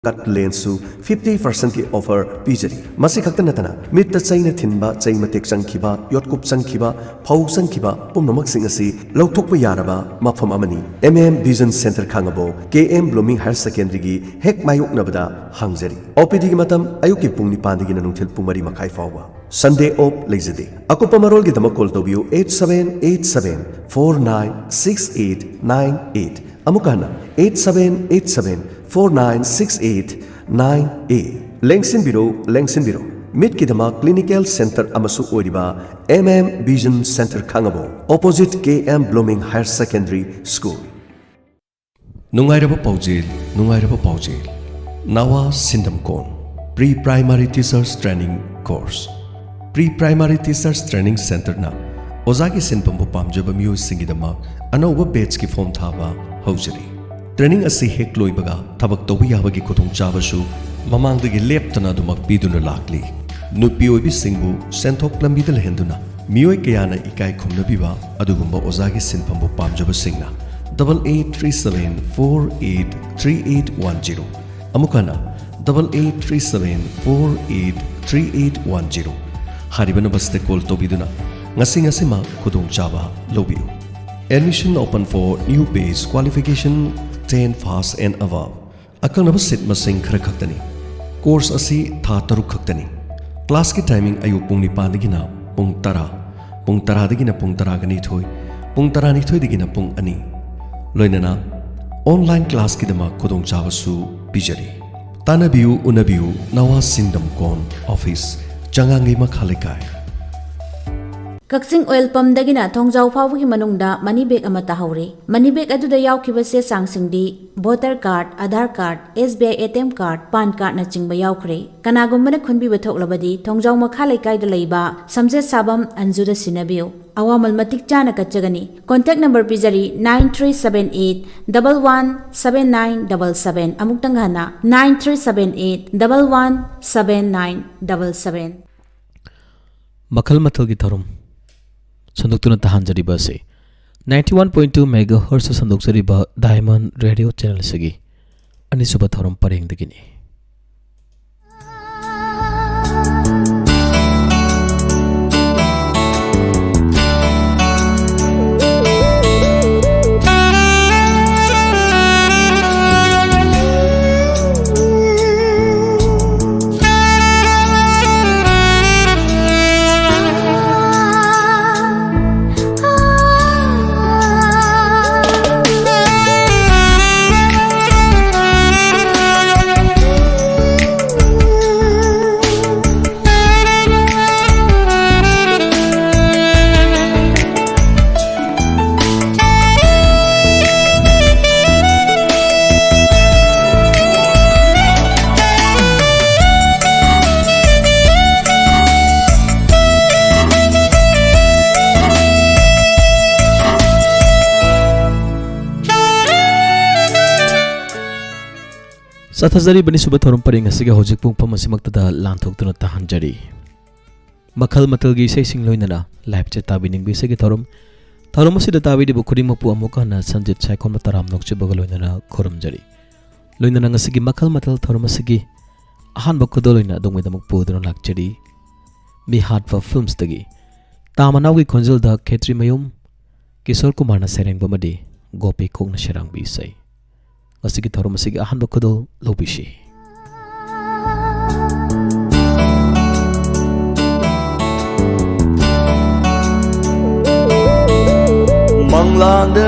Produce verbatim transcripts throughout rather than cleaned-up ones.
ꯀꯠ ꯂꯦꯟꯁꯁꯨ fifty ꯄꯥꯔꯁꯦꯟꯠꯀꯤ offer ꯄꯤꯖꯔꯤ꯫ ꯃꯁꯤ ꯈꯛꯇ ꯅꯠꯇꯅ ꯃꯤꯠꯇ ꯆꯩꯅ ꯊꯤꯟꯕ, ꯆꯩ ꯃꯇꯦꯛ ꯆꯪꯈꯤꯕ, ꯌꯣꯠꯀꯨꯞ ꯆꯪꯈꯤꯕ, ꯐꯧ ꯆꯪꯈꯤꯕ ꯄꯨꯝꯅꯃꯛꯁꯤꯡ ꯑꯁꯤ ꯂꯧꯊꯣꯛꯄ ꯌꯥꯔꯕ ꯃꯐꯝ ꯑꯃꯅꯤ꯫ ꯑꯦꯝ ꯑꯦꯝ ꯚꯤꯖꯟ ꯁꯦꯟꯇꯔ ꯈꯥꯉꯕꯣꯛ, ꯀꯦ ꯑꯦꯝ ꯕ꯭ꯂꯨꯃꯤꯡ ꯍꯥꯌꯔ ꯁꯦꯀꯦꯟꯗꯔꯤꯒꯤ ꯍꯦꯛ ꯃꯥꯌꯣꯛꯅꯕꯗ ꯍꯥꯡꯖꯔꯤ꯫ ꯑꯣ ꯄꯤ ꯗꯤꯒꯤ ꯃꯇꯝ ꯑꯌꯨꯛꯀꯤ ꯄꯨꯡ ꯅꯤꯄꯥꯟꯗꯒꯤꯅ ꯅꯨꯡꯊꯤꯜ ꯄꯨꯡ ꯃꯔꯤ ꯃꯈꯥꯏ ꯐꯥꯎꯕ꯫ ꯁꯟꯗꯦ ꯑꯣꯐ ꯂꯩꯖꯗꯦ꯫ ꯑꯀꯨꯞꯄ ꯃꯔꯣꯜꯒꯤꯗꯃꯛ ꯀꯣꯜ ꯇꯧꯕꯤꯌꯨ eight seven eight seven four nine six eight nine eight꯫ ꯑꯃꯨꯛꯀ ꯍꯟꯅ eight seven eight seven four nine six eight nine eight꯫ ꯂꯦꯡꯁꯤꯟꯕꯤꯔꯣ, ꯂꯦꯡꯁꯤꯟꯕꯤꯔꯣ꯫ ꯃꯤꯠꯀꯤꯗꯃꯛ ꯀ꯭ꯂꯤꯅꯤꯀꯦꯜ ꯁꯦꯟꯇꯔ ꯑꯃꯁꯨ ꯑꯣꯏꯔꯤꯕ M M vision centre Khangabok, opposite K M blooming higher secondary school. ꯅꯨꯡꯉꯥꯏꯔꯕ ꯄꯥꯎꯖꯦꯜ, ꯅꯨꯡꯉꯥꯏꯔꯕ ꯄꯥꯎꯖꯦꯜ꯫ ꯅꯋꯥ ꯁꯤꯟꯗꯝꯀꯣꯟ pre primary teachers training course. Pre primary teachers training ꯁꯦꯟꯇꯔꯅ ꯑꯣꯖꯥꯒꯤ ꯁꯤꯟꯐꯝꯕꯨ ꯄꯥꯝꯖꯕ ꯃꯤꯑꯣꯏꯁꯤꯡꯒꯤꯗꯃꯛ ꯑꯅꯧꯕ ꯕꯦꯆꯀꯤ ꯐꯣꯔꯝ ꯊꯥꯕ ꯍꯧꯖꯔꯤ꯫ ꯇ꯭ꯔꯦꯅꯤꯡ ꯑꯁꯤ ꯍꯦꯛ ꯂꯣꯏꯕꯒ ꯊꯕꯛ ꯇꯧꯕ ꯌꯥꯕꯒꯤ ꯈꯨꯗꯣꯡꯆꯥꯕꯁꯨ ꯃꯃꯥꯡꯗꯒꯤ ꯂꯦꯞꯇꯅ ꯑꯗꯨꯃꯛ ꯄꯤꯗꯨꯅ ꯂꯥꯛꯂꯤ꯫ ꯅꯨꯄꯤ ꯑꯣꯏꯕꯤꯁꯤꯡꯕꯨ ꯁꯦꯟꯊꯣꯛ ꯂꯝꯕꯤꯗ ꯂꯩꯍꯟꯗꯨꯅ ꯃꯤꯑꯣꯏ ꯀꯌꯥꯅ ꯏꯀꯥꯏ ꯈꯨꯝꯅꯕꯤꯕ ꯑꯗꯨꯒꯨꯝꯕ ꯑꯣꯖꯥꯒꯤ ꯁꯤꯟꯐꯝꯕꯨ ꯄꯥꯝꯖꯕꯁꯤꯡꯅ double eight three seven four eight three eight one zero, ꯑꯃꯨꯛ ꯍꯟꯅ double eight three seven four eight three eight one zero ꯍꯥꯏꯔꯤꯕ ꯅꯝꯕꯔꯁꯤꯗ ꯀꯣꯜ ꯇꯧꯕꯤꯗꯨꯅ ꯉꯁꯤ ꯉꯁꯤꯃꯛ ꯈꯨꯗꯣꯡꯆꯥꯕ ꯂꯧꯕꯤꯌꯨ꯫ Admission open for new batch qualification ten pass and above꯫ ꯑꯀꯛꯅꯕ ꯁꯤꯠ ꯃꯁꯤꯡ ꯈꯔ ꯈꯛꯇꯅꯤ꯫ ꯀꯣꯔꯁ ꯑꯁꯤ ꯊꯥ ꯇꯔꯨꯛ ꯈꯛꯇꯅꯤ꯫ ꯀ꯭ꯂꯥꯁꯀꯤ ꯇꯥꯏꯃꯤꯡ ꯑꯌꯨꯛ ꯄꯨꯡ ꯅꯤꯄꯥꯟꯗꯒꯤꯅ ꯄꯨꯡ ꯇꯔꯥ, ꯄꯨꯡ ꯇꯔꯥꯗꯒꯤꯅ ꯄꯨꯡ ꯇꯔꯥꯒ ꯅꯤꯊꯣꯏ, ꯄꯨꯡ ꯇꯔꯥꯅꯤꯊꯣꯏꯗꯒꯤꯅ ꯄꯨꯡ ꯑꯅꯤ꯫ ꯂꯣꯏꯅꯅ ꯑꯣꯟꯂꯥꯏꯟ ꯀ꯭ꯂꯥꯁꯀꯤꯗꯃꯛ ꯈꯨꯗꯣꯡꯆꯥꯕꯁꯨ ꯄꯤꯖꯔꯤ꯫ ꯇꯥꯟꯅꯕꯤꯌꯨ, ꯎꯅꯕꯤꯌꯨ, ꯅꯋꯥ ꯁꯤꯟꯗꯝꯀꯣꯟ ꯑꯣꯐꯤꯁ, ꯆꯉꯥꯡꯒꯩ ꯃꯈꯥ ꯂꯩꯀꯥꯏ꯫ ꯀꯛꯆꯤꯡ ꯑꯣꯏꯜ ꯄꯝꯗꯒꯤꯅ ꯊꯣꯡꯖꯥꯎ ꯐꯥꯎꯕꯒꯤ ꯃꯅꯨꯡꯗ ꯃꯅꯤ ꯕꯦꯒ ꯑꯃ ꯇꯥꯍꯧꯔꯦ꯫ ꯃꯅꯤ ꯕꯦꯒ ꯑꯗꯨꯗ ꯌꯥꯎꯈꯤꯕ ꯆꯦ ꯆꯥꯡꯁꯤꯡꯗꯤ voter card, Aadhaar card, S B I A T M card, PAN ꯀꯥꯔꯗꯅꯆꯤꯡꯕ ꯌꯥꯎꯈ꯭ꯔꯦ꯫ ꯀꯅꯥꯒꯨꯝꯕꯅ ꯈꯨꯟꯕꯤꯕ ꯊꯣꯛꯂꯕꯗꯤ ꯊꯣꯡꯖꯥꯎ ꯃꯈꯥ ꯂꯩꯀꯥꯏꯗ ꯂꯩꯕ ꯁꯝꯖꯦꯠ ꯁꯥꯕꯝ ꯑꯟꯖꯨꯗ ꯁꯤꯟꯅꯕꯤꯌꯨ꯫ ꯑꯋꯥꯃꯜ ꯃꯇꯤꯛ ꯆꯥꯅ ꯀꯠꯆꯒꯅꯤ꯫ ꯀꯣꯟꯇꯦꯛ ꯅꯝꯕꯔ ꯄꯤꯖꯔꯤ, nine three seven eight double one seven nine double seven꯫ ꯑꯃꯨꯛꯇꯪ ꯍꯟꯅ, nine three seven eight double one seven nine double seven꯫ ꯃꯈꯜ ꯃꯊꯦꯜꯒꯤ ꯊꯧꯔꯝ ꯁꯟꯗꯣꯛꯇꯨꯅ ꯇꯥꯍꯟꯖꯔꯤꯕ ꯑꯁꯤ ninety one point two megahertz ꯁꯟꯗꯣꯛꯆꯔꯤꯕ Diamond Radio channel ꯑꯁꯤꯒꯤ ꯑꯅꯤꯁꯨꯕ ꯊꯧꯔꯝ ꯄꯔꯦꯡꯗꯒꯤꯅꯤ꯫ ꯆꯠꯊꯖꯔꯤꯕ ꯑꯅꯤꯁꯨꯕ ꯊꯧꯔꯝ ꯄꯔꯦꯡ ꯑꯁꯤꯒꯤ ꯍꯧꯖꯤꯛ ꯄꯨꯡꯐꯝ ꯑꯁꯤꯃꯛꯇꯗ ꯂꯥꯟꯊꯣꯛꯇꯨꯅ ꯇꯥꯍꯟꯖꯔꯤ꯫ ꯃꯈꯜ ꯃꯊꯦꯜꯒꯤ ꯏꯁꯩꯁꯤꯡ ꯂꯣꯏꯅꯅ live ꯆꯦ ꯇꯥꯕꯤꯅꯤꯡꯕ ꯏꯁꯩꯒꯤ ꯊꯧꯔꯝ, ꯊꯧꯔꯝ ꯑꯁꯤꯗ ꯇꯥꯕꯤꯔꯤꯕ ꯈꯨꯗꯤꯡꯃꯛꯄꯨ ꯑꯃꯨꯛ ꯍꯟꯅ ꯁꯟꯖꯤꯠ ꯁꯥꯏꯈꯣꯝꯕ ꯇꯔꯥꯝꯅ ꯅꯣꯛꯆꯕꯒ ꯂꯣꯏꯅꯅ ꯈꯨꯔꯨꯝꯖꯔꯤ꯫ ꯂꯣꯏꯅꯅ ꯉꯁꯤꯒꯤ ꯃꯈꯜ ꯃꯊꯦꯜ ꯊꯧꯔꯝ ꯑꯁꯤꯒꯤ ꯑꯍꯥꯟꯕ ꯈꯨꯗꯣꯜ ꯑꯣꯏꯅ ꯑꯗꯣꯝꯒꯤꯗꯃꯛ ꯄꯨꯗꯨꯅ ꯂꯥꯛꯆꯔꯤ꯫ ꯃꯤꯍꯥꯠꯄ filmsꯇꯒꯤ ꯇꯥ ꯃꯅꯥꯎꯒꯤ ꯈꯣꯟꯖꯦꯜꯗ ꯈꯦꯇ꯭ꯔꯤꯃꯌꯨꯝ ꯀꯤꯁꯣꯔ ꯀꯨꯃꯥꯔꯅ ꯁꯩꯔꯦꯡꯕ ꯑꯃꯗꯤ ꯒꯣꯄꯤ ꯀꯣꯛꯅ ꯁꯩꯔꯥꯡꯕ ꯏꯁꯩ꯫ ꯉꯁꯤꯒꯤ ꯊꯧꯔꯝ ꯑꯁꯤꯒꯤ ꯑꯍꯥꯟꯕ ꯈꯨꯗꯣꯜ ꯂꯧꯕꯤꯁꯤ꯫ ꯃꯪꯂꯥꯟꯗ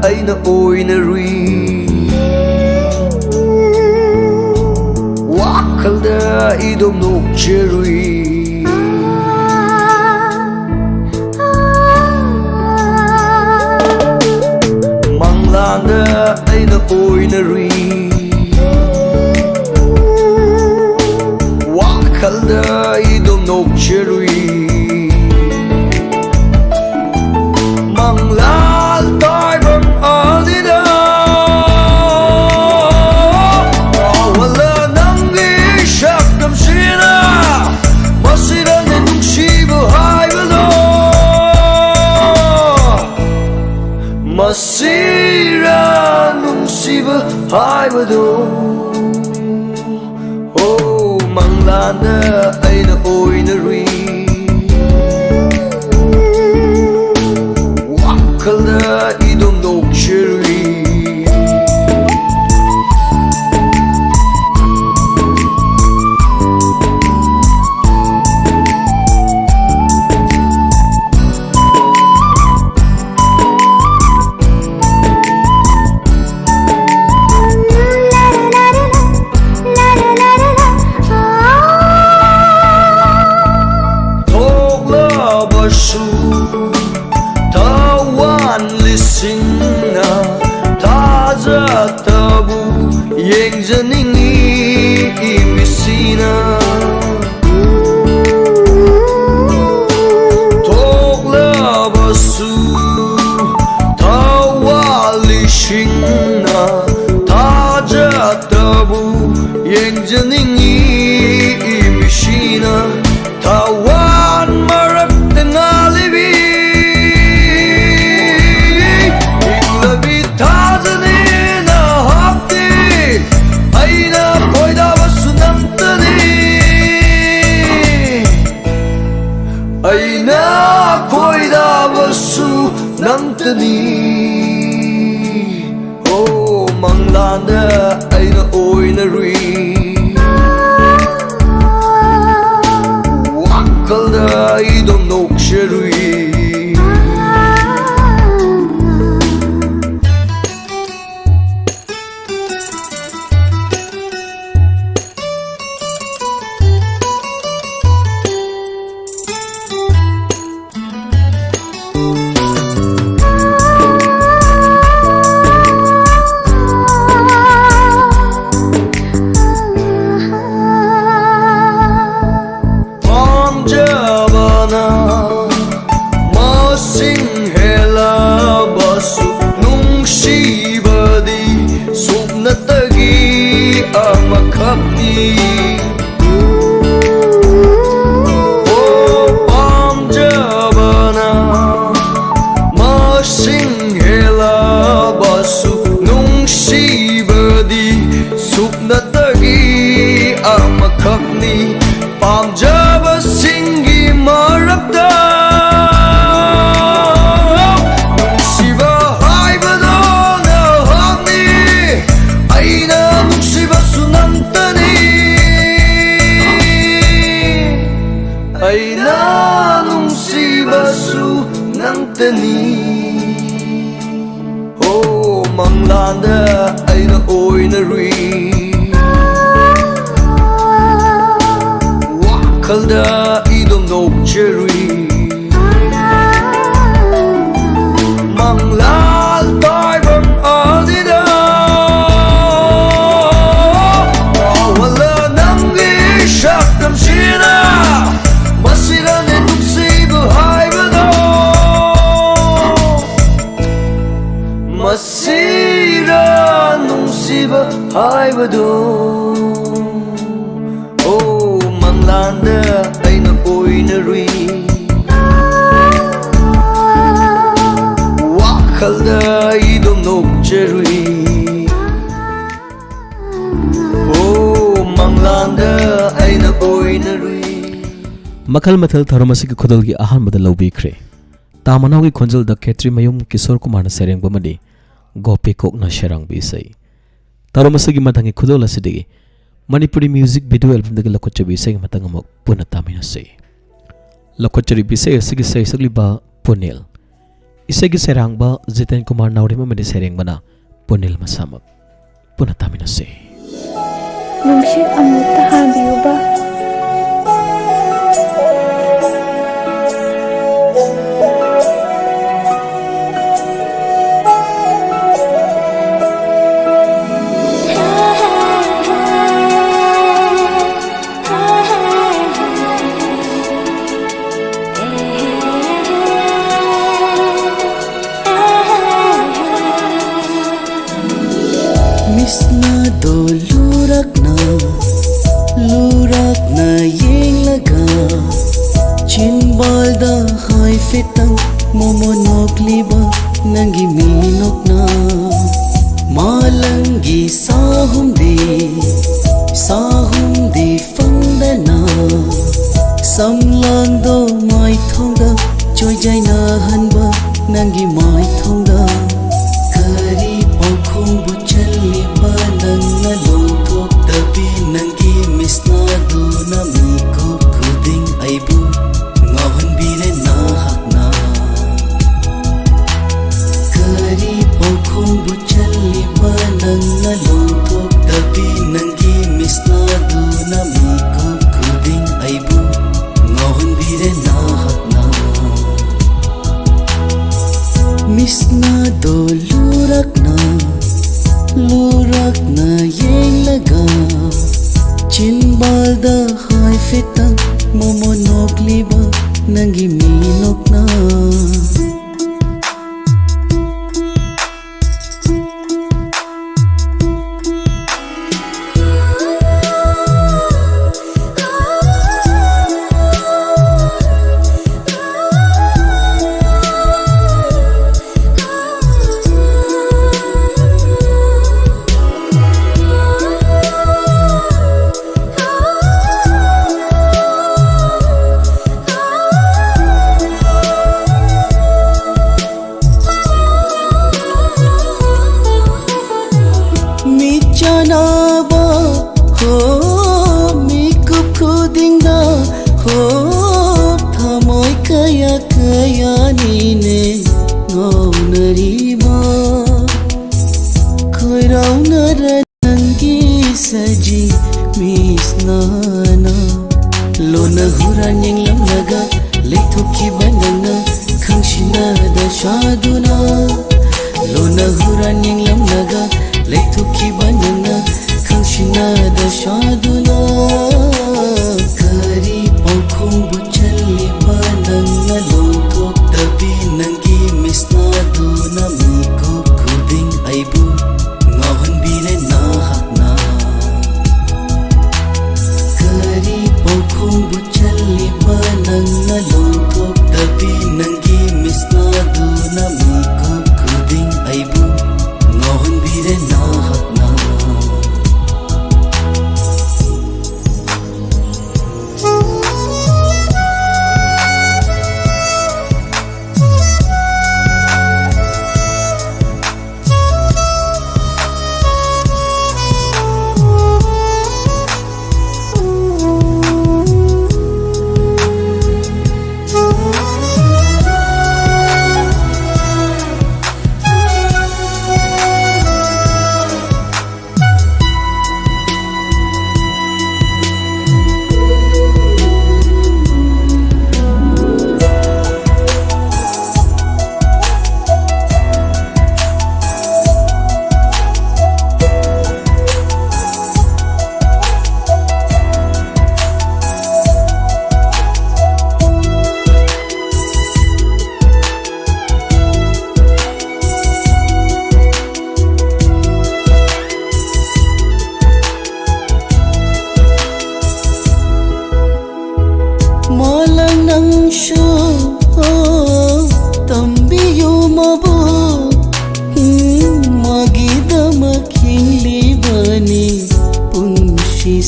ꯑꯩꯅ ꯑꯣꯏꯅꯔꯨꯏ, ꯋꯥꯈꯜꯗ ꯏꯗꯣꯝ ꯅꯣꯛꯆꯔꯨꯏ꯫ ꯃꯪꯂꯥꯟꯗ ꯑꯩꯅ ꯑꯣꯏꯅꯔꯨꯏ, ꯋꯥꯈꯜꯗ ꯏꯗꯣꯝ ꯅꯣꯛꯆꯔꯨꯏ꯫ ꯃꯪꯂꯥꯜ ꯇꯥꯏꯕꯪ ꯑꯅꯤꯗ ꯉꯥꯎꯍꯜꯂ ꯅꯪꯒꯤ ꯁꯛꯇꯝꯁꯤꯅ, ꯃꯁꯤꯗꯅꯦ ꯅꯨꯡꯁꯤꯕ ꯍꯥꯏꯕꯗꯣ꯫ ꯃꯁꯤꯔꯥ ꯅꯨꯡꯁꯤꯕ ꯃꯪꯂꯥꯟꯗ ꯑꯩꯅ ꯑꯣꯏꯅꯔꯨꯏ, ꯋꯥꯈꯜꯗ ꯏꯗꯣꯝ ꯅꯣꯛꯆꯔꯨꯏ꯫ ꯊꯣꯛꯂꯕꯁꯨ ꯊꯋꯥꯟ ꯂꯤꯁꯤꯡꯅ ꯊꯥꯖꯗꯕꯨ ꯌꯦꯡꯖꯅꯤꯡꯏ ꯏꯃꯤꯁꯤꯅ꯫ ꯊꯣꯛꯂꯕꯁꯨ ꯊꯋꯥꯟ ꯂꯤꯁꯤꯡꯅ ꯊꯥꯖꯗꯕꯨ ꯌꯦꯡꯖꯅꯤꯡꯏ ꯏꯃꯤꯁꯤꯅ꯫ ꯊꯋꯥꯟ ꯃꯔꯛꯇ ꯉꯥꯜꯂꯤꯕꯤ ꯏꯪꯂꯕꯤ ꯊꯥꯖꯅꯤꯅ ꯍꯥꯞꯇꯤ꯫ ꯑꯩꯅ ꯈꯣꯏꯗꯥꯕꯁꯨ ꯅꯪꯇꯅꯤ, ꯑꯩꯅ ꯈꯣꯏꯗꯥꯕꯁꯨ ꯅꯪꯇꯅꯤ꯫ ꯑꯣ, ꯃꯪꯂꯥꯟꯗ ꯑꯩꯅ ꯑꯣꯏꯅꯔꯨꯏ, ꯋꯥꯈꯜꯗ ꯑꯩꯗꯣꯝ ꯅꯣꯛꯆꯔꯨꯏ꯫ ꯄꯥꯝꯖꯕꯅ ꯃꯁꯤꯡ ꯍꯦꯜꯂꯕꯁꯨ ꯅꯨꯡꯁꯤꯕꯗꯤ ꯁꯨꯞꯅꯇꯒꯤ ꯑꯃꯈꯛꯅꯤ꯫ ꯑꯣ, ꯄꯥꯝꯖꯕꯅ ꯃꯁꯤꯡ ꯍꯦꯜꯂꯕꯁꯨ ꯅꯨꯡꯁꯤꯕꯗꯤ ꯁꯨꯞꯅꯇꯒꯤ ꯑꯃꯈꯛꯅꯤ꯫ ꯄꯥꯝꯖꯕꯁꯤꯡꯒꯤ ꯃꯔꯛꯇ ꯅꯨꯡꯁꯤꯕ ꯍꯥꯏꯕꯗꯣ ꯅꯍꯥꯛꯅꯤ꯫ ꯑꯩꯅ ꯅꯨꯡꯁꯤꯕꯁꯨ ꯅꯪꯇꯅꯤ꯫ ꯑꯩꯅ ꯅꯨꯡꯁꯤꯕꯁꯨ ꯅꯪꯇꯅꯤ꯫ ꯑꯣ, ꯃꯪꯂꯥꯟꯗ ꯑꯩꯅ ꯑꯣꯏꯅꯔꯨꯏ꯫ ꯋꯥꯈꯜꯗ ꯏꯗꯣꯝ ꯅꯣꯛꯆꯔꯨꯏ꯫ ꯃꯪꯂꯥꯜ ꯇꯥꯏꯕꯪ ꯑꯅꯤꯗ ꯉꯥꯎꯍꯜꯂ ꯅꯪꯒꯤ ꯁꯛꯇꯝꯁꯤꯅ꯫ ꯃꯁꯤꯔꯅꯦ ꯅꯨꯡꯁꯤꯕ ꯍꯥꯏꯕꯗꯣ꯫ ꯃꯁꯤꯔ ꯅꯨꯡꯁꯤꯕ ꯍꯥꯏꯕꯗꯣ꯫ ꯑꯣ, ꯃꯪꯂꯥꯟꯗ ꯑꯩꯅ ꯑꯣꯏꯅꯔꯨꯏ꯫ ꯋꯥꯈꯜꯗ ꯑꯩꯗꯣꯝ ꯅꯣꯛꯆꯔꯨꯏ꯫ ꯑꯣ, ꯃꯪꯂꯥꯟꯗ ꯑꯩꯅ ꯑꯣꯏꯅꯔꯨꯏ꯫ ꯃꯈꯜ ꯃꯊꯦꯜ ꯊꯧꯔꯝ ꯑꯁꯤꯒꯤ ꯈꯨꯗꯣꯜꯒꯤ ꯑꯍꯥꯟꯕꯗ ꯂꯧꯕꯤꯈ꯭ꯔꯦ꯫ ꯇꯥ ꯃꯅꯥꯎꯒꯤ ꯈꯣꯟꯖꯦꯜꯗ ꯈꯦꯇ꯭ꯔꯤꯃꯌꯨꯝ ꯀꯤꯁꯣꯔ ꯀꯨꯃꯥꯔꯅ ꯁꯩꯔꯦꯡꯕ ꯑꯃꯗꯤ ꯒꯣꯄꯤ ꯀꯣꯛꯅ ꯁꯩꯔꯥꯡꯕ ꯏꯁꯩ꯫ ꯊꯧꯔꯝ ꯑꯁꯤꯒꯤ ꯃꯊꯪꯒꯤ ꯈꯨꯗꯣꯜ ꯑꯁꯤꯗꯒꯤ ꯃꯅꯤꯄꯨꯔꯤ ꯃ꯭ꯌꯨꯖꯤꯛ ꯚꯤꯗꯤꯑꯣ ꯑꯦꯜꯕꯝꯗꯒꯤ ꯂꯧꯈꯠꯆꯕ ꯏꯁꯩꯒꯤ ꯃꯇꯥꯡ ꯑꯃꯨꯛ ꯄꯨꯟꯅ ꯇꯥꯃꯤꯟꯅꯁꯤ꯫ ꯂꯧꯈꯠꯆꯔꯤꯕ ꯏꯁꯩ ꯑꯁꯤꯒꯤ ꯁꯩꯁꯛꯂꯤꯕ ꯄꯨꯅꯤꯜ꯫ ꯏꯁꯩꯒꯤ ꯁꯩꯔꯥꯡꯕ ꯖꯤꯇꯦꯟ ꯀꯨꯃꯥꯔ ꯅꯥꯎꯔꯦꯝ ꯑꯃꯗꯤ ꯁꯩꯔꯦꯡꯕꯅ ꯄꯨꯅꯤꯜ ꯃꯁꯥꯃꯛ꯫ ꯄꯨꯟꯅ ꯇꯥꯃꯤꯟꯅꯁꯤ꯫ ꯅꯨꯡꯁꯤꯠ ꯑꯃꯨꯛꯇ ꯍꯥꯟꯕꯤꯌꯨꯕ꯫ ꯃꯤꯠꯁꯅꯥꯗꯣ ꯂꯨꯔꯛꯅ, ꯂꯨꯔꯛꯅ ꯌꯦꯡꯂꯒ, ꯆꯤꯟꯕꯥꯜꯗ ꯍꯥꯏꯐꯦꯠꯇꯪ ꯃꯣꯃꯣ ꯅꯣꯛꯂꯤꯕ ꯅꯪꯒꯤ ꯃꯤꯅꯣꯛꯅ꯫ ꯃꯥꯂꯪꯒꯤ ꯁꯥꯍꯨꯝꯗꯤ, ꯁꯥꯍꯨꯝꯗꯤ ꯐꯪ ꯂꯝꯂꯥꯡꯗꯣ ꯃꯥꯏꯊꯣꯡꯗ ꯆꯣꯏꯖꯥꯏꯅꯍꯟꯕ ꯅꯪꯒꯤ ꯃꯥꯏꯊꯣꯡꯗ꯫ ꯀꯔꯤ ꯄꯥꯎꯈꯣꯡꯕꯨ ꯆꯜꯂꯤꯕ ꯅꯪꯅ ꯂꯣꯟꯊꯣꯛꯇꯕꯤ ꯅꯪꯒꯤ ꯃꯤꯁꯅꯥꯗꯨꯅ ꯃꯤꯀꯨꯞ ꯈꯨꯗꯤꯡ ꯑꯩꯕꯨ ꯉꯥꯎꯍꯟꯕꯤꯔꯦ ꯅꯍꯥꯛꯅ꯫ ꯀꯔꯤ ꯄꯥꯎꯈꯣꯡꯕꯨ ꯆꯜꯂꯤꯕ ꯅꯪꯅ ꯂꯣꯟꯊꯣꯛꯇꯕꯤ ꯅꯪꯒꯤ ꯃꯤꯁꯅꯥꯗꯨꯅ ꯃꯤꯀꯨꯞ ꯈꯨꯗꯤꯡ ꯑꯩꯕꯨ ꯉꯥꯎꯍꯟꯕꯤꯔꯦ ꯅꯍꯥꯛꯅ꯫ ꯃꯤꯁꯅꯥꯗꯣ ꯂꯨꯔꯛꯅ ꯂꯨꯔꯛꯅ ꯌꯦꯡꯂꯒ ꯆꯤꯟꯕꯥꯜꯗ ꯍꯥꯏꯐꯦꯠꯇꯪ ꯃꯣꯃꯣ ꯅꯣꯛꯂꯤꯕ ꯅꯪꯒꯤ ꯃꯤꯅꯣꯛꯅ꯫ ꯃꯤꯠ ꯆꯥꯟꯅꯕ ꯍꯣ ꯃꯤꯀꯨꯞ ꯈꯨꯗꯤꯡꯗ ꯍꯣ ꯊꯃꯣꯏ ꯀꯌꯥ ꯀꯌꯥꯅꯤꯅꯦ ꯉꯥꯎꯅꯔꯤꯕ꯫ ꯈꯣꯏꯔꯥꯎꯅꯔ ꯅꯪꯒꯤ ꯁꯖꯤ ꯃꯤꯁꯅꯥꯅ ꯂꯣꯟꯅ ꯍꯨꯔꯥꯟ ꯌꯦꯡꯂꯝꯂꯒ ꯂꯩꯊꯣꯛꯈꯤꯕ ꯅꯪꯅ ꯈꯪꯁꯤꯟꯅꯗ ꯁꯥꯗꯨꯅ꯫ ꯂꯣꯟꯅ ꯍꯨꯔꯥꯟ ꯌꯦꯡꯂꯝꯂꯒ ꯂꯩꯊꯣꯛꯈꯤꯕ ꯅꯪꯅ ꯈꯪꯁꯤꯟꯅꯗ ꯁꯥꯗꯨꯅ꯫ ꯀꯔꯤ ꯄꯥꯎꯈꯣꯡꯕꯨ ꯆꯜꯂꯤꯕ ꯅꯪꯅ ꯂꯣꯟꯊꯣꯛꯇꯕꯤ ꯅꯪꯒꯤ ꯃꯤꯁꯅꯥꯗꯨꯅ ꯃꯤꯀꯨꯞ ꯈꯨꯗꯤꯡ ꯑꯩꯕꯨ ꯉꯥꯎꯍꯟꯕꯤꯔꯦ ꯅꯍꯥꯛꯅ꯫ ꯀꯔꯤ ꯄꯥꯎꯈꯣꯡꯕꯨ ꯆꯜꯂꯤꯕ ꯅꯪꯅ ꯂꯣꯟꯊꯣꯛꯇꯕꯤ ꯅꯪꯒꯤ ꯃꯤꯁꯅꯥꯗꯨꯅ ꯃꯤꯀꯨꯞ ꯈꯨꯗꯤꯡ ꯑꯩꯕꯨ ꯉꯥꯎꯍꯟꯕꯤꯔꯦ ꯅꯍꯥꯛꯅ꯫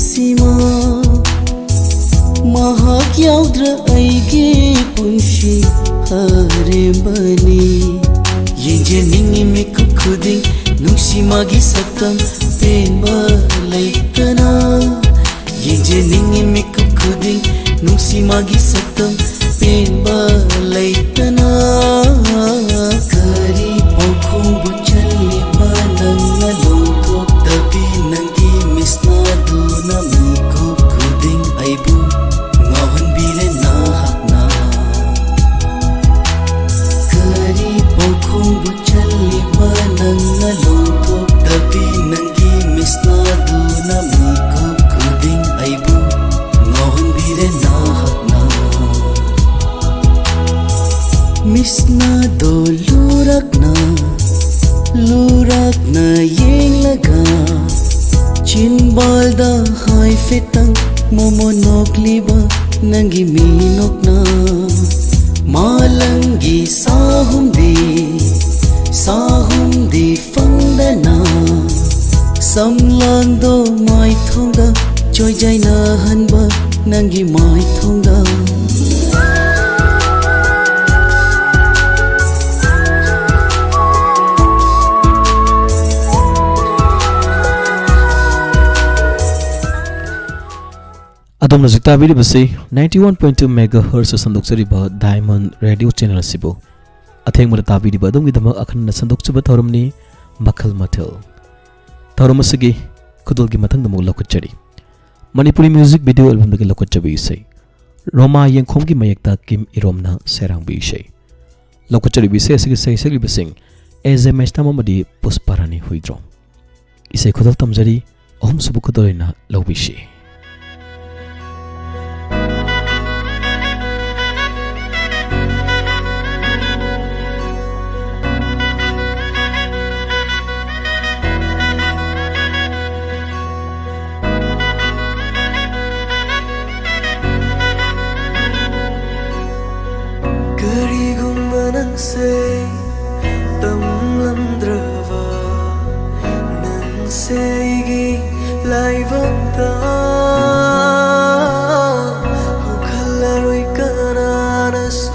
ꯁꯤꯃ ꯃꯍꯥꯛ ꯌꯥꯎꯗ꯭ꯔ ꯑꯩꯒꯤ ꯄꯨꯟꯁꯤ ꯑꯔꯦꯝꯕꯅꯤ꯫ ꯌꯦꯡꯖꯅꯤꯡꯉꯤ ꯃꯤꯀꯨꯞ ꯈꯨꯗꯤꯡ ꯅꯨꯡꯁꯤ ꯃꯥꯒꯤ ꯁꯛꯇꯝ ꯄꯦꯟꯕ ꯂꯩꯇꯅ꯫ ꯌꯦꯡꯖꯅꯤꯡꯉꯤ ꯃꯤꯀꯨꯞ ꯈꯨꯗꯤꯡ ꯅꯨꯡꯁꯤ ꯃꯥꯒꯤ ꯁꯛꯇꯝ ꯄꯦꯟꯕ ꯂꯩꯇꯅ꯫ ꯀꯔꯤ ꯄꯥꯎꯈꯣꯡꯕꯨ ꯆꯜꯂꯤꯕ ꯅꯪꯅ ꯂꯧꯊꯣꯛꯇꯕꯤ ꯅꯪꯒꯤ ꯃꯤꯁꯅꯥꯗꯨꯅ ꯃꯤꯀꯨꯞ ꯈꯨꯗꯤꯡ ꯑꯩꯕꯨ ꯉꯥꯎꯍꯟꯕꯤꯔꯦ ꯅꯍꯥꯛꯅ꯫ ꯀꯔꯤ ꯄꯥꯎꯈꯣꯡꯕꯨ ꯆꯜꯂꯤꯕ ꯅꯪꯅ ꯂꯧꯊꯣꯛꯇꯕꯤ ꯅꯪꯒꯤ ꯃꯤꯁꯅꯥꯗꯨꯅ ꯃꯤꯀꯨꯞ ꯈꯨꯗꯤꯡ ꯑꯩꯕꯨ ꯉꯥꯎꯍꯟꯕꯤꯔꯦ ꯅꯍꯥꯛꯅ꯫ ꯃꯤꯁꯅꯥꯗꯣ ꯂꯨꯔꯛꯅ ꯂꯨꯔꯛꯅ ꯌꯦꯡꯂꯒ ꯆꯤꯟꯕꯥꯜꯗ ꯍꯥꯏꯐꯦꯠꯇꯪ ꯃꯣꯃꯣ ꯅꯣꯛꯂꯤꯕ ꯅꯪꯒꯤ ꯃꯤꯅꯣꯛꯅ꯫ ꯃꯥꯂꯪꯒꯤ ꯁꯥꯍꯨꯝꯗꯤ ꯁꯥꯍꯨꯝꯗꯤ ꯐꯪꯗꯅ ꯁꯝꯂꯥꯡꯗꯣ ꯃꯥꯏꯊꯣꯡꯗ ꯆꯣꯏꯖꯥꯏꯅꯍꯟꯕ ꯅꯪꯒꯤ ꯃꯥꯏꯊꯣꯡꯗ꯫ ꯑꯗꯣꯝꯅ ꯍꯧꯖꯤꯛ ꯇꯥꯕꯤꯔꯤꯕꯁꯤ ninety one point two megahertz ꯁꯟꯗꯣꯛꯆꯔꯤꯕ Diamond Radio channel ꯑꯁꯤꯕꯨ꯫ ꯑꯊꯦꯡꯕꯗ ꯇꯥꯕꯤꯔꯤꯕ ꯑꯗꯣꯝꯒꯤꯗꯃꯛ ꯑꯈꯟꯅꯅ ꯁꯟꯗꯣꯛꯆꯕ ꯊꯧꯔꯝꯅꯤ ꯃꯈꯜ ꯃꯊꯦꯜ꯫ ꯊꯧꯔꯝ ꯑꯁꯤꯒꯤ ꯈꯨꯗꯣꯜꯒꯤ ꯃꯊꯪꯗ ꯑꯃꯨꯛ ꯂꯧꯈꯠꯆꯔꯤ꯫ ꯃꯅꯤꯄꯨꯔꯤ music video albumꯗꯒꯤ ꯂꯧꯈꯠꯆꯕ ꯏꯁꯩ ꯔꯣꯃꯥ ꯌꯦꯡꯈꯣꯝꯒꯤ ꯃꯌꯦꯛꯇ ꯀꯤꯝ ꯏꯔꯣꯝꯅ ꯁꯩꯔꯥꯡꯕ ꯏꯁꯩ꯫ ꯂꯧꯈꯠꯆꯔꯤꯕ ꯏꯁꯩ ꯑꯁꯤꯒꯤ ꯏꯁꯩ ꯁꯛꯂꯤꯕꯁꯤꯡ ꯑꯦ ꯖꯦ ꯃꯦꯁꯇꯥꯝ ꯑꯃꯗꯤ ꯄꯨꯁꯄꯥꯔꯥꯅꯤ ꯍꯨꯏꯗ꯭ꯔꯣꯝ꯫ ꯏꯁꯩ ꯈꯨꯗꯣꯜ ꯇꯝꯖꯔꯤ, ꯑꯍꯨꯝꯁꯨꯕ ꯈꯨꯗꯣꯜ ꯑꯣꯏꯅ ꯂꯧꯕꯤꯁꯤ꯫ ꯀꯔꯤꯒꯨꯝꯕ ꯅꯪꯁꯦ ꯇꯝꯂꯝꯗ꯭ꯔꯕ, ꯅꯪꯁꯦ ꯑꯩꯒꯤ ꯂꯥꯏꯕꯛ ꯈꯜꯂꯔꯣꯏ ꯀꯅꯥꯅꯁꯨ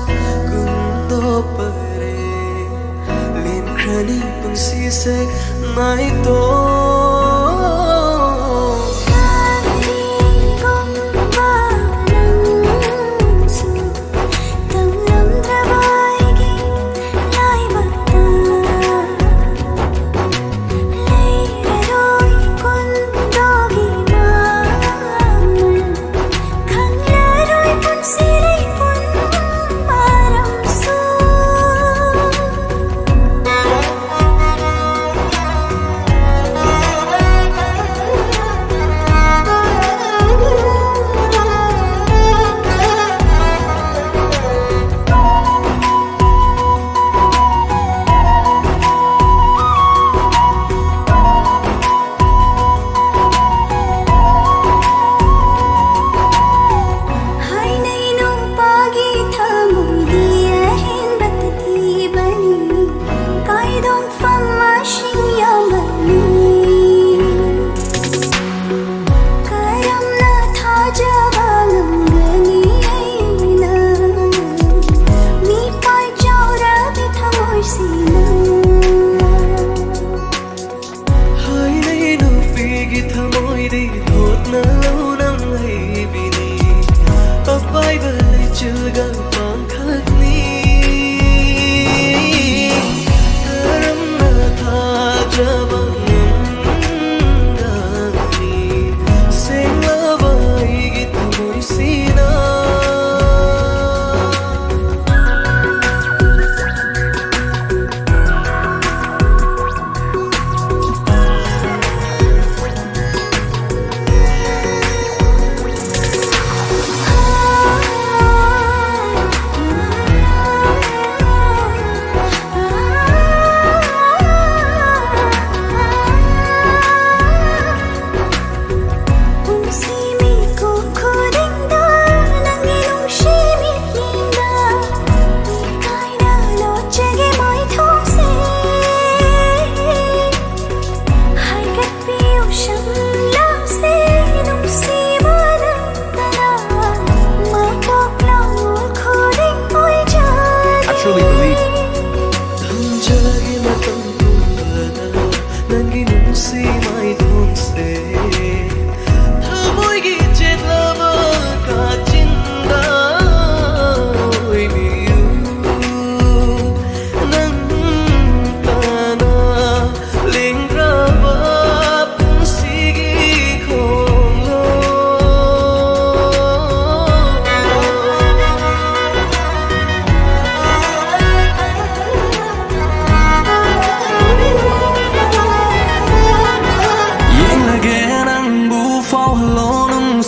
ꯀꯨꯟꯗꯣ ꯄꯔꯦ꯫ ꯂꯦꯟꯈ꯭ꯔꯅꯤ ꯄꯨꯟꯁꯤꯁꯦ ꯅꯥꯏꯇꯣꯝ꯫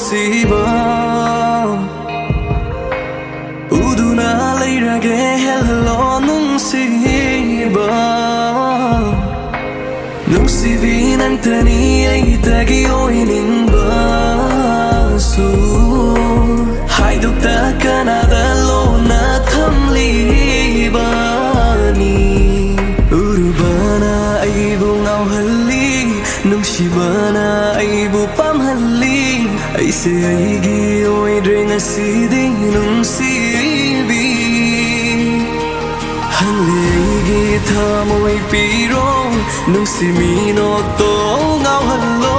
ꯅꯨꯡꯁꯤꯕ, ꯎꯗꯨꯅ ꯂꯩꯔꯒꯦ ꯍꯦꯜꯍꯜꯂꯣ ꯅꯨꯡꯁꯤꯕ꯫ ꯅꯨꯡꯁꯤꯕꯤ ꯅꯪꯇꯅꯤ ꯑꯩꯇꯒꯤ ꯑꯣꯏꯅꯤꯡꯕꯁꯨ, ꯍꯥꯏꯗꯣꯛꯇ ꯀꯅꯥꯗ ꯂꯣꯟꯅ ꯊꯝꯂꯤꯕꯅꯤ꯫ ꯎꯔꯨꯕꯅ ꯑꯩꯕꯨ ꯉꯥꯎꯍꯜꯂꯤ, ꯅꯨꯡꯁꯤꯕꯅ ꯑꯩꯕꯨ ꯄꯥꯝꯍꯜꯂꯤ꯫ ꯑꯩꯁꯦ ꯑꯩꯒꯤ ꯑꯣꯏꯗ꯭ꯔꯦ ꯉꯁꯤꯗꯤ ꯅꯨꯡꯁꯤꯕꯤ꯫ ꯍꯪꯂꯦ ꯑꯩꯒꯤ ꯊꯃꯣꯏ ꯄꯤꯔꯣ, ꯅꯨꯡꯁꯤ ꯃꯤꯅꯣꯛꯇꯣ ꯉꯥꯎꯍꯜꯂꯣ꯫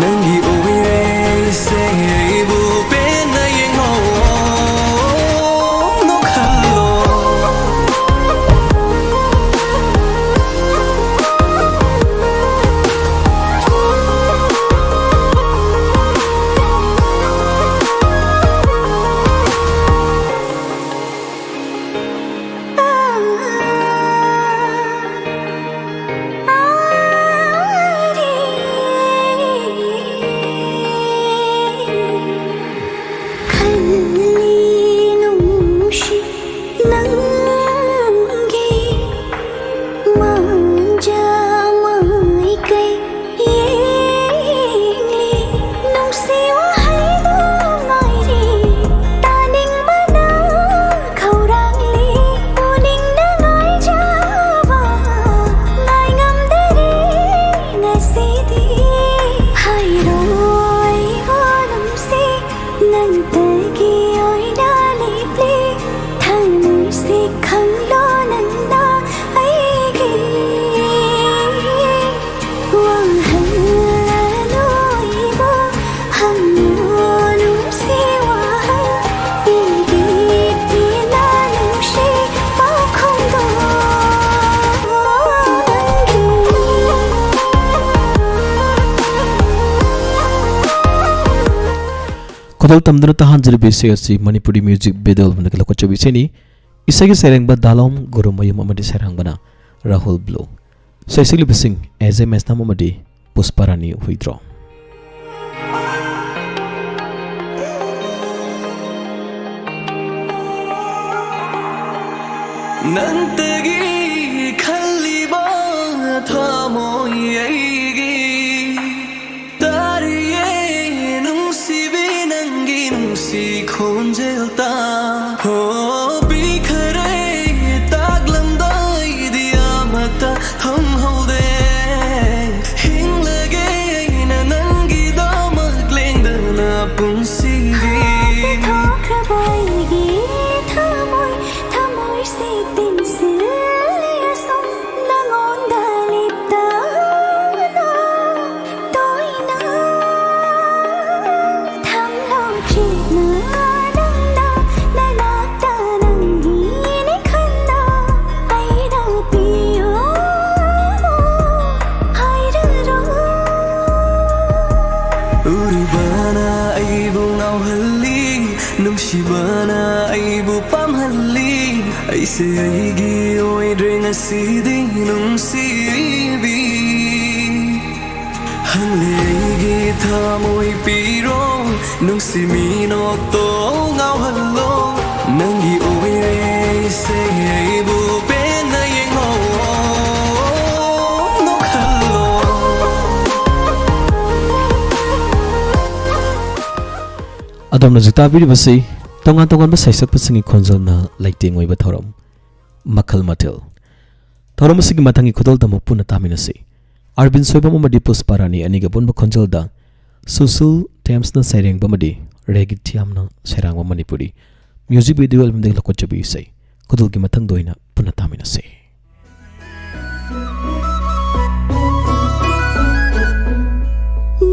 ꯅꯪꯒꯤ ꯑꯣꯏꯔꯦꯁꯦ ꯑꯩꯕꯨ ꯄꯦꯟꯅ ꯌꯦꯡꯍꯧꯑꯣ, ꯅꯣꯛꯍꯜꯂꯣ꯫ ꯈꯨꯗꯣꯜ ꯇꯝꯗꯨꯅ ꯇꯥꯍꯟꯖꯔꯤꯕ ꯏꯁꯩ ꯑꯁꯤ ꯃꯅꯤꯄꯨꯔꯤ music video ꯑꯃꯗꯒꯤ ꯂꯧꯈꯠꯆꯕ ꯏꯁꯩꯅꯤ꯫ ꯏꯁꯩꯒꯤ ꯁꯩꯔꯦꯡꯕ ꯗꯥꯂꯣꯝ ꯒꯨꯔꯨꯃꯌꯨꯝ ꯑꯃꯗꯤ ꯁꯩꯔꯥꯡꯕꯅ ꯔꯥꯍꯨꯜ ꯕ꯭ꯂꯨ꯫ ꯁꯩꯁꯛꯂꯤꯕꯁꯤꯡ ꯑꯦꯖꯦ ꯃꯦꯁꯅꯥꯝ ꯑꯃꯗꯤ ꯄꯨꯁꯄꯥꯔꯥꯅꯤ ꯍꯨꯏꯗ꯭ꯔꯣ꯫ ꯅꯪꯇꯒꯤ ꯈꯜꯂꯤꯕ ꯊꯃꯣꯏ ꯑꯩꯒꯤ ꯇꯥꯔꯤꯌꯦ ꯅꯨꯡꯁꯤꯕꯤ ꯅꯪꯒꯤ ꯅꯨꯡꯁꯤ ꯈꯣꯟꯖꯦꯜ ꯇꯥ꯫ ꯍꯣ ꯄꯤꯈꯔꯦ ꯇꯥꯛꯂꯝꯗꯥꯏꯗꯤ ꯑꯃꯠꯇ ꯊꯝꯍꯧꯗꯦ꯫ ꯍꯤꯡꯂꯒꯦ ꯑꯩꯅ ꯅꯪꯒꯤꯗꯃꯛ ꯂꯦꯡꯗꯅ ꯄꯨꯟꯁꯤꯒꯤ꯫ ꯄꯤꯊꯣꯛꯈ꯭ꯔꯕ ꯑꯩꯒꯤ ꯊꯃꯣꯏ ꯊꯃꯣꯏꯁꯦ ꯇꯤꯟꯁꯤꯜꯂꯦ ꯑꯁꯨꯝ ꯅꯉꯣꯟꯗ ꯂꯤꯞꯇꯅ ꯇꯣꯏꯅ ꯊꯝꯂꯣ ꯆꯦꯠꯅ ꯅꯪꯅ ꯅꯅꯥꯛꯇ ꯅꯪꯒꯤꯅꯦ ꯈꯟꯅ ꯑꯩꯅ ꯄꯤꯌꯨ ꯍꯥꯏꯔꯔꯣ꯫ ꯎꯔꯨꯕꯅ ꯑꯩꯕꯨ ꯉꯥꯎꯍꯜꯂꯤ ꯅꯨꯡꯁꯤꯕꯅ ꯑꯩꯕꯨ ꯄꯥꯝꯍꯜꯂꯤ꯫ ꯑꯩꯁꯦ ꯑꯩꯒꯤ ꯑꯣꯏꯗ꯭ꯔꯦ ꯉꯁꯤꯗꯤ ꯅꯨꯡꯁꯤꯕꯤ꯫ ꯍꯪꯂꯦ ꯑꯩꯒꯤ ꯊꯃꯣꯏ ꯄꯤꯔꯣ ꯅꯨꯡꯁꯤ ꯃꯤꯅꯣꯛꯇꯣ ꯉꯥꯎꯍꯜꯂꯣ꯫ ꯅꯪꯒꯤ ꯑꯣꯏꯔꯦ ꯑꯩꯁꯦ ꯑꯩꯕꯨ ꯄꯦꯟꯅ ꯌꯦꯡꯉꯣ ꯅꯣꯛꯍꯜꯂꯣ꯫ ꯑꯗꯣꯝꯅ ꯍꯧꯖꯤꯛ ꯇꯥꯕꯤꯔꯤꯕꯁꯤ ꯇꯣꯉꯥꯟ ꯇꯣꯉꯥꯟꯕ ꯁꯩꯁꯛꯄꯁꯤꯡꯒꯤ ꯈꯣꯟꯖꯦꯜꯅ ꯂꯩꯇꯦꯡ ꯑꯣꯏꯕ ꯊꯧꯔꯝ ꯃꯈꯜ ꯃꯊꯦꯜ꯫ ꯊꯧꯔꯝ ꯑꯁꯤꯒꯤ ꯃꯊꯪꯒꯤ ꯈꯨꯗꯣꯜꯗ ꯑꯃꯨꯛ ꯄꯨꯟꯅ ꯇꯥꯃꯤꯟꯅꯁꯤ꯫ ꯑꯔꯕꯤꯟ ꯁꯣꯏꯕꯝ ꯑꯃꯗꯤ ꯄꯨꯁꯄꯥ ꯔꯥꯅꯤ ꯑꯅꯤꯒꯤ ꯑꯄꯨꯟꯕ ꯈꯣꯟꯖꯦꯜꯗ ꯁꯨꯁꯤꯜ ꯊꯦꯝꯁꯅ ꯁꯩꯔꯦꯡꯕ ꯑꯃꯗꯤ ꯔꯦꯒꯤ ꯊꯤꯌꯥꯝꯅ ꯁꯩꯔꯥꯡꯕ ꯃꯅꯤꯄꯨꯔꯤ ꯃ꯭ꯌꯨꯖꯤꯛ ꯚꯤꯗꯤꯑꯣ ꯑꯦꯜꯕꯝꯗꯒꯤ ꯂꯧꯈꯠꯆꯕ ꯏꯁꯩ꯫ ꯈꯨꯗꯣꯜꯒꯤ ꯃꯊꯪꯗ ꯑꯣꯏꯅ ꯄꯨꯟꯅ ꯇꯥꯃꯤꯟꯅꯁꯤ꯫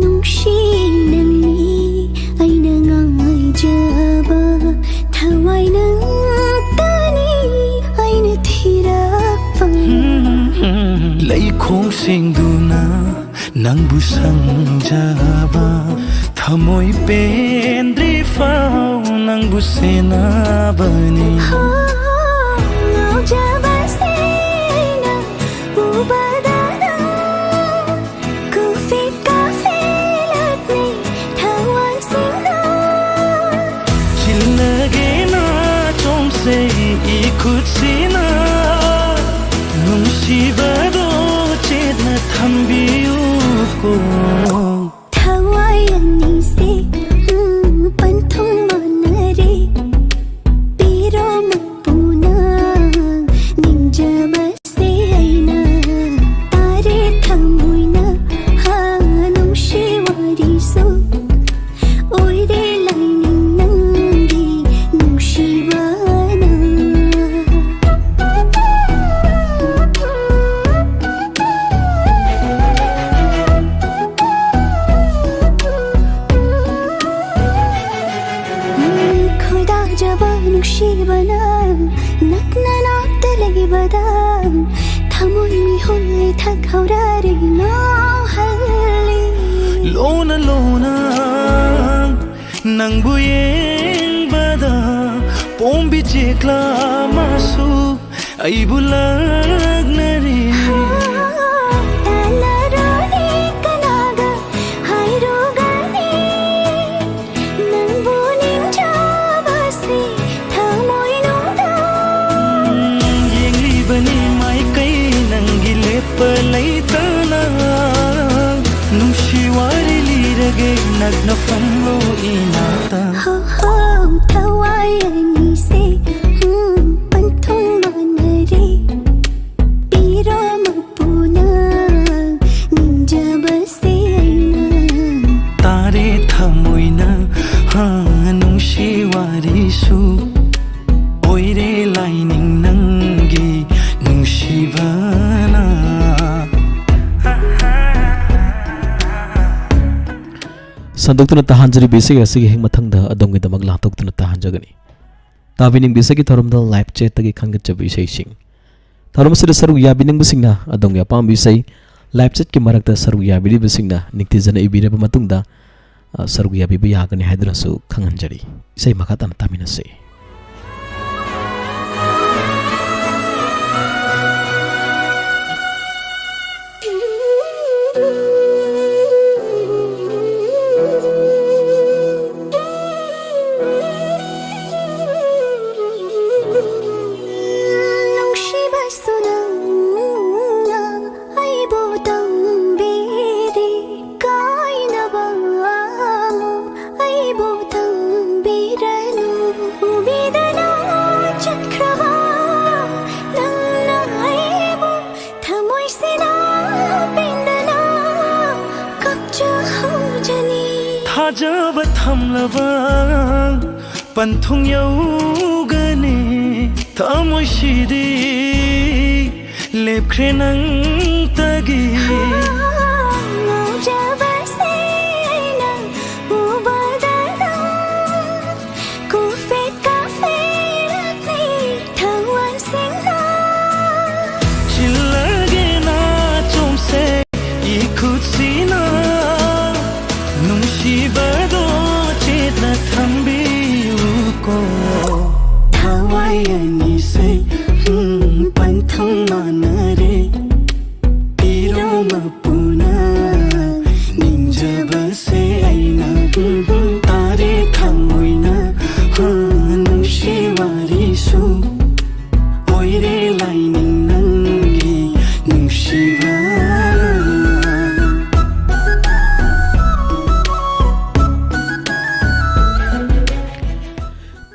ꯅꯨꯡꯁꯤ ꯅꯪꯅꯤ ꯑꯩꯅ ꯉꯥꯏꯖꯕ ꯊꯋꯥꯏ ꯅꯪꯇꯅꯤ ꯑꯩꯅ ꯊꯤꯔꯛꯄ꯫ ꯂꯩꯈꯣꯡ ꯁꯦꯡꯗꯨꯅ ꯅꯪꯕꯨ ꯁꯪꯖꯕ ꯊꯃꯣꯏ ꯄꯦꯟꯗ꯭ꯔꯤ ꯐꯥꯎ ꯅꯪꯕꯨ ꯁꯦꯟꯅꯕꯅꯤ꯫ ꯉꯥꯎꯖꯕꯁꯤꯅ ꯎꯕꯗ ꯅꯪ ꯀꯨꯐꯤꯠ ꯀꯥꯐꯤꯂꯠꯅꯤ ꯊꯋꯥꯏꯁꯤꯡꯅ꯫ ꯆꯤꯜꯂꯒꯦ ꯅꯥꯆꯣꯝꯁꯦ ꯏꯈꯨꯠꯁꯤꯅ ꯊꯋꯥꯏ ꯑꯅꯤꯁꯦ, ꯎꯝ, ꯄꯟꯊꯨꯡ ꯃꯥꯟꯅꯔꯦ꯫ ꯄꯤꯔꯣ ꯃꯄꯨꯅ ꯅꯤꯡꯖꯕꯁꯦ ꯑꯩꯅ꯫ ꯇꯥꯔꯦ ꯊꯃꯣꯏꯅ, ꯍꯥ, ꯅꯨꯡꯁꯤ ꯋꯥꯔꯤꯁꯨ꯫ ꯑꯣꯏꯔꯦ ꯂꯥꯏꯅꯤꯡ ꯅꯪꯒꯤ ꯅꯨꯡꯁꯤꯕꯅ꯫ ꯈꯣꯏꯗꯥꯖꯕ ꯅꯨꯡꯁꯤꯕꯅ ꯅꯛꯅ ꯅꯥꯛꯇ ꯂꯩꯕꯗ ꯊꯃꯣꯏ ꯃꯤꯍꯨꯜ ꯏꯊꯛ ꯍꯧꯔꯥꯔꯤ ꯃꯥꯎꯍꯜꯂꯤ꯫ ꯂꯣꯟꯅ ꯂꯣꯟꯅ ꯅꯪꯕꯨ ꯌꯦꯡꯕꯗ ꯄꯣꯝꯕꯤ ꯆꯦꯛꯂꯥ ꯑꯃꯁꯨ ꯑꯩꯕꯨ ꯂꯛꯅꯔꯤ꯫ ꯇꯥꯟꯅꯔꯨꯔꯦ ꯀꯅꯥꯒ ꯍꯥꯏꯔꯨꯒꯅꯤ ꯅꯪꯕꯨ ꯅꯤꯡꯖꯕꯁꯦ ꯊꯃꯣꯏꯅꯨꯡꯗ꯫ ꯌꯦꯡꯂꯤꯕꯅꯤ ꯃꯥꯏꯀꯩ ꯅꯪꯒꯤ ꯂꯦꯞꯄ ꯂꯩꯇꯅ꯫ ꯅꯨꯡꯁꯤ ꯋꯥꯔꯤ ꯂꯤꯔꯒꯦ ꯅꯛꯅ ꯐꯝꯂꯣ ꯏꯅꯥꯛꯇ꯫ ꯍꯣ ꯍꯣ, ꯊꯋꯥꯏ ꯑꯅꯤꯁꯦ, ꯎꯝ, ꯄꯟꯊꯨꯡ ꯃꯥꯟꯅꯔꯦ꯫ ꯄꯤꯔꯣ ꯃꯄꯨꯅ ꯅꯤꯡꯖꯕꯁꯦ ꯑꯩꯅ꯫ ꯇꯥꯔꯦ ꯊꯃꯣꯏꯅ, ꯍꯥ, ꯅꯨꯡꯁꯤ ꯋꯥꯔꯤꯁꯨ꯫ ꯑꯣꯏꯔꯦ ꯂꯥꯏꯅꯤꯡ ꯅꯪꯒꯤ ꯅꯨꯡꯁꯤꯕꯅ꯫ ꯁꯟꯗꯣꯛꯇꯨꯅ ꯇꯥꯍꯟꯖꯔꯤꯕ ꯏꯁꯩ ꯑꯁꯤꯒꯤ ꯍꯦꯛ ꯃꯊꯪꯗ ꯑꯗꯣꯝꯒꯤꯗꯃꯛ ꯂꯥꯟꯊꯣꯛꯇꯨꯅ ꯇꯥꯍꯟꯖꯒꯅꯤ꯫ ꯇꯥꯕꯤꯅꯤꯡꯕ ꯏꯁꯩꯒꯤ ꯊꯧꯔꯝꯗ ꯂꯥꯏꯞ ꯆꯦꯠꯇꯒꯤ ꯈꯟꯒꯠꯆꯕ ꯏꯁꯩꯁꯤꯡ꯫ ꯊꯧꯔꯝ ꯑꯁꯤꯗ ꯁꯔꯨꯛ ꯌꯥꯕꯤꯅꯤꯡꯕꯁꯤꯡꯅ ꯑꯗꯣꯝꯒꯤ ꯑꯄꯥꯝꯕ ꯏꯁꯩ ꯂꯥꯏꯞ ꯆꯦꯠꯀꯤ ꯃꯔꯛꯇ ꯁꯔꯨꯛ ꯌꯥꯕꯤꯔꯤꯕꯁꯤꯡꯅ ꯅꯤꯡꯊꯤꯖꯅ ꯏꯕꯤꯔꯕ ꯃꯇꯨꯡꯗ, ꯑ, ꯁꯔꯨꯛ ꯌꯥꯕꯤꯕ ꯌꯥꯒꯅꯤ ꯍꯥꯏꯗꯨꯅꯁꯨ ꯈꯪꯍꯟꯖꯔꯤ꯫ ꯏꯁꯩ ꯃꯈꯥ ꯇꯥꯅ ꯇꯥꯃꯤꯟꯅꯁꯤ꯫ ꯅꯨꯡꯁꯤꯕꯁꯨ ꯅꯪꯅ ꯑꯩꯕꯨ ꯇꯝꯕꯤꯔꯤ꯫ ꯊꯥꯖꯕ ꯊꯝꯂꯕ ꯄꯟꯊꯨꯡ ꯌꯧꯒꯅꯤ꯫ ꯊꯃꯣꯏꯁꯤꯗꯤ ꯂꯦꯞꯈ꯭ꯔꯦ ꯅꯪꯇꯒꯤ꯫ ꯉꯥꯎꯖꯕꯁꯦ ꯑꯩꯅ ꯎꯕꯗ ꯅꯪ ꯀꯣꯐꯦꯠ ꯀꯥꯐꯦꯔꯛꯂꯤ ꯊꯋꯥꯟꯁꯤꯡꯅ꯫ ꯆꯤꯜꯂꯒꯦ ꯅꯥꯆꯣꯝꯁꯦ ꯏꯈꯨꯠꯁꯤꯅ꯫ ꯅꯨꯡꯁꯤꯕꯗꯣ ꯆꯦꯠꯅ ꯊꯝꯕꯤꯌꯨꯀꯣ꯫ ꯊꯋꯥꯏ ꯑꯅꯤꯁꯦ, ꯎꯝ, ꯄꯟꯊꯨꯡ ꯃꯥꯟꯅꯔꯦ꯫ ꯄꯤꯔꯣ ꯃꯄꯨꯅ ꯅꯤꯡꯖꯕꯁꯦ ꯑꯩꯅ, ꯎꯝ, ꯇꯥꯔꯦ ꯊꯃꯣꯏꯅ, ꯍꯥ, ꯅꯨꯡꯁꯤ ꯋꯥꯔꯤꯁꯨ ꯑꯣꯏꯔꯦ ꯂꯥꯏꯅꯤꯡ ꯅꯪꯒꯤ ꯅꯨꯡꯁꯤꯕ꯫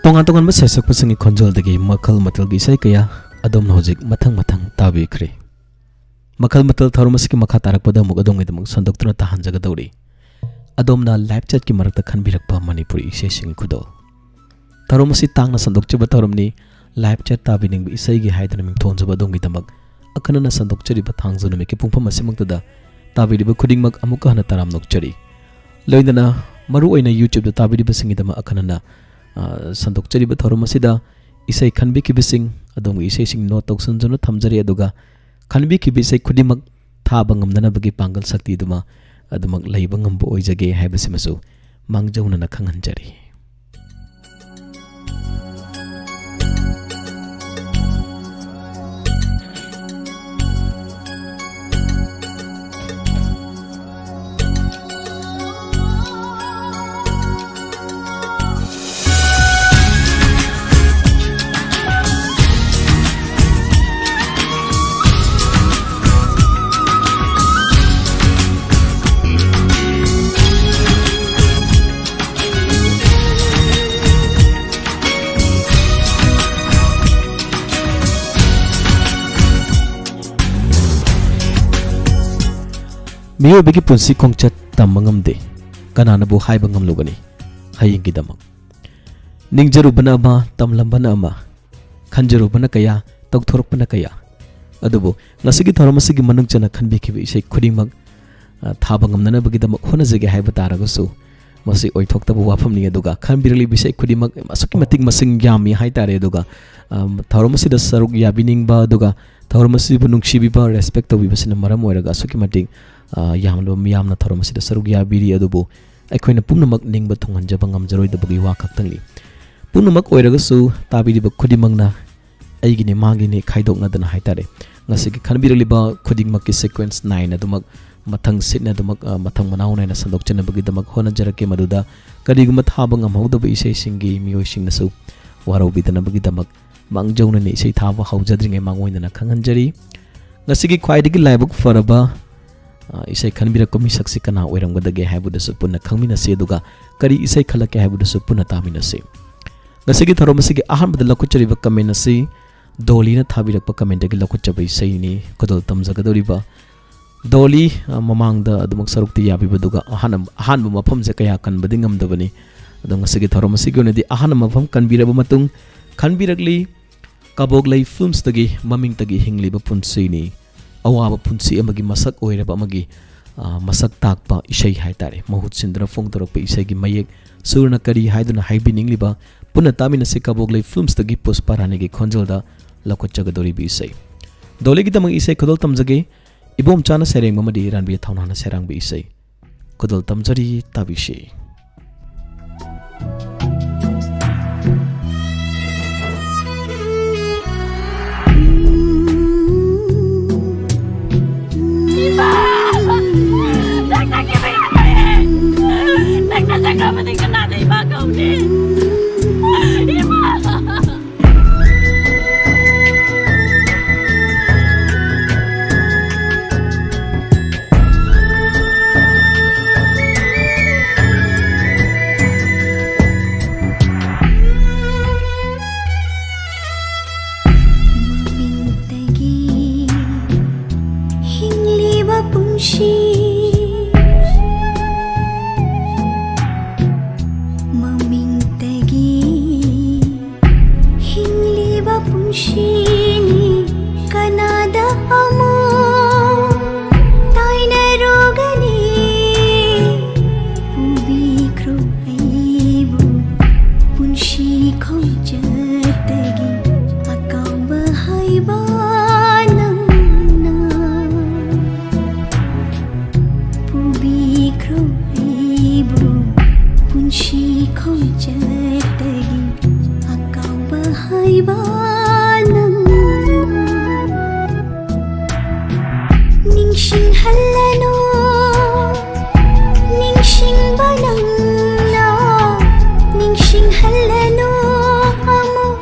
ꯇꯣꯉꯥꯟ ꯇꯣꯉꯥꯟꯕ ꯁꯩꯁꯛꯄꯁꯤꯡꯒꯤ ꯈꯣꯟꯖꯦꯜꯗꯒꯤ ꯃꯈꯜ ꯃꯊꯦꯜꯒꯤ ꯏꯁꯩ ꯀꯌꯥ ꯑꯗꯣꯝꯅ ꯍꯧꯖꯤꯛ ꯃꯊꯪ ꯃꯊꯪ ꯇꯥꯕꯤꯈ꯭ꯔꯦ꯫ ꯃꯈꯜ ꯃꯊꯦꯜ ꯊꯧꯔꯝ ꯑꯁꯤꯒꯤ ꯃꯈꯥ ꯇꯥꯔꯛꯄꯗ ꯑꯃꯨꯛ ꯑꯗꯣꯝꯒꯤꯗꯃꯛ ꯁꯟꯗꯣꯛꯇꯨꯅ ꯇꯥꯍꯟꯖꯒꯗꯧꯔꯤ꯫ ꯑꯗꯣꯝꯅ live chatꯀꯤ ꯃꯔꯛꯇ ꯈꯟꯕꯤꯔꯛꯄ ꯃꯅꯤꯄꯨꯔꯤ ꯏꯁꯩꯁꯤꯡꯒꯤ ꯈꯨꯗꯣꯜ꯫ ꯊꯧꯔꯝ ꯑꯁꯤ ꯇꯥꯡꯅ ꯁꯟꯗꯣꯛꯆꯕ ꯊꯧꯔꯝꯅꯤ꯫ Live chat ꯇꯥꯕꯤꯅꯤꯡꯕ ꯏꯁꯩꯒꯤ ꯍꯥꯏꯗꯨꯅ ꯃꯤꯡꯊꯣꯟꯖꯕ ꯑꯗꯣꯝꯒꯤꯗꯃꯛ ꯑꯈꯟꯅꯅ ꯁꯟꯗꯣꯛꯆꯔꯤꯕ ꯊꯥꯡꯖ ꯅꯨꯃꯤꯠꯀꯤ ꯄꯨꯡꯐꯝ ꯑꯁꯤꯃꯛꯇꯗ ꯇꯥꯕꯤꯔꯤꯕ ꯈꯨꯗꯤꯡꯃꯛ ꯑꯃꯨꯛꯀ ꯍꯟꯅ ꯇꯔꯥꯝꯅ ꯑꯣꯛꯆꯔꯤ꯫ ꯂꯣꯏꯅꯅ ꯃꯔꯨꯑꯣꯏꯅ YouTubeꯇ ꯇꯥꯕꯤꯔꯤꯕꯁꯤꯡꯒꯤꯗꯃꯛ ꯑꯈꯟꯅꯅ, ꯑ, ꯁꯟꯗꯣꯛꯆꯔꯤꯕ ꯊꯧꯔꯝ ꯑꯁꯤꯗ ꯏꯁꯩ ꯈꯟꯕꯤꯈꯤꯕꯁꯤꯡ, ꯑꯗꯣꯝꯒꯤ ꯏꯁꯩꯁꯤꯡ note ꯇꯧꯁꯤꯟꯗꯨꯅ ꯊꯝꯖꯔꯤ, ꯑꯗꯨꯒ ꯈꯟꯕꯤꯈꯤꯕ ꯏꯁꯩ ꯈꯨꯗꯤꯡꯃꯛ ꯊꯥꯕ ꯉꯝꯅꯅꯕꯒꯤ ꯄꯥꯡꯒꯜ ꯁꯛꯇꯤꯗꯨꯃ ꯑꯗꯨꯃꯛ ꯂꯩꯕ ꯉꯝꯕ ꯑꯣꯏꯖꯒꯦ ꯍꯥꯏꯕꯁꯤꯃꯁꯨ ꯃꯥꯡꯖꯧꯅꯅ ꯈꯪꯍꯟꯖꯔꯤ꯫ ꯃꯤꯑꯣꯏꯕꯒꯤ ꯄꯨꯟꯁꯤ ꯈꯣꯡꯆꯠ ꯇꯝꯕ ꯉꯝꯗꯦ꯫ ꯀꯅꯥꯅꯕꯨ ꯍꯥꯏꯕ ꯉꯝꯂꯨꯒꯅꯤ ꯍꯌꯦꯡꯒꯤꯗꯃꯛ? ꯅꯤꯡꯖꯔꯨꯕꯅ ꯑꯃ, ꯇꯝꯂꯝꯕꯅ ꯑꯃ, ꯈꯟꯖꯔꯨꯕꯅ ꯀꯌꯥ, ꯇꯧꯊꯣꯔꯛꯄꯅ ꯀꯌꯥ꯫ ꯑꯗꯨꯕꯨ ꯉꯁꯤꯒꯤ ꯊꯧꯔꯝ ꯑꯁꯤꯒꯤ ꯃꯅꯨꯡ ꯆꯟꯅ ꯈꯟꯕꯤꯈꯤꯕ ꯏꯁꯩ ꯈꯨꯗꯤꯡꯃꯛ, ꯑ, ꯊꯥꯕ ꯉꯝꯅꯅꯕꯒꯤꯗꯃꯛ ꯍꯣꯠꯅꯖꯒꯦ ꯍꯥꯏꯕ ꯇꯥꯔꯒꯁꯨ, ꯃꯁꯤ ꯑꯣꯏꯊꯣꯛꯇꯕ ꯋꯥꯐꯝꯅꯤ꯫ ꯑꯗꯨꯒ ꯈꯟꯕꯤꯔꯛꯂꯤꯕ ꯏꯁꯩ ꯈꯨꯗꯤꯡꯃꯛ ꯑꯁꯨꯛꯀꯤ ꯃꯇꯤꯛ ꯃꯁꯤꯡ ꯌꯥꯝꯃꯤ ꯍꯥꯏꯇꯥꯔꯦ꯫ ꯑꯗꯨꯒ, ꯑ, ꯊꯧꯔꯝ ꯑꯁꯤꯗ ꯁꯔꯨꯛ ꯌꯥꯕꯤꯅꯤꯡꯕ, ꯑꯗꯨꯒ ꯊꯧꯔꯝ ꯑꯁꯤꯕꯨ ꯅꯨꯡꯁꯤꯕꯤꯕ, respect ꯇꯧꯕꯤꯕꯁꯤꯅ ꯃꯔꯝ ꯑꯣꯏꯔꯒ ꯑꯁꯨꯛꯀꯤ ꯃꯇꯤꯛ, ꯑ, ꯌꯥꯝꯂꯕ ꯃꯤꯌꯥꯝꯅ ꯊꯧꯔꯝ ꯑꯁꯤꯗ ꯁꯔꯨꯛ ꯌꯥꯕꯤꯔꯤ꯫ ꯑꯗꯨꯕꯨ ꯑꯩꯈꯣꯏꯅ ꯄꯨꯝꯅꯃꯛ ꯅꯤꯡꯕ ꯊꯨꯡꯍꯟꯖꯕ ꯉꯝꯖꯔꯣꯏꯗꯕꯒꯤ ꯋꯥ ꯈꯛꯇꯪꯅꯤ꯫ ꯄꯨꯝꯅꯃꯛ ꯑꯣꯏꯔꯒꯁꯨ ꯇꯥꯕꯤꯔꯤꯕ ꯈꯨꯗꯤꯡꯃꯛꯅ ꯑꯩꯒꯤꯅꯤ ꯃꯥꯒꯤꯅꯤ ꯈꯥꯏꯗꯣꯛꯅꯗꯅ ꯍꯥꯏꯇꯥꯔꯦ, ꯉꯁꯤꯒꯤ ꯈꯟꯕꯤꯔꯛꯂꯤꯕ ꯈꯨꯗꯤꯡꯃꯛꯀꯤ sequence ꯅꯥꯏꯅ ꯑꯗꯨꯃꯛ ꯃꯊꯪ ꯁꯤꯠꯅ ꯑꯗꯨꯃꯛ, ꯑ, ꯃꯊꯪ ꯃꯅꯥꯎ ꯅꯥꯏꯅ ꯁꯟꯗꯣꯛꯆꯅꯕꯒꯤꯗꯃꯛ ꯍꯣꯠꯅꯖꯔꯛꯀꯦ꯫ ꯃꯗꯨꯗ ꯀꯔꯤꯒꯨꯝꯕ ꯊꯥꯕ ꯉꯝꯍꯧꯗꯕ ꯏꯁꯩꯁꯤꯡꯒꯤ ꯃꯤꯑꯣꯏꯁꯤꯡꯅꯁꯨ ꯋꯥꯔꯧꯕꯤꯗꯅꯕꯒꯤꯗꯃꯛ ꯃꯥꯡꯖꯧꯅꯅ ꯏꯁꯩ ꯊꯥꯕ ꯍꯧꯖꯗ꯭ꯔꯤꯉꯩ ꯃꯥꯡꯑꯣꯏꯅꯅ ꯈꯪꯍꯟꯖꯔꯤ꯫ ꯉꯁꯤꯒꯤ ꯈ꯭ꯋꯥꯏꯗꯒꯤ ꯂꯥꯏꯕꯛ ꯐꯔꯕ, ꯑ, ꯏꯁꯩ ꯈꯟꯕꯤꯔꯛꯄ ꯃꯤꯁꯛꯁꯤ ꯀꯅꯥ ꯑꯣꯏꯔꯝꯒꯗꯒꯦ ꯍꯥꯏꯕꯗꯨꯁꯨ ꯄꯨꯟꯅ ꯈꯪꯃꯤꯟꯅꯁꯤ, ꯑꯗꯨꯒ ꯀꯔꯤ ꯏꯁꯩ ꯈꯜꯂꯛꯀꯦ ꯍꯥꯏꯕꯗꯨꯁꯨ ꯄꯨꯟꯅ ꯇꯥꯃꯤꯟꯅꯁꯤ꯫ ꯉꯁꯤꯒꯤ ꯊꯧꯔꯝ ꯑꯁꯤꯒꯤ ꯑꯍꯥꯟꯕꯗ ꯂꯧꯈꯠꯆꯔꯤꯕ comment ꯑꯁꯤ ꯗꯣꯂꯤꯅ ꯊꯥꯕꯤꯔꯛꯄ commentꯇꯒꯤ ꯂꯧꯈꯠꯆꯕ ꯏꯁꯩꯅꯤ꯫ ꯈꯨꯗꯣꯜ ꯇꯝꯖꯒꯗꯧꯔꯤꯕ ꯗꯣꯂꯤ, ꯑ, ꯃꯃꯥꯡꯗ ꯑꯗꯨꯃꯛ ꯁꯔꯨꯛꯇꯤ ꯌꯥꯕꯤꯕꯗꯨꯒ ꯑꯍꯥꯟꯕ, ꯑꯍꯥꯟꯕ ꯃꯐꯝꯁꯦ ꯀꯌꯥ ꯀꯟꯕꯗꯤ ꯉꯝꯗꯕꯅꯤ꯫ ꯑꯗꯣ ꯉꯁꯤꯒꯤ ꯊꯧꯔꯝ ꯑꯁꯤꯒꯤ ꯑꯣꯏꯅꯗꯤ ꯑꯍꯥꯟꯕ ꯃꯐꯝ ꯀꯟꯕꯤꯔꯕ ꯃꯇꯨꯡ, ꯈꯟꯕꯤꯔꯛꯂꯤ ꯀꯕꯣꯛꯂꯩ Filmsꯇꯒꯤ ꯃꯃꯤꯡꯇꯒꯤ ꯍꯤꯡꯂꯤꯕ ꯄꯨꯟꯁꯤꯅꯤ꯫ ꯑꯋꯥꯕ ꯄꯨꯟꯁꯤ ꯑꯃꯒꯤ ꯃꯁꯛ ꯑꯣꯏꯔꯕ ꯑꯃꯒꯤ, ꯑ, ꯃꯁꯛ ꯇꯥꯛꯄ ꯏꯁꯩ ꯍꯥꯏꯇꯥꯔꯦ꯫ ꯃꯍꯨꯠ ꯁꯤꯟꯗꯨꯅ ꯐꯣꯡꯗꯣꯔꯛꯄ ꯏꯁꯩꯒꯤ ꯃꯌꯦꯛ ꯁꯨꯔꯅ ꯀꯔꯤ ꯍꯥꯏꯗꯨꯅ ꯍꯥꯏꯕꯤꯅꯤꯡꯂꯤꯕ? ꯄꯨꯟꯅ ꯇꯥꯃꯤꯟꯅꯁꯤ ꯀꯕꯣꯛꯂꯩ Filmsꯇꯒꯤ ꯄꯨꯁꯄꯥ ꯔꯥꯅꯤꯒꯤ ꯈꯣꯟꯖꯦꯜꯗ ꯂꯧꯈꯠꯆꯒꯗꯧꯔꯤꯕ ꯏꯁꯩ꯫ ꯗꯣꯂꯤꯒꯤꯗꯃꯛ ꯏꯁꯩ ꯈꯨꯗꯣꯜ ꯇꯝꯖꯒꯦ꯫ ꯏꯕꯣꯝꯆꯥꯅ ꯁꯩꯔꯦꯡꯕ ꯑꯃꯗꯤ ꯔꯥꯟꯕꯤ ꯊꯧꯅꯥꯅ ꯁꯩꯔꯥꯡꯕ ꯏꯁꯩ꯫ ꯈꯨꯗꯣꯜ ꯇꯝꯖꯔꯤ, ꯇꯥꯕꯤꯁꯤ꯫ ꯍꯤꯡꯂꯤꯕ ꯄꯨꯟꯁꯤ ꯄꯨꯟꯁꯤꯅꯤ ꯀꯅꯥꯗ ꯑꯃꯨꯛ ꯇꯥꯏꯅꯔꯨꯒꯅꯤ? ꯄꯨꯕꯤꯈ꯭ꯔꯣ ꯑꯩꯕꯨ ꯄꯨꯟꯁꯤ ꯈꯣꯡꯆꯠꯇꯒꯤ ꯑꯀꯥꯎꯕ ꯍꯥꯏꯕ ꯅꯪꯅ꯫ ꯄꯨꯕꯤꯈ꯭ꯔꯣ ꯑꯩꯕꯨ ꯄꯨꯟꯁꯤ ꯈꯣꯡꯆꯠꯇꯒꯤ ꯑꯀꯥꯎꯕ ꯍꯥꯏꯕ ꯅꯪꯅ꯫ ꯅꯤꯡꯁꯤꯡꯍꯜꯂꯅꯨ ꯅꯤꯡꯁꯤꯡꯕ ꯅꯪꯅ꯫ ꯅꯤꯡꯁꯤꯡꯍꯜꯂꯅꯨ ꯑꯃꯨꯛ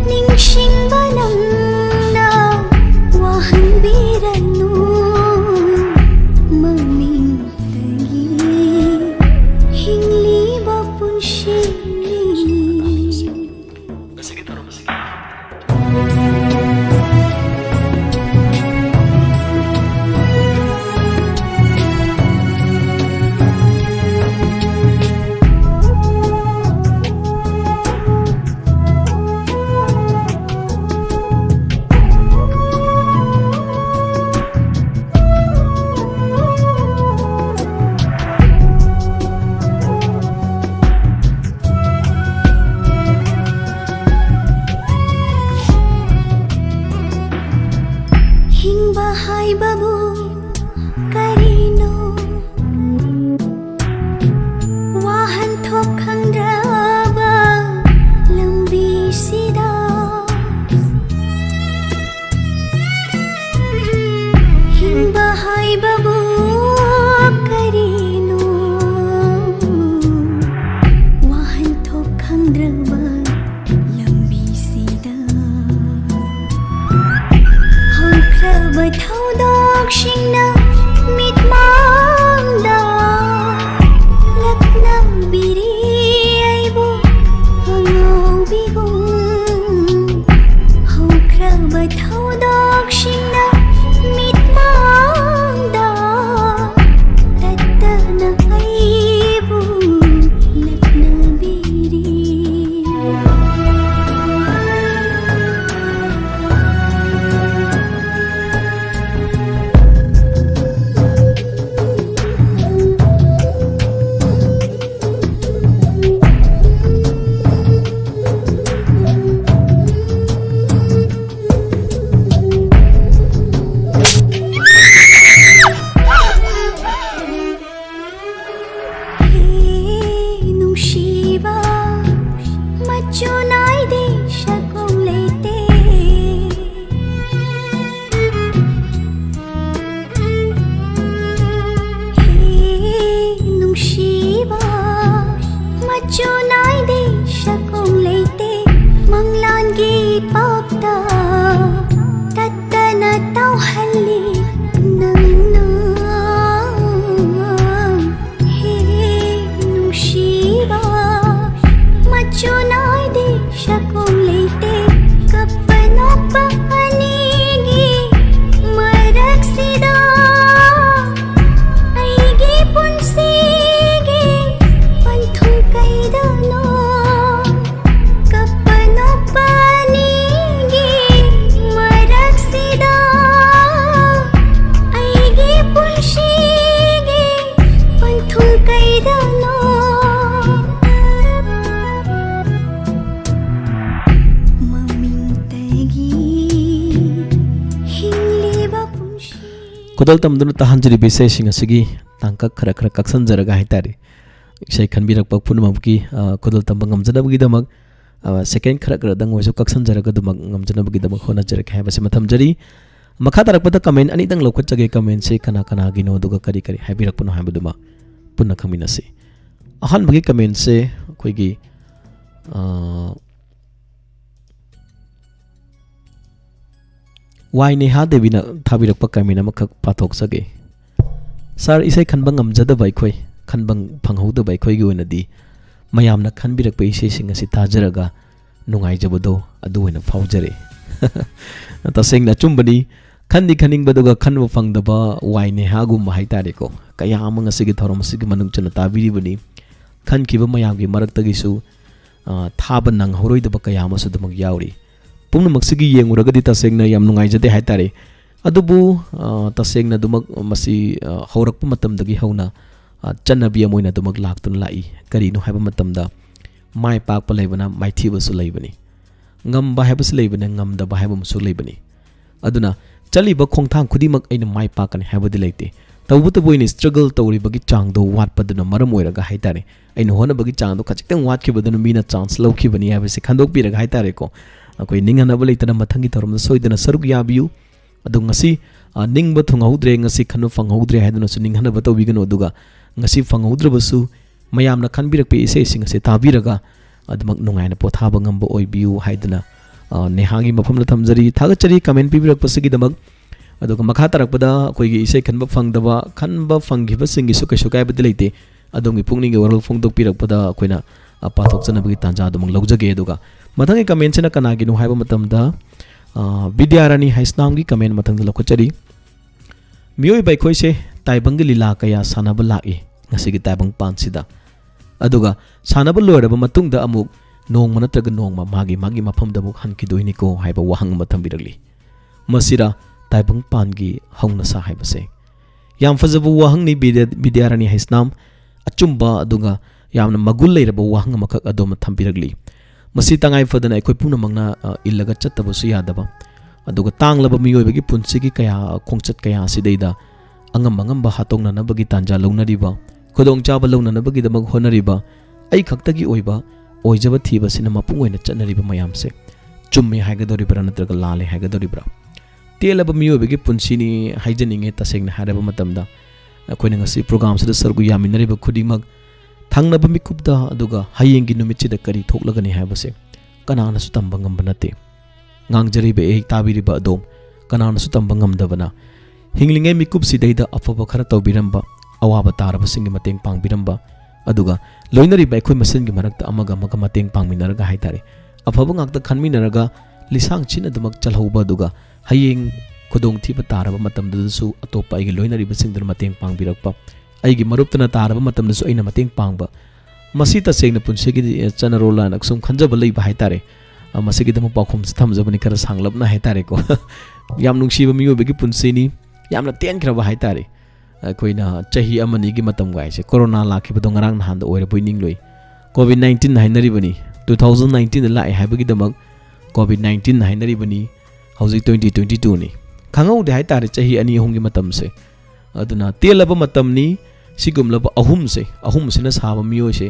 ꯅꯤꯡꯁꯤꯡꯕ ꯅꯪꯅ꯫ ꯋꯥꯍꯟꯕꯤꯔꯅꯨ ꯃꯃꯤꯡꯗꯒꯤ ꯍꯤꯡꯂꯤꯕ ꯄꯨꯟꯁꯤꯅꯤ꯫ ꯍꯤꯡꯕ ꯍꯥꯏꯕꯕꯨ ꯀꯔꯤꯅꯣ? ꯋꯥꯍꯟꯊꯣꯛ ꯈꯪꯗ꯭ꯔꯕ ꯂꯝꯕꯤꯁꯤꯗ ꯍꯤꯡꯕ ꯍꯥꯏꯕꯕꯨ ꯀꯔꯤꯅꯣ? ꯋꯥꯍꯟꯊꯣꯛ ꯈꯪꯗ꯭ꯔꯕ ꯂꯝꯕꯤꯁꯤꯗ ꯍꯧꯈ꯭ꯔꯕ ꯊꯧꯗꯣꯛꯁꯤꯡꯅ ꯃꯤꯠꯃꯥꯡꯗ ꯂꯛꯅꯕꯤꯔꯤ꯫ ꯃꯆꯨ ꯅꯥꯏꯗꯦ ꯁꯛꯈꯣꯡ ꯂꯩꯇꯦ꯫ ꯍꯦ ꯅꯨꯡꯁꯤꯕ, ꯃꯆꯨ ꯅꯥꯏꯗꯦ ꯁꯛꯈꯣꯡ ꯂꯩꯇꯦ꯫ ꯃꯪꯂꯥꯟꯒꯤ ꯄꯥꯛꯇ ꯇꯠꯇꯅ ꯇꯧꯍꯜꯂꯤ ꯅꯪꯅ꯫ ꯍꯦ ꯅꯨꯡꯁꯤꯕ, ꯃꯆꯨ ꯅꯥꯏꯗꯦ ꯁꯛꯈꯣꯡ ꯂꯩꯇꯦ꯫ ꯀꯞꯄ ꯅꯣꯛꯄ ꯑꯅꯤꯒꯤ ꯃꯔꯛꯁꯤꯗ ꯑꯩꯒꯤ ꯄꯨꯟꯁꯤꯒꯤ ꯄꯟꯊꯨꯡ ꯀꯩꯗꯅꯣ? ꯀꯞꯄ ꯅꯣꯛꯄ ꯑꯅꯤꯒꯤ ꯃꯔꯛꯁꯤꯗ ꯑꯩꯒꯤ ꯄꯨꯟꯁꯤꯒꯤ ꯄꯟꯊꯨꯡ ꯀꯩꯗꯅꯣ? ꯃꯃꯤꯡꯇꯒꯤ ꯍꯤꯡꯂꯤꯕ ꯄꯨꯟꯁꯤ꯫ ꯈꯨꯗꯣꯜ ꯇꯝꯗꯨꯅ ꯇꯥꯍꯟꯖꯔꯤꯕ ꯏꯁꯩꯁꯤꯡ ꯑꯁꯤꯒꯤ ꯇꯥꯡꯀꯛ ꯈꯔ ꯈꯔ ꯀꯛꯁꯟꯖꯔꯒ ꯍꯥꯏꯇꯥꯔꯦ, ꯏꯁꯩ ꯈꯟꯕꯤꯔꯛꯄ ꯄꯨꯝꯅꯃꯛꯀꯤ, ꯑ, ꯈꯨꯗꯣꯜ ꯇꯝꯕ ꯉꯝꯖꯅꯕꯒꯤꯗꯃꯛ, ꯑ, second ꯈꯔ ꯈꯔꯗꯪ ꯑꯣꯏꯔꯁꯨ ꯀꯛꯁꯟꯖꯔꯒ ꯑꯗꯨꯃꯛ ꯉꯝꯖꯅꯕꯒꯤꯗꯃꯛ ꯍꯣꯠꯅꯖꯔꯛꯀꯦ ꯍꯥꯏꯕꯁꯤꯃ ꯊꯝꯖꯔꯤ꯫ ꯃꯈꯥ ꯇꯥꯔꯛꯄꯗ comment ꯑꯅꯤꯗꯪ ꯂꯧꯈꯠꯆꯒꯦ꯫ Commentꯁꯦ ꯀꯅꯥ ꯀꯅꯥꯒꯤꯅꯣ, ꯑꯗꯨꯒ ꯀꯔꯤ ꯀꯔꯤ ꯍꯥꯏꯕꯤꯔꯛꯄꯅꯣ ꯍꯥꯏꯕꯗꯨꯃ ꯄꯨꯟꯅ ꯈꯪꯃꯤꯟꯅꯁꯤ꯫ ꯑꯍꯥꯟꯕꯒꯤ commentꯁꯦ ꯑꯩꯈꯣꯏꯒꯤ, ꯑ, ꯋꯥꯏ ꯅꯦꯍꯥ ꯗꯦꯕꯤꯅ ꯊꯥꯕꯤꯔꯛꯄ comment ꯑꯃꯈꯛ ꯄꯥꯊꯣꯛꯆꯒꯦ꯫ "ꯁꯥꯔ, ꯏꯁꯩ ꯈꯟꯕ ꯉꯝꯖꯗꯕ ꯑꯩꯈꯣꯏ, ꯈꯟꯕ ꯐꯪꯍꯧꯗꯕ ꯑꯩꯈꯣꯏꯒꯤ ꯑꯣꯏꯅꯗꯤ ꯃꯌꯥꯝꯅ ꯈꯟꯕꯤꯔꯛꯄ ꯏꯁꯩꯁꯤꯡ ꯑꯁꯤ ꯇꯥꯖꯔꯒ ꯅꯨꯡꯉꯥꯏꯖꯕꯗꯣ ꯑꯗꯨ ꯑꯣꯏꯅ ꯐꯥꯎꯖꯔꯦ꯫" ꯇꯁꯦꯡꯅ ꯑꯆꯨꯝꯕꯅꯤ꯫ ꯈꯟꯗꯤ ꯈꯟꯅꯤꯡꯕꯗꯨꯒ ꯈꯟꯕ ꯐꯪꯗꯕ ꯋꯥꯏ ꯅꯦꯍꯥꯒꯨꯝꯕ ꯍꯥꯏꯇꯥꯔꯦꯀꯣ, ꯀꯌꯥ ꯑꯃ ꯉꯁꯤꯒꯤ ꯊꯧꯔꯝ ꯑꯁꯤꯒꯤ ꯃꯅꯨꯡ ꯆꯟꯅ ꯇꯥꯕꯤꯔꯤꯕꯅꯤ꯫ ꯈꯟꯈꯤꯕ ꯃꯌꯥꯝꯒꯤ ꯃꯔꯛꯇꯒꯤꯁꯨ, ꯑ, ꯊꯥꯕ ꯅꯪꯍꯧꯔꯣꯏꯗꯕ ꯀꯌꯥ ꯑꯃꯁꯨ ꯑꯗꯨꯃꯛ ꯌꯥꯎꯔꯤ꯫ ꯄꯨꯝꯅꯃꯛꯁꯤꯒꯤ ꯌꯦꯡꯉꯨꯔꯒꯗꯤ ꯇꯁꯦꯡꯅ ꯌꯥꯝ ꯅꯨꯡꯉꯥꯏꯖꯗꯦ ꯍꯥꯏꯇꯥꯔꯦ꯫ ꯑꯗꯨꯕꯨ, ꯑ, ꯇꯁꯦꯡꯅ ꯑꯗꯨꯃꯛ ꯃꯁꯤ, ꯑ, ꯍꯧꯔꯛꯄ ꯃꯇꯝꯗꯒꯤ ꯍꯧꯅ, ꯑ, ꯆꯠꯅꯕꯤ ꯑꯃ ꯑꯣꯏꯅ ꯑꯗꯨꯃꯛ ꯂꯥꯛꯇꯨꯅ ꯂꯥꯛꯏ꯫ ꯀꯔꯤꯅꯣ ꯍꯥꯏꯕ ꯃꯇꯝꯗ, ꯃꯥꯏ ꯄꯥꯛꯄ ꯂꯩꯕꯅ ꯃꯥꯏꯊꯤꯕꯁꯨ ꯂꯩꯕꯅꯤ, ꯉꯝꯕ ꯍꯥꯏꯕꯁꯨ ꯂꯩꯕꯅ ꯉꯝꯗꯕ ꯍꯥꯏꯕ ꯑꯃꯁꯨ ꯂꯩꯕꯅꯤ꯫ ꯑꯗꯨꯅ ꯆꯠꯂꯤꯕ ꯈꯣꯡꯊꯥꯡ ꯈꯨꯗꯤꯡꯃꯛ ꯑꯩꯅ ꯃꯥꯏ ꯄꯥꯛꯀꯅꯤ ꯍꯥꯏꯕꯗꯤ ꯂꯩꯇꯦ꯫ ꯇꯧꯕꯇꯕꯨ ꯑꯩꯅ struggle ꯇꯧꯔꯤꯕꯒꯤ ꯆꯥꯡꯗꯣ ꯋꯥꯠꯄꯗꯨꯅ ꯃꯔꯝ ꯑꯣꯏꯔꯒ ꯍꯥꯏꯇꯥꯔꯦ, ꯑꯩꯅ ꯍꯣꯠꯅꯕꯒꯤ ꯆꯥꯡꯗꯣ ꯈꯖꯤꯛꯇꯪ ꯋꯥꯠꯈꯤꯕꯗꯨꯅ ꯃꯤꯅ ꯆꯥꯟꯁ ꯂꯧꯈꯤꯕꯅꯤ ꯍꯥꯏꯕꯁꯤ ꯈꯟꯗꯣꯛꯄꯤꯔꯒ ꯍꯥꯏꯇꯥꯔꯦꯀꯣ, ꯑꯩꯈꯣꯏ ꯅꯤꯡꯍꯟꯅꯕ ꯂꯩꯇꯅ ꯃꯊꯪꯒꯤ ꯊꯧꯔꯝꯗ ꯁꯣꯏꯗꯅ ꯁꯔꯨꯛ ꯌꯥꯕꯤꯌꯨ꯫ ꯑꯗꯣ ꯉꯁꯤ, ꯑ, ꯅꯤꯡꯕ ꯊꯨꯡꯍꯧꯗ꯭ꯔꯦ, ꯉꯁꯤ ꯈꯟꯕ ꯐꯪꯍꯧꯗ꯭ꯔꯦ ꯍꯥꯏꯗꯨꯅꯁꯨ ꯅꯤꯡꯍꯟꯅꯕ ꯇꯧꯕꯤꯒꯅꯨ꯫ ꯑꯗꯨꯒ ꯉꯁꯤ ꯐꯪꯍꯧꯗ꯭ꯔꯕꯁꯨ ꯃꯌꯥꯝꯅ ꯈꯟꯕꯤꯔꯛꯄ ꯏꯁꯩꯁꯤꯡ ꯑꯁꯦ ꯇꯥꯕꯤꯔꯒ ꯑꯗꯨꯃꯛ ꯅꯨꯡꯉꯥꯏꯅ ꯄꯣꯊꯥꯕ ꯉꯝꯕ ꯑꯣꯏꯕꯤꯌꯨ ꯍꯥꯏꯗꯨꯅ, ꯑ, ꯅꯦꯍꯥꯒꯤ ꯃꯐꯝꯗ ꯊꯝꯖꯔꯤ꯫ ꯊꯥꯒꯠꯆꯔꯤ ꯀꯃꯦꯟ ꯄꯤꯕꯤꯔꯛꯄꯁꯤꯒꯤꯗꯃꯛ꯫ ꯑꯗꯨꯒ ꯃꯈꯥ ꯇꯥꯔꯛꯄꯗ ꯑꯩꯈꯣꯏꯒꯤ ꯏꯁꯩ ꯈꯟꯕ ꯐꯪꯗꯕ, ꯈꯟꯕ ꯐꯪꯈꯤꯕꯁꯤꯡꯒꯤꯁꯨ ꯀꯩꯁꯨ ꯀꯥꯏꯕꯗꯤ ꯂꯩꯇꯦ꯫ ꯑꯗꯣꯝꯒꯤ ꯄꯨꯛꯅꯤꯡꯒꯤ ꯋꯥꯔꯣꯜ ꯐꯣꯡꯗꯣꯛꯄꯤꯔꯛꯄꯗ ꯑꯩꯈꯣꯏꯅ, ꯑ, ꯄꯥꯊꯣꯛꯆꯅꯕꯒꯤ ꯇꯥꯟꯖꯥ ꯑꯗꯨꯃꯛ ꯂꯧꯖꯒꯦ꯫ ꯑꯗꯨꯒ ꯃꯊꯪꯒꯤ ꯀꯃꯦꯟꯁꯤꯅ ꯀꯅꯥꯒꯤꯅꯣ ꯍꯥꯏꯕ ꯃꯇꯝꯗ, ꯑ, ꯕꯤꯗ꯭ꯌꯥꯔꯥꯅꯤ ꯍꯩꯁꯅꯥꯝꯒꯤ ꯀꯃꯦꯟ ꯃꯊꯪꯗ ꯂꯧꯈꯠꯆꯔꯤ꯫ ꯃꯤꯑꯣꯏꯕ ꯑꯩꯈꯣꯏꯁꯦ ꯇꯥꯏꯕꯪꯒꯤ ꯂꯤꯂꯥ ꯀꯌꯥ ꯁꯥꯟꯅꯕ ꯂꯥꯛꯏ ꯉꯁꯤꯒꯤ ꯇꯥꯏꯕꯪ ꯄꯥꯟꯁꯤꯗ꯫ ꯑꯗꯨꯒ ꯁꯥꯟꯅꯕ ꯂꯣꯏꯔꯕ ꯃꯇꯨꯡꯗ ꯑꯃꯨꯛ ꯅꯣꯡꯃ ꯅꯠꯇ꯭ꯔꯒ ꯅꯣꯡꯃ ꯃꯥꯒꯤ ꯃꯥꯒꯤ ꯃꯐꯝꯗ ꯑꯃꯨꯛ ꯍꯟꯈꯤꯗꯣꯏꯅꯤꯀꯣ ꯍꯥꯏꯕ ꯋꯥꯍꯪ ꯑꯃ ꯊꯝꯕꯤꯔꯛꯂꯤ꯫ ꯃꯁꯤꯔ ꯇꯥꯏꯕꯪ ꯄꯥꯟꯒꯤ ꯍꯧꯅꯁꯥ ꯍꯥꯏꯕꯁꯦ? ꯌꯥꯝ ꯐꯖꯕ ꯋꯥꯍꯪꯅꯤ ꯕꯤꯗ꯭ꯌꯥ-, ꯕꯤꯗ꯭ꯌꯥꯔꯥꯅꯤ ꯍꯩꯁꯅꯥꯝ꯫ ꯑꯆꯨꯝꯕ ꯑꯗꯨꯒ ꯌꯥꯝꯅ ꯃꯒꯨꯟ ꯂꯩꯔꯕ ꯋꯥꯍꯪ ꯑꯃꯈꯛ ꯑꯗꯣꯝꯅ ꯊꯝꯕꯤꯔꯛꯂꯤ꯫ ꯃꯁꯤ ꯇꯉꯥꯏ ꯐꯗꯅ ꯑꯩꯈꯣꯏ ꯄꯨꯝꯅꯃꯛꯅ, ꯑ, ꯏꯜꯂꯒ ꯆꯠꯇꯕꯁꯨ ꯌꯥꯗꯕ, ꯑꯗꯨꯒ ꯇꯥꯡꯂꯕ ꯃꯤꯑꯣꯏꯕꯒꯤ ꯄꯨꯟꯁꯤꯒꯤ ꯀꯌꯥ, ꯈꯣꯡꯆꯠ ꯀꯌꯥ ꯑꯁꯤꯗꯩꯗ ꯑꯉꯝ ꯑꯉꯝꯕ ꯍꯥꯠꯇꯣꯛꯅꯅꯕꯒꯤ ꯇꯥꯟꯖꯥ ꯂꯧꯅꯔꯤꯕ, ꯈꯨꯗꯣꯡꯆꯥꯕ ꯂꯧꯅꯅꯕꯒꯤꯗꯃꯛ ꯍꯣꯠꯅꯔꯤꯕ, ꯑꯩ ꯈꯛꯇꯒꯤ ꯑꯣꯏꯕ ꯑꯣꯏꯖꯕ ꯊꯤꯕꯁꯤꯅ ꯃꯄꯨꯡ ꯑꯣꯏꯅ ꯆꯠꯅꯔꯤꯕ ꯃꯌꯥꯝꯁꯦ ꯆꯨꯝꯃꯦ ꯍꯥꯏꯒꯗꯧꯔꯤꯕ꯭ꯔꯥ ꯅꯠꯇ꯭ꯔꯒ ꯂꯥꯜꯂꯦ ꯍꯥꯏꯒꯗꯧꯔꯤꯕ꯭ꯔꯥ? ꯇꯦꯜꯂꯕ ꯃꯤꯑꯣꯏꯕꯒꯤ ꯄꯨꯟꯁꯤꯅꯤ ꯍꯥꯏꯖꯅꯤꯡꯉꯦ꯫ ꯇꯁꯦꯡꯅ ꯍꯥꯏꯔꯕ ꯃꯇꯝꯗ, ꯑꯩꯈꯣꯏꯅ ꯉꯁꯤ ꯄ꯭ꯔꯣꯒ꯭ꯔꯥꯝꯁꯤꯗ ꯁꯔꯨꯛ ꯌꯥꯃꯤꯟꯅꯔꯤꯕ ꯈꯨꯗꯤꯡꯃꯛ ꯊꯪꯅꯕ ꯃꯤꯀꯨꯞꯇ, ꯑꯗꯨꯒ ꯍꯌꯦꯡꯒꯤ ꯅꯨꯃꯤꯠꯁꯤꯗ ꯀꯔꯤ ꯊꯣꯛꯂꯒꯅꯤ ꯍꯥꯏꯕꯁꯦ ꯀꯅꯥꯅꯁꯨ ꯇꯝꯕ ꯉꯝꯕ ꯅꯠꯇꯦ꯫ ꯉꯥꯡꯖꯔꯤꯕ ꯏꯍꯩ ꯇꯥꯕꯤꯔꯤꯕ ꯑꯗꯣꯝ ꯀꯅꯥꯅꯁꯨ ꯇꯝꯕ ꯉꯝꯗꯕꯅ, ꯍꯤꯡꯂꯤꯉꯩ ꯃꯤꯀꯨꯞꯁꯤꯗꯩꯗ ꯑꯐꯕ ꯈꯔ ꯇꯧꯕꯤꯔꯝꯕ, ꯑꯋꯥꯕ ꯇꯥꯔꯕꯁꯤꯡꯒꯤ ꯃꯇꯦꯡ ꯄꯥꯡꯕꯤꯔꯝꯕ, ꯑꯗꯨꯒ ꯂꯣꯏꯅꯔꯤꯕ ꯑꯩꯈꯣꯏ ꯃꯁꯦꯟꯒꯤ ꯃꯔꯛꯇ ꯑꯃꯒ ꯑꯃꯒ ꯃꯇꯦꯡ ꯄꯥꯡꯃꯤꯟꯅꯔꯒ ꯍꯥꯏꯇꯥꯔꯦ, ꯑꯐꯕ ꯉꯥꯛꯇ ꯈꯟꯃꯤꯟꯅꯔꯒ ꯂꯤꯁꯥꯡ ꯁꯤꯠꯅ ꯑꯗꯨꯃꯛ ꯆꯜꯍꯧꯕ, ꯑꯗꯨꯒ ꯍꯌꯦꯡ ꯈꯨꯗꯣꯡꯊꯤꯕ ꯇꯥꯔꯕ ꯃꯇꯝꯗꯨꯗꯁꯨ ꯑꯇꯣꯞꯄ ꯑꯩꯒꯤ ꯂꯣꯏꯅꯔꯤꯕꯁꯤꯡꯗꯨꯅ ꯃꯇꯦꯡ ꯄꯥꯡꯕꯤꯔꯛꯄ, ꯑꯩꯒꯤ ꯃꯔꯨꯞꯇꯅ ꯇꯥꯔꯕ ꯃꯇꯝꯗꯁꯨ ꯑꯩꯅ ꯃꯇꯦꯡ ꯄꯥꯡꯕ, ꯃꯁꯤ ꯇꯁꯦꯡꯅ ꯄꯨꯟꯁꯤꯒꯤ, ꯑ, ꯆꯠꯅꯔꯣꯜ ꯍꯥꯏꯅ ꯁꯨꯝ ꯈꯟꯖꯕ ꯂꯩꯕ ꯍꯥꯏꯇꯥꯔꯦ꯫ ꯑ, ꯃꯁꯤꯒꯤꯗꯃꯛ ꯄꯥꯎꯈꯨꯝꯁꯨ ꯊꯝꯖꯕꯅꯤ ꯈꯔ ꯁꯥꯡꯂꯞꯅ ꯍꯥꯏꯇꯥꯔꯦꯀꯣ꯫ ꯌꯥꯝ ꯅꯨꯡꯁꯤꯕ ꯃꯤꯑꯣꯏꯕꯒꯤ ꯄꯨꯟꯁꯤꯅꯤ, ꯌꯥꯝꯅ ꯇꯦꯟꯈ꯭ꯔꯕ ꯍꯥꯏꯇꯥꯔꯦ꯫ ꯑꯩꯈꯣꯏꯅ ꯆꯍꯤ ꯑꯃꯅꯤꯒꯤ ꯃꯇꯝ ꯀꯥꯏꯁꯦ ꯀꯣꯔꯣꯅꯥ ꯂꯥꯛꯈꯤꯕꯗꯣ ꯉꯔꯥꯡ ꯅꯍꯥꯟꯗ ꯑꯣꯏꯔꯕꯣꯏ ꯅꯤꯡꯂꯨꯏ꯫ ꯀꯣꯚꯤꯗ ꯅꯥꯏꯟꯇꯤꯟ ꯍꯥꯏꯅꯔꯤꯕꯅꯤ, ꯇꯨ ꯊꯥꯎꯖꯟ ꯅꯥꯏꯟꯇꯤꯟꯗ ꯂꯥꯛꯑꯦ ꯍꯥꯏꯕꯒꯤꯗꯃꯛ ꯀꯣꯚꯤꯗ ꯅꯥꯏꯟꯇꯤꯟ ꯍꯥꯏꯅꯔꯤꯕꯅꯤ꯫ ꯍꯧꯖꯤꯛ ꯇ꯭ꯋꯦꯟꯇꯤ ꯇ꯭ꯋꯦꯟꯇꯤ ꯇꯨꯅꯤ꯫ ꯈꯪꯍꯧꯗꯦ ꯍꯥꯏꯇꯥꯔꯦ ꯆꯍꯤ ꯑꯅꯤ ꯑꯍꯨꯝꯒꯤ ꯃꯇꯝꯁꯦ꯫ ꯑꯗꯨꯅ ꯇꯦꯜꯂꯕ ꯃꯇꯝꯅꯤ, ꯁꯤꯒꯨꯝꯂꯕ ꯑꯍꯨꯝꯁꯦ, ꯑꯍꯨꯝꯁꯤꯅ ꯁꯥꯕ ꯃꯤꯑꯣꯏꯁꯦ,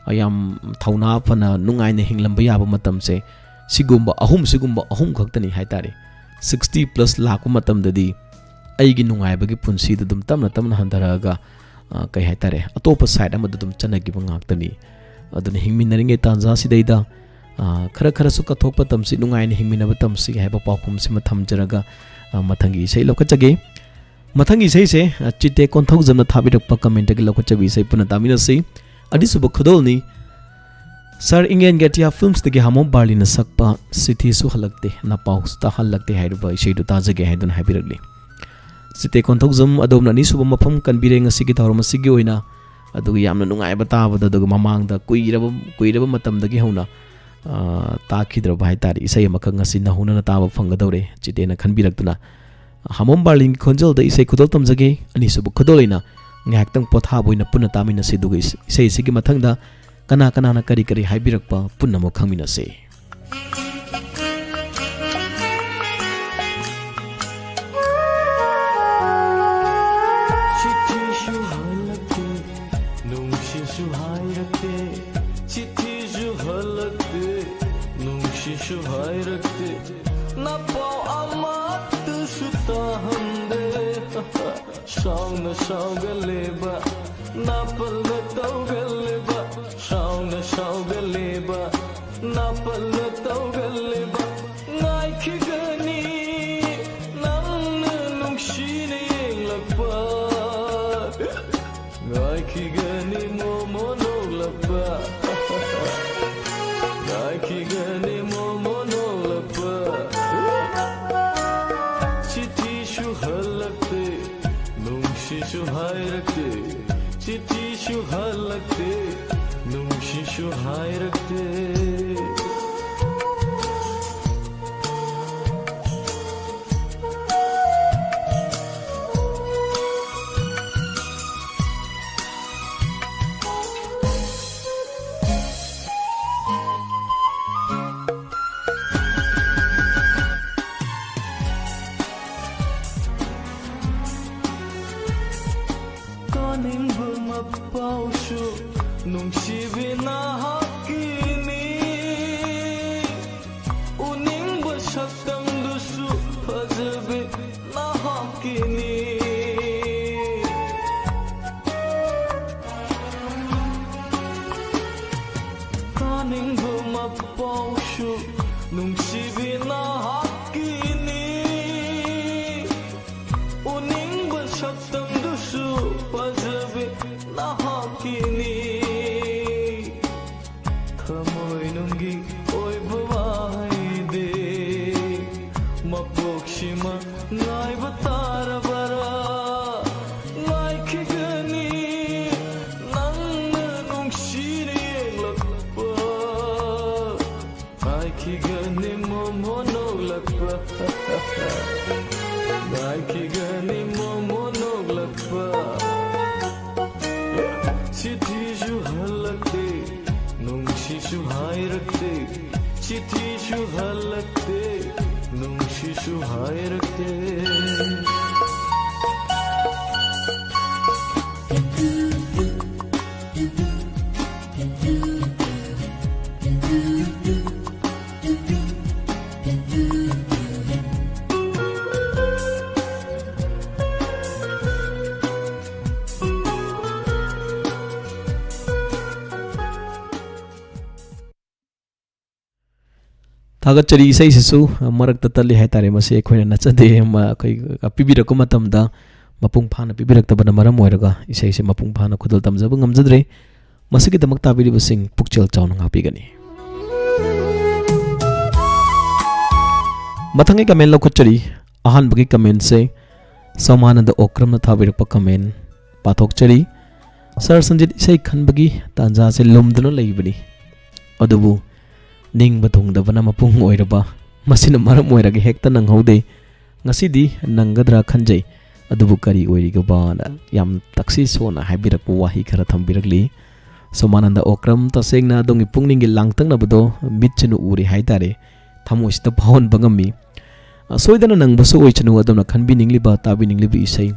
ꯑ, ꯌꯥꯝ ꯊꯧꯅꯥ ꯐꯅ ꯅꯨꯡꯉꯥꯏꯅ ꯍꯤꯡꯂꯝꯕ ꯌꯥꯕ ꯃꯇꯝꯁꯦ ꯁꯤꯒꯨꯝꯕ ꯑꯍꯨꯝ, ꯁꯤꯒꯨꯝꯕ ꯑꯍꯨꯝ ꯈꯛꯇꯅꯤ ꯍꯥꯏ ꯇꯥꯔꯦ꯫ Sixty plus ꯂꯥꯛꯄ ꯃꯇꯝꯗꯗꯤ ꯑꯩꯒꯤ ꯅꯨꯡꯉꯥꯏꯕꯒꯤ ꯄꯨꯟꯁꯤꯗ ꯑꯗꯨꯝ ꯇꯞꯅ ꯇꯞꯅ ꯍꯟꯊꯔꯛꯑꯒ, ꯑ, ꯀꯩ ꯍꯥꯏ ꯇꯥꯔꯦ, ꯑꯇꯣꯞꯄ side ꯑꯃꯗ ꯑꯗꯨꯝ ꯆꯠꯅꯈꯤꯕ ꯉꯥꯛꯇꯅꯤ꯫ ꯑꯗꯨꯅ ꯍꯤꯡꯃꯤꯟꯅꯔꯤꯉꯩ ꯇꯥꯟꯖꯥꯁꯤꯗꯩꯗ, ꯑ, ꯈꯔ ꯈꯔꯁꯨ ꯀꯠꯊꯣꯛꯄ ꯇꯝꯁꯤ, ꯅꯨꯡꯉꯥꯏꯅ ꯍꯤꯡꯃꯤꯟꯅꯕ ꯇꯝꯁꯤ ꯍꯥꯏꯕ ꯄꯥꯎꯈꯨꯝꯁꯤꯃ ꯊꯝꯖꯔꯒ, ꯑ, ꯃꯊꯪꯒꯤ ꯏꯁꯩ ꯂꯧꯈꯠꯆꯒꯦ꯫ ꯃꯊꯪꯒꯤ ꯏꯁꯩꯁꯦ, ꯑ, ꯆꯤꯇꯦ ꯀꯣꯟꯊꯧꯖꯝꯅ ꯊꯥꯕꯤꯔꯛꯄ commentꯇꯒꯤ ꯂꯧꯈꯠꯆꯕ ꯏꯁꯩ ꯄꯨꯟꯅ ꯇꯥꯃꯤꯟꯅꯁꯤ꯫ ꯑꯅꯤꯁꯨꯕ ꯈꯨꯗꯣꯜꯅꯤ꯫ Sir ꯏꯪꯂꯦꯟꯒꯤ ꯑꯇꯤꯌꯥ filmsꯇꯒꯤ ꯍꯥꯃꯣꯝ ꯕꯥꯔꯂꯤꯅ ꯁꯛꯄ ꯆꯤꯊꯤꯁꯨ ꯍꯜꯂꯛꯇꯦ, ꯅꯄꯥꯎꯁꯨ ꯇꯥꯍꯜꯂꯛꯇꯦ ꯍꯥꯏꯔꯤꯕ ꯏꯁꯩꯗꯨ ꯇꯥꯖꯒꯦ ꯍꯥꯏꯗꯨꯅ ꯍꯥꯏꯕꯤꯔꯛꯂꯤ꯫ ꯆꯤꯇꯦ ꯀꯣꯟꯊꯧꯖꯝ, ꯑꯗꯣꯝꯅ ꯑꯅꯤꯁꯨꯕ ꯃꯐꯝ ꯀꯟꯕꯤꯔꯦ ꯉꯁꯤꯒꯤ ꯊꯧꯔꯝ ꯑꯁꯤꯒꯤ ꯑꯣꯏꯅ꯫ ꯑꯗꯨꯒ ꯌꯥꯝꯅ ꯅꯨꯡꯉꯥꯏꯕ ꯇꯥꯕꯗ, ꯑꯗꯨꯒ ꯃꯃꯥꯡꯗ ꯀꯨꯏꯔꯕ, ꯀꯨꯏꯔꯕ ꯃꯇꯝꯗꯒꯤ ꯍꯧꯅ, ꯑ, ꯇꯥꯈꯤꯗ꯭ꯔꯕ ꯍꯥꯏ ꯇꯥꯔꯦ, ꯏꯁꯩ ꯑꯃꯈꯛ ꯉꯁꯤ ꯅꯧꯍꯧꯅꯅ ꯇꯥꯕ ꯐꯪꯒꯗꯧꯔꯦ, ꯆꯤꯇꯦꯅ ꯈꯟꯕꯤꯔꯛꯇꯨꯅ꯫ ꯍꯥꯃꯣꯝ ꯕꯥꯔꯂꯤꯟꯒꯤ ꯈꯣꯟꯖꯦꯜꯗ ꯏꯁꯩ ꯈꯨꯗꯣꯜ ꯇꯝꯖꯒꯦ꯫ ꯑꯅꯤꯁꯨꯕ ꯈꯨꯗꯣꯜ ꯑꯣꯏꯅ ꯉꯥꯏꯍꯥꯛꯇꯪ ꯄꯣꯊꯥꯕ ꯑꯣꯏꯅ ꯄꯨꯟꯅ ꯇꯥꯃꯤꯟꯅꯁꯤ, ꯑꯗꯨꯒ ꯏꯁ-, ꯏꯁꯩ ꯑꯁꯤꯒꯤ ꯃꯊꯪꯗ ꯀꯅꯥ ꯀꯅꯥꯅ ꯀꯔꯤ ꯀꯔꯤ ꯍꯥꯏꯕꯤꯔꯛꯄ ꯄꯨꯟꯅ ꯑꯃꯨꯛ ꯈꯪꯃꯤꯟꯅꯁꯤ꯫ ꯆꯤꯊꯤꯁꯨ ꯍꯜꯂꯛꯇꯦ, ꯅꯨꯡꯁꯤꯁꯨ ꯍꯥꯏꯔꯛꯇꯦ, ꯆꯤꯊꯤꯁꯨ ꯍꯜꯂꯛꯇꯦ, ꯅꯨꯡꯁꯤꯁꯨ ꯍꯥꯏꯔꯛꯇꯦ, ꯅꯄꯥꯎ ꯑꯃꯠꯇꯁꯨ ꯇꯥꯍꯟꯗꯦ꯫ ꯁꯥꯎꯅ ꯁꯥꯎꯒꯜꯂꯦꯕ, ꯅꯥꯄꯜꯅ ꯇꯧꯒꯜꯂꯦꯕ, ꯁꯥꯎꯅ ꯁꯥꯎꯒꯜꯂꯦꯕ, ꯅꯥꯄꯜꯅ ꯇꯧꯒꯜꯂꯦꯕ꯫ ꯉꯥꯏꯈꯤꯒꯅꯤ ꯅꯪꯅ ꯅꯨꯡꯁꯤꯅ ꯌꯦꯡꯂꯛꯄ, ꯉꯥꯏꯈꯤꯒꯅꯤ ꯃꯣꯃꯣ ꯅꯣꯛꯂꯛꯄ, ꯉꯥꯏꯈꯤꯒꯅꯤ ꯃꯣꯃꯣ ꯅꯣꯛꯂꯛꯄ꯫ ꯆꯤꯊꯤꯁꯨ ꯍꯜꯂꯛꯇꯦ, ꯅꯨꯡꯁꯤꯁꯨ ꯍꯥꯏꯔꯛꯇꯦ, ꯆꯤꯊꯤꯁꯨ ꯍꯜꯂꯛꯇꯦ, ꯅꯨꯡꯁꯤꯁꯨ ꯍꯥꯏꯔꯛꯇꯦ꯫ ꯀꯥꯅꯤꯡꯕ ꯅꯤꯡꯕ ꯃꯄꯥꯎꯁꯨ ꯅꯨꯡꯁꯤꯕꯤ ꯅꯍꯥꯛꯀꯤꯅꯤ꯫ ꯎꯅꯤꯡꯕ ꯁꯛꯇꯝꯗꯨꯁꯨ ꯐꯖꯕꯤ ꯅꯍꯥꯛꯀꯤꯅꯤ꯫ ꯊꯃꯣꯏꯅꯨꯡꯒꯤ ꯑꯣꯏꯕ ꯋꯥꯍꯩꯗꯤ ꯃꯄꯣꯛꯁꯤꯃ ꯉꯥꯏꯕ ꯇꯥꯔꯕꯔꯥ? ꯉꯥꯏꯈꯤꯒꯅꯤ ꯅꯪꯅ ꯅꯨꯡꯁꯤꯅ ꯌꯦꯡꯂꯛꯄ꯫ ꯉꯥꯏꯈꯤꯒꯅꯤ ꯃꯣꯃꯣ ꯅꯣꯛꯂꯛꯄ꯫ ꯉꯥꯏꯈꯤꯒꯅꯤ ꯃꯣꯃꯣ ꯅꯣꯛꯂꯛꯄ꯫ ꯆꯤꯊꯤꯁꯨ ꯍꯜꯂꯛꯇꯦ, ꯅꯨꯡꯁꯤꯁꯨ ꯍꯥꯏꯔꯛꯇꯦ꯫ ꯆꯤꯊꯤꯁꯨ ꯍꯜꯂꯛꯇꯦ, ꯅꯨꯡꯁꯤꯁꯨ ꯍꯥꯏꯔꯛꯇꯦ꯫ ꯊꯥꯒꯠꯆꯔꯤ꯫ ꯏꯁꯩꯁꯤꯁꯨ ꯃꯔꯛꯇ ꯇꯠꯂꯤ ꯍꯥꯏꯇꯥꯔꯦ꯫ ꯃꯁꯤ ꯑꯩꯈꯣꯏꯅ ꯅꯠꯆꯗꯦ꯫ ꯃ-, ꯑꯩꯈꯣꯏ ꯄꯤꯕꯤꯔꯛꯄ ꯃꯇꯝꯗ ꯃꯄꯨꯡ ꯐꯥꯅ ꯄꯤꯕꯤꯔꯛꯇꯕꯅ ꯃꯔꯝ ꯑꯣꯏꯔꯒ ꯏꯁꯩꯁꯦ ꯃꯄꯨꯡ ꯐꯥꯅ ꯈꯨꯗꯣꯜ ꯇꯝꯖꯕ ꯉꯝꯖꯗ꯭ꯔꯦ꯫ ꯃꯁꯤꯒꯤꯗꯃꯛ ꯇꯥꯕꯤꯔꯤꯕꯁꯤꯡ ꯄꯨꯛꯆꯦꯜ ꯆꯥꯎꯅ ꯉꯥꯛꯄꯤꯒꯅꯤ꯫ ꯃꯊꯪꯒꯤ comment ꯂꯧꯈꯠꯆꯔꯤ꯫ ꯑꯍꯥꯟꯕꯒꯤ commentꯁꯦ ꯁꯣꯃꯥꯅꯟꯗ ꯑꯣꯀ꯭ꯔꯝꯅ ꯊꯥꯕꯤꯔꯛꯄ comment ꯄꯥꯊꯣꯛꯆꯔꯤ꯫ ꯁꯥꯔ ꯁꯟꯖꯤꯠ, ꯏꯁꯩ ꯈꯟꯕꯒꯤ ꯇꯥꯟꯖꯥꯁꯦ ꯂꯨꯝꯗꯨꯅ ꯂꯩꯕꯅꯤ, ꯑꯗꯨꯕꯨ ꯅꯤꯡꯕ ꯊꯨꯡꯗꯕꯅ ꯃꯄꯨꯡ ꯑꯣꯏꯔꯕ, ꯃꯁꯤꯅ ꯃꯔꯝ ꯑꯣꯏꯔꯒ ꯍꯦꯛꯇ ꯅꯪꯍꯧꯗꯦ꯫ ꯉꯁꯤꯗꯤ ꯅꯪꯒꯗ꯭ꯔꯥ ꯈꯟꯖꯩ, ꯑꯗꯨꯕꯨ ꯀꯔꯤ ꯑꯣꯏꯔꯤꯒꯕꯅ ꯌꯥꯝ ꯇꯛꯁꯤ ꯁꯣꯟꯅ ꯍꯥꯏꯕꯤꯔꯛꯄ ꯋꯥꯍꯩ ꯈꯔ ꯊꯝꯕꯤꯔꯛꯂꯤ꯫ ꯁꯣꯃꯥꯅꯟꯗ ꯑꯣꯀ꯭ꯔꯝ, ꯇꯁꯦꯡꯅ ꯑꯗꯣꯝꯒꯤ ꯄꯨꯛꯅꯤꯡꯒꯤ ꯂꯥꯡꯇꯛꯅꯕꯗꯣ ꯃꯤꯠꯁꯤꯅ ꯎꯔꯦ ꯍꯥꯏꯇꯥꯔꯦ, ꯊꯃꯣꯏꯁꯤꯗ ꯐꯥꯎꯍꯟꯕ ꯉꯝꯃꯤ꯫ ꯑ, ꯁꯣꯏꯗꯅ ꯅꯪꯕꯁꯨ ꯑꯣꯏꯁꯅꯨ, ꯑꯗꯣꯝꯅ ꯈꯟꯕꯤꯅꯤꯡꯂꯤꯕ, ꯇꯥꯕꯤꯅꯤꯡꯂꯤꯕ ꯏꯁꯩ,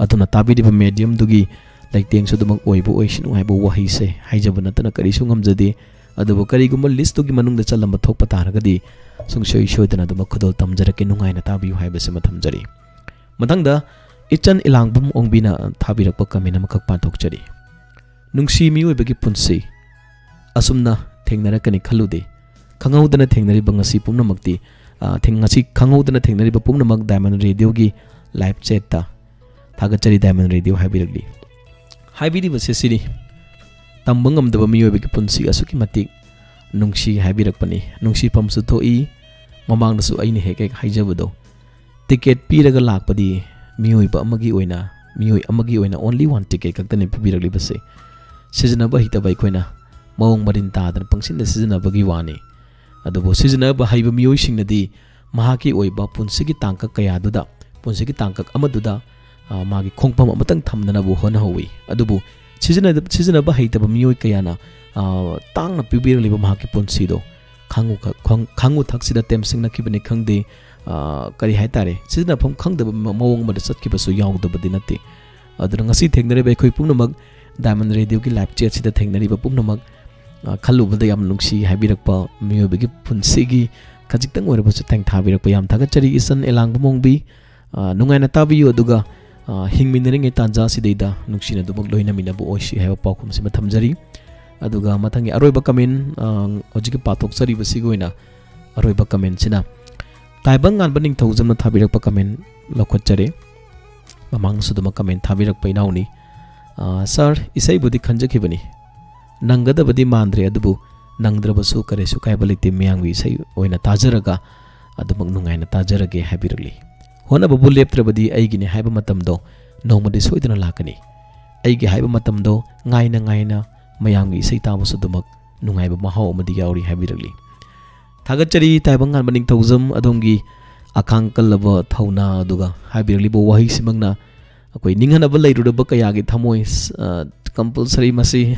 ꯑꯗꯣꯝꯅ ꯇꯥꯕꯤꯔꯤꯕ mediumꯗꯨꯒꯤ ꯂꯩꯇꯦꯡꯁꯨ ꯑꯗꯨꯃꯛ ꯑꯣꯏꯕ ꯑꯣꯏꯁꯅꯨ ꯍꯥꯏꯕ ꯋꯥꯍꯩꯁꯦ ꯍꯥꯏꯖꯕ ꯅꯠꯇꯅ ꯀꯔꯤꯁꯨ ꯉꯝꯖꯗꯦ꯫ ꯑꯗꯨꯕꯨ ꯀꯔꯤꯒꯨꯝꯕ listꯇꯨꯒꯤ ꯃꯅꯨꯡꯗ ꯆꯜꯂꯝꯕ ꯊꯣꯛꯄ ꯇꯥꯔꯒꯗꯤ ꯁꯨꯡꯁꯣꯏ ꯁꯣꯏꯗꯅ ꯑꯗꯨꯃꯛ ꯈꯨꯗꯣꯜ ꯇꯝꯖꯔꯛꯀꯦ, ꯅꯨꯡꯉꯥꯏꯅ ꯇꯥꯕꯤꯌꯨ ꯍꯥꯏꯕꯁꯤꯃ ꯊꯝꯖꯔꯤ꯫ ꯃꯊꯪꯗ ꯏꯆꯟ ꯏꯂꯥꯡꯕꯝ ꯑꯣꯡꯕꯤꯅ ꯊꯥꯕꯤꯔꯛꯄ comment ꯑꯃꯈꯛ ꯄꯥꯊꯣꯛꯆꯔꯤ꯫ ꯅꯨꯡꯁꯤ ꯃꯤꯑꯣꯏꯕꯒꯤ ꯄꯨꯟꯁꯤ ꯑꯁꯨꯝꯅ ꯊꯦꯡꯅꯔꯛꯀꯅꯤ ꯈꯜꯂꯨꯗꯦ꯫ ꯈꯪꯍꯧꯗꯅ ꯊꯦꯡꯅꯔꯤꯕ ꯉꯁꯤ ꯄꯨꯝꯅꯃꯛꯇꯤ, ꯑ, ꯊꯦꯡ-, ꯉꯁꯤ ꯈꯪꯍꯧꯗꯅ ꯊꯦꯡꯅꯔꯤꯕ ꯄꯨꯝꯅꯃꯛ Diamond Radio ꯒꯤ live chat ꯇ ꯊꯥꯒꯠꯆꯔꯤ, Diamond Radio ꯍꯥꯏꯕꯤꯔꯛꯂꯤ꯫ ꯍꯥꯏꯕꯤꯔꯤꯕꯁꯦ ꯁꯤꯅꯤ, ꯇꯝꯕ ꯉꯝꯗꯕ ꯃꯤꯑꯣꯏꯕꯒꯤ ꯄꯨꯟꯁꯤ ꯑꯁꯨꯛꯀꯤ ꯃꯇꯤꯛ ꯅꯨꯡꯁꯤ ꯍꯥꯏꯕꯤꯔꯛꯄꯅꯤ꯫ ꯅꯨꯡꯁꯤꯐꯝꯁꯨ ꯊꯣꯛꯏ, ꯃꯃꯥꯡꯗꯁꯨ ꯑꯩꯅ ꯍꯦꯛ ꯍꯦꯛ ꯍꯥꯏꯖꯕꯗꯣ, ꯇꯤꯀꯦꯠ ꯄꯤꯔꯒ ꯂꯥꯛꯄꯗꯤ ꯃꯤꯑꯣꯏꯕ ꯑꯃꯒꯤ ꯑꯣꯏꯅ, ꯃꯤꯑꯣꯏ ꯑꯃꯒꯤ ꯑꯣꯏꯅ only one ticket ꯈꯛꯇꯅꯤ ꯄꯤꯕꯤꯔꯛꯂꯤꯕꯁꯦ꯫ ꯁꯤꯖꯤꯟꯅꯕ ꯍꯩꯇꯕ ꯑꯩꯈꯣꯏꯅ ꯃꯑꯣꯡ ꯃꯔꯤꯟ ꯇꯥꯗꯅ ꯄꯪꯁꯤꯟꯗ ꯁꯤꯖꯤꯟꯅꯕꯒꯤ ꯋꯥꯅꯤ꯫ ꯑꯗꯨꯕꯨ ꯁꯤꯖꯤꯟꯅꯕ ꯍꯩꯕ ꯃꯤꯑꯣꯏꯁꯤꯡꯅꯗꯤ ꯃꯍꯥꯛꯀꯤ ꯑꯣꯏꯕ ꯄꯨꯟꯁꯤꯒꯤ ꯇꯥꯡꯀꯛ ꯀꯌꯥꯗꯨꯗ, ꯄꯨꯟꯁꯤꯒꯤ ꯇꯥꯡꯀꯛ ꯑꯃꯗꯨꯗ, ꯑ, ꯃꯥꯒꯤ ꯈꯣꯡꯐꯝ ꯑꯃꯇꯪ ꯊꯝꯅꯅꯕ ꯍꯣꯠꯅꯍꯧꯋꯤ꯫ ꯑꯗꯨꯕꯨ ꯁꯤꯖꯤꯟꯅꯗ-, ꯁꯤꯖꯤꯟꯅꯕ ꯍꯩꯇꯕ ꯃꯤꯑꯣꯏ ꯀꯌꯥꯅ, ꯑ, ꯇꯥꯡꯅ ꯄꯤꯕꯤꯔꯛꯂꯤꯕ ꯃꯍꯥꯛꯀꯤ ꯄꯨꯟꯁꯤꯗꯣ ꯈꯥꯡꯉꯨ ꯈ-, ꯈꯪ-, ꯈꯥꯡꯉꯨ ꯊꯛꯁꯤꯗ ꯇꯦꯝꯁꯤꯡꯅꯈꯤꯕꯅꯤ ꯈꯪꯗꯦ, ꯑ, ꯀꯔꯤ ꯍꯥꯏꯇꯥꯔꯦ, ꯁꯤꯖꯤꯟꯅꯐꯝ ꯈꯪꯗꯕ ꯃ-, ꯃꯑꯣꯡ ꯑꯃꯗ ꯆꯠꯈꯤꯕꯁꯨ ꯌꯥꯎꯗꯕꯗꯤ ꯅꯠꯇꯦ꯫ ꯑꯗꯨꯅ ꯉꯁꯤ ꯊꯦꯡꯅꯔꯤꯕ ꯑꯩꯈꯣꯏ ꯄꯨꯝꯅꯃꯛ Diamond Radio ꯒꯤ live chat ꯁꯤꯗ ꯊꯦꯡꯅꯔꯤꯕ ꯄꯨꯝꯅꯃꯛ, ꯑ, ꯈꯜꯂꯨꯕꯗ ꯌꯥꯝ ꯅꯨꯡꯁꯤ ꯍꯥꯏꯕꯤꯔꯛꯄ, ꯃꯤꯑꯣꯏꯕꯒꯤ ꯄꯨꯟꯁꯤꯒꯤ ꯈꯖꯤꯛꯇꯪ ꯑꯣꯏꯔꯕꯁꯨ ꯊꯦꯡꯊꯥꯕꯤꯔꯛꯄ ꯌꯥꯝ ꯊꯥꯒꯠꯆꯔꯤ꯫ ꯏꯆꯟ ꯑꯦꯂꯥꯡꯕ ꯃꯣꯡꯕꯤ, ꯑ, ꯅꯨꯡꯉꯥꯏꯅ ꯇꯥꯕꯤꯌꯨ꯫ ꯑꯗꯨꯒ, ꯑ, ꯍꯤꯡꯃꯤꯟꯅꯔꯤꯉꯩ ꯇꯥꯟꯖꯥ ꯑꯁꯤꯗꯩꯗ ꯅꯨꯡꯁꯤꯅ ꯑꯗꯨꯃꯛ ꯂꯣꯏꯅꯃꯤꯟꯅꯕ ꯑꯣꯏꯁꯤ ꯍꯥꯏꯕ ꯄꯥꯎꯈꯨꯝꯁꯤꯃ ꯊꯝꯖꯔꯤ꯫ ꯑꯗꯨꯒ ꯃꯊꯪꯒꯤ ꯑꯔꯣꯏꯕ comment, ꯑ, ꯍꯧꯖꯤꯛꯀꯤ ꯄꯥꯊꯣꯛꯆꯔꯤꯕꯁꯤꯒꯤ ꯑꯣꯏꯅ ꯑꯔꯣꯏꯕ comment ꯁꯤꯅ ꯇꯥꯏꯕꯪ ꯉꯥꯟꯕ ꯅꯤꯡꯊꯧꯖꯝꯅ ꯊꯥꯕꯤꯔꯛꯄ comment ꯂꯧꯈꯠꯆꯔꯦ꯫ ꯃꯃꯥꯡꯁꯨ ꯑꯗꯨꯃꯛ comment ꯊꯥꯕꯤꯔꯛꯄ ꯏꯅꯥꯎꯅꯤ꯫ ꯑ, "Sir, ꯏꯁꯩꯕꯨꯗꯤ ꯈꯟꯖꯈꯤꯕꯅꯤ, ꯅꯪꯒꯗꯕꯗꯤ ꯃꯥꯟꯗ꯭ꯔꯦ, ꯑꯗꯨꯕꯨ ꯅꯪꯗ꯭ꯔꯕꯁꯨ ꯀꯔꯤꯁꯨ ꯀꯥꯏꯕ ꯂꯩꯇꯦ, ꯃꯌꯥꯝꯒꯤ ꯏꯁꯩ ꯑꯣꯏꯅ ꯇꯥꯖꯔꯒ ꯑꯗꯨꯃꯛ ꯅꯨꯡꯉꯥꯏꯅ ꯇꯥꯖꯔꯒꯦ" ꯍꯥꯏꯕꯤꯔꯛꯂꯤ꯫ ꯍꯣꯠꯅꯕꯕꯨ ꯂꯦꯞꯇ꯭ꯔꯕꯗꯤ ꯑꯩꯒꯤꯅꯤ ꯍꯥꯏꯕ ꯃꯇꯝꯗꯣ ꯅꯣꯡꯃꯗꯤ ꯁꯣꯏꯗꯅ ꯂꯥꯛꯀꯅꯤ꯫ ꯑꯩꯒꯤ ꯍꯥꯏꯕ ꯃꯇꯝꯗꯣ ꯉꯥꯏꯅ ꯉꯥꯏꯅ ꯃꯌꯥꯝꯒꯤ ꯏꯁꯩ ꯇꯥꯕꯁꯨ ꯑꯗꯨꯃꯛ ꯅꯨꯡꯉꯥꯏꯕ ꯃꯍꯥꯎ ꯑꯃꯗꯤ ꯌꯥꯎꯔꯤ ꯍꯥꯏꯕꯤꯔꯛꯂꯤ꯫ ꯊꯥꯒꯠꯆꯔꯤ ꯇꯥꯏꯕꯪ ꯉꯥꯟꯕ ꯅꯤꯡꯊꯧꯖꯝ, ꯑꯗꯣꯝꯒꯤ ꯑꯈꯥꯡ ꯀꯜꯂꯕ ꯊꯧꯅꯥ ꯑꯗꯨꯒ ꯍꯥꯏꯕꯤꯔꯛꯂꯤꯕ ꯋꯥꯍꯩꯁꯤꯃꯛꯅ ꯑꯩꯈꯣꯏ ꯅꯤꯡꯍꯟꯅꯕ ꯂꯩꯔꯨꯔꯕ ꯀꯌꯥꯒꯤ ꯊꯃꯣꯏ, ꯑ, compulsory ꯃꯁꯤ,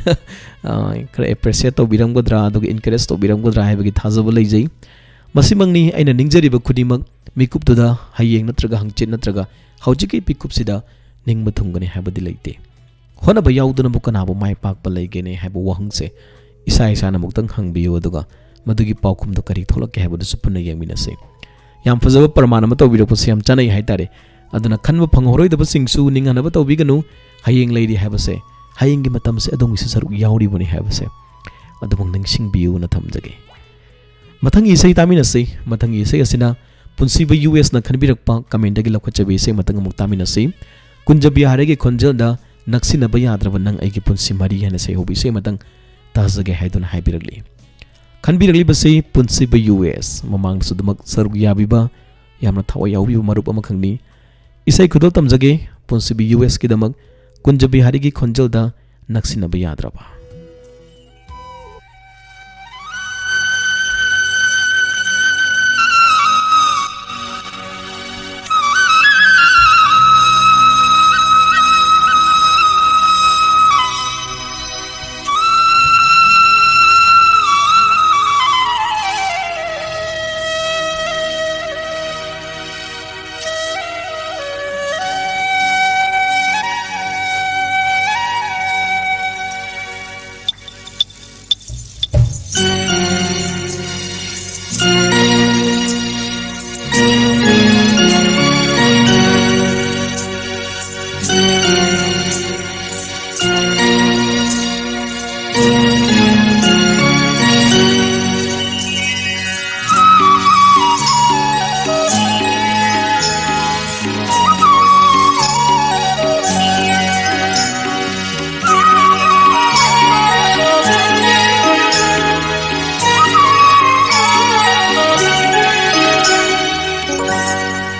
ꯑ, ꯈꯔ appreciate ꯇꯧꯕꯤꯔꯝꯒꯗ꯭ꯔꯥ, ꯑꯗꯨꯒ encourage ꯇꯧꯕꯤꯔꯝꯒꯗ꯭ꯔꯥ ꯍꯥꯏꯕꯒꯤ ꯊꯥꯖꯕ ꯂꯩꯖꯩ꯫ ꯃꯁꯤꯃꯛꯅꯤ ꯑꯩꯅ ꯅꯤꯡꯖꯔꯤꯕ ꯈꯨꯗꯤꯡꯃꯛ ꯃꯤꯀꯨꯞꯇꯨꯗ ꯍꯌꯦꯡ ꯅꯠꯇ꯭ꯔꯒ ꯍꯪꯆꯤꯠ ꯅꯠꯇ꯭ꯔꯒ ꯍꯧꯖꯤꯛꯀꯤ ꯃꯤꯀꯨꯞꯁꯤꯗ ꯅꯤꯡꯕ ꯊꯨꯡꯒꯅꯤ ꯍꯥꯏꯕꯗꯤ ꯂꯩꯇꯦ꯫ ꯍꯣꯠꯅꯕ ꯌꯥꯎꯗꯅꯕꯨ ꯀꯅꯥꯕꯨ ꯃꯥꯏ ꯄꯥꯛꯄ ꯂꯩꯒꯦꯅꯦ ꯍꯥꯏꯕ ꯋꯥꯍꯪꯁꯦ ꯏꯁꯥ ꯏꯁꯥꯅ ꯑꯃꯨꯛꯇꯪ ꯍꯪꯕꯤꯌꯨ, ꯑꯗꯨꯒ ꯃꯗꯨꯒꯤ ꯄꯥꯎꯈꯨꯝꯗꯨ ꯀꯔꯤ ꯊꯣꯛꯂꯛꯀꯦ ꯍꯥꯏꯕꯗꯨꯁꯨ ꯄꯨꯟꯅ ꯌꯦꯡꯃꯤꯟꯅꯁꯤ꯫ ꯌꯥꯝ ꯐꯖꯕ ꯄ꯭ꯔꯃꯥꯟ ꯑꯃ ꯇꯧꯕꯤꯔꯛꯄꯁꯦ ꯌꯥꯝ ꯆꯥꯅꯩ ꯍꯥꯏꯇꯥꯔꯦ꯫ ꯑꯗꯨꯅ ꯈꯟꯕ ꯐꯪꯍꯧꯔꯣꯏꯗꯕꯁꯤꯡꯁꯨ ꯅꯤꯡꯍꯟꯅꯕ ꯇꯧꯕꯤꯒꯅꯨ꯫ ꯍꯌꯦꯡ ꯂꯩꯔꯤ ꯍꯥꯏꯕꯁꯦ, ꯍꯌꯦꯡꯒꯤ ꯃꯇꯝꯁꯦ ꯑꯗꯣꯝꯒꯤꯁꯨ ꯁꯔꯨꯛ ꯌꯥꯎꯔꯤꯕꯅꯤ ꯍꯥꯏꯕꯁꯦ꯫ ꯑꯗꯨꯃꯛ ꯅꯤꯡꯁꯤꯡꯕꯤꯌꯨꯅ ꯊꯝꯖꯒꯦ꯫ ꯃꯊꯪꯒꯤ ꯏꯁꯩ ꯇꯥꯃꯤꯟꯅꯁꯤ꯫ ꯃꯊꯪꯒꯤ ꯏꯁꯩ ꯑꯁꯤꯅ ꯄꯨꯟꯁꯤꯕ ꯌꯨ ꯑꯦꯁꯅ ꯈꯟꯕꯤꯔꯛꯄ comment ꯗꯒꯤ ꯂꯧꯈꯠꯆꯕ ꯏꯁꯩ ꯑꯃꯇꯪ ꯑꯃꯨꯛ ꯇꯥꯃꯤꯟꯅꯁꯤ꯫ ꯀꯨꯟꯖꯕꯤꯍꯥꯔꯤꯒꯤ ꯈꯣꯟꯖꯦꯜꯗ "ꯅꯛꯁꯤꯟꯅꯕ ꯌꯥꯗ꯭ꯔꯕ ꯅꯪ ꯑꯩꯒꯤ ꯄꯨꯟꯁꯤ ꯃꯔꯤ" ꯍꯥꯏꯅ ꯏꯁꯩ ꯍꯧꯕ ꯏꯁꯩ ꯑꯃꯇꯪ ꯇꯥꯖꯒꯦ ꯍꯥꯏꯗꯨꯅ ꯍꯥꯏꯕꯤꯔꯛꯂꯤ꯫ ꯈꯟꯕꯤꯔꯛꯂꯤꯕꯁꯤ ꯄꯨꯟꯁꯤꯕ ꯌꯨ ꯑꯦꯁ, ꯃꯃꯥꯡꯗꯁꯨ ꯑꯗꯨꯃꯛ ꯁꯔꯨꯛ ꯌꯥꯕꯤꯕ, ꯌꯥꯝꯅ ꯊꯋꯥꯏ ꯌꯥꯎꯕꯤꯕ ꯃꯔꯨꯞ ꯑꯃꯈꯛꯅꯤ꯫ ꯏꯁꯩ ꯈꯨꯗꯣꯜ ꯇꯝꯖꯒꯦ ꯄꯨꯟꯁꯤꯕꯤ ꯌꯨ ꯑꯦꯁꯀꯤꯗꯃꯛ, ꯀꯨꯟꯖꯕꯤꯍꯥꯔꯤꯒꯤ ꯈꯣꯟꯖꯦꯜꯗ "ꯅꯛꯁꯤꯟꯅꯕ ꯌꯥꯗ꯭ꯔꯕ"꯫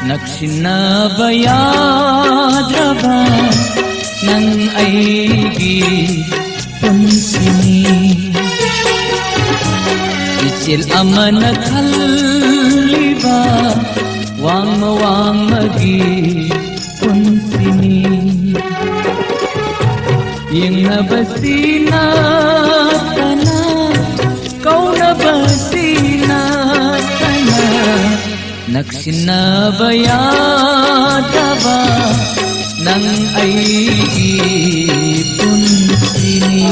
ꯅꯛꯁꯤꯟꯅꯕ ꯌꯥꯗ꯭ꯔꯕ ꯅꯪ ꯑꯩꯒꯤ ꯄꯨꯟꯁꯤꯅꯤ꯫ ꯏꯆꯦꯜ ꯑꯃꯅ ꯈꯜꯂꯤꯕ ꯋꯥꯡꯃ ꯋꯥꯡꯃꯒꯤ ꯄꯨꯟꯁꯤꯅꯤ꯫ ꯌꯦꯡꯅꯕꯁꯤ ꯅꯠꯇꯅ, ꯀꯧꯅꯕꯁꯤ ꯅꯠꯇꯅ, ꯅꯛꯁꯤꯟꯅꯕ ꯌꯥꯗꯕ ꯅꯪ ꯑꯩꯒꯤ ꯄꯨꯟꯁꯤꯅꯤ꯫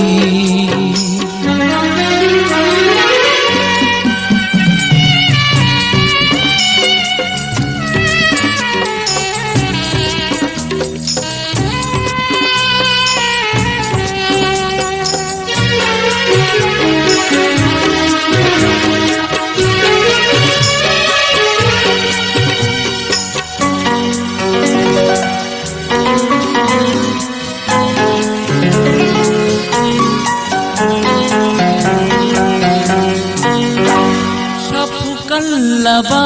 ꯂꯕ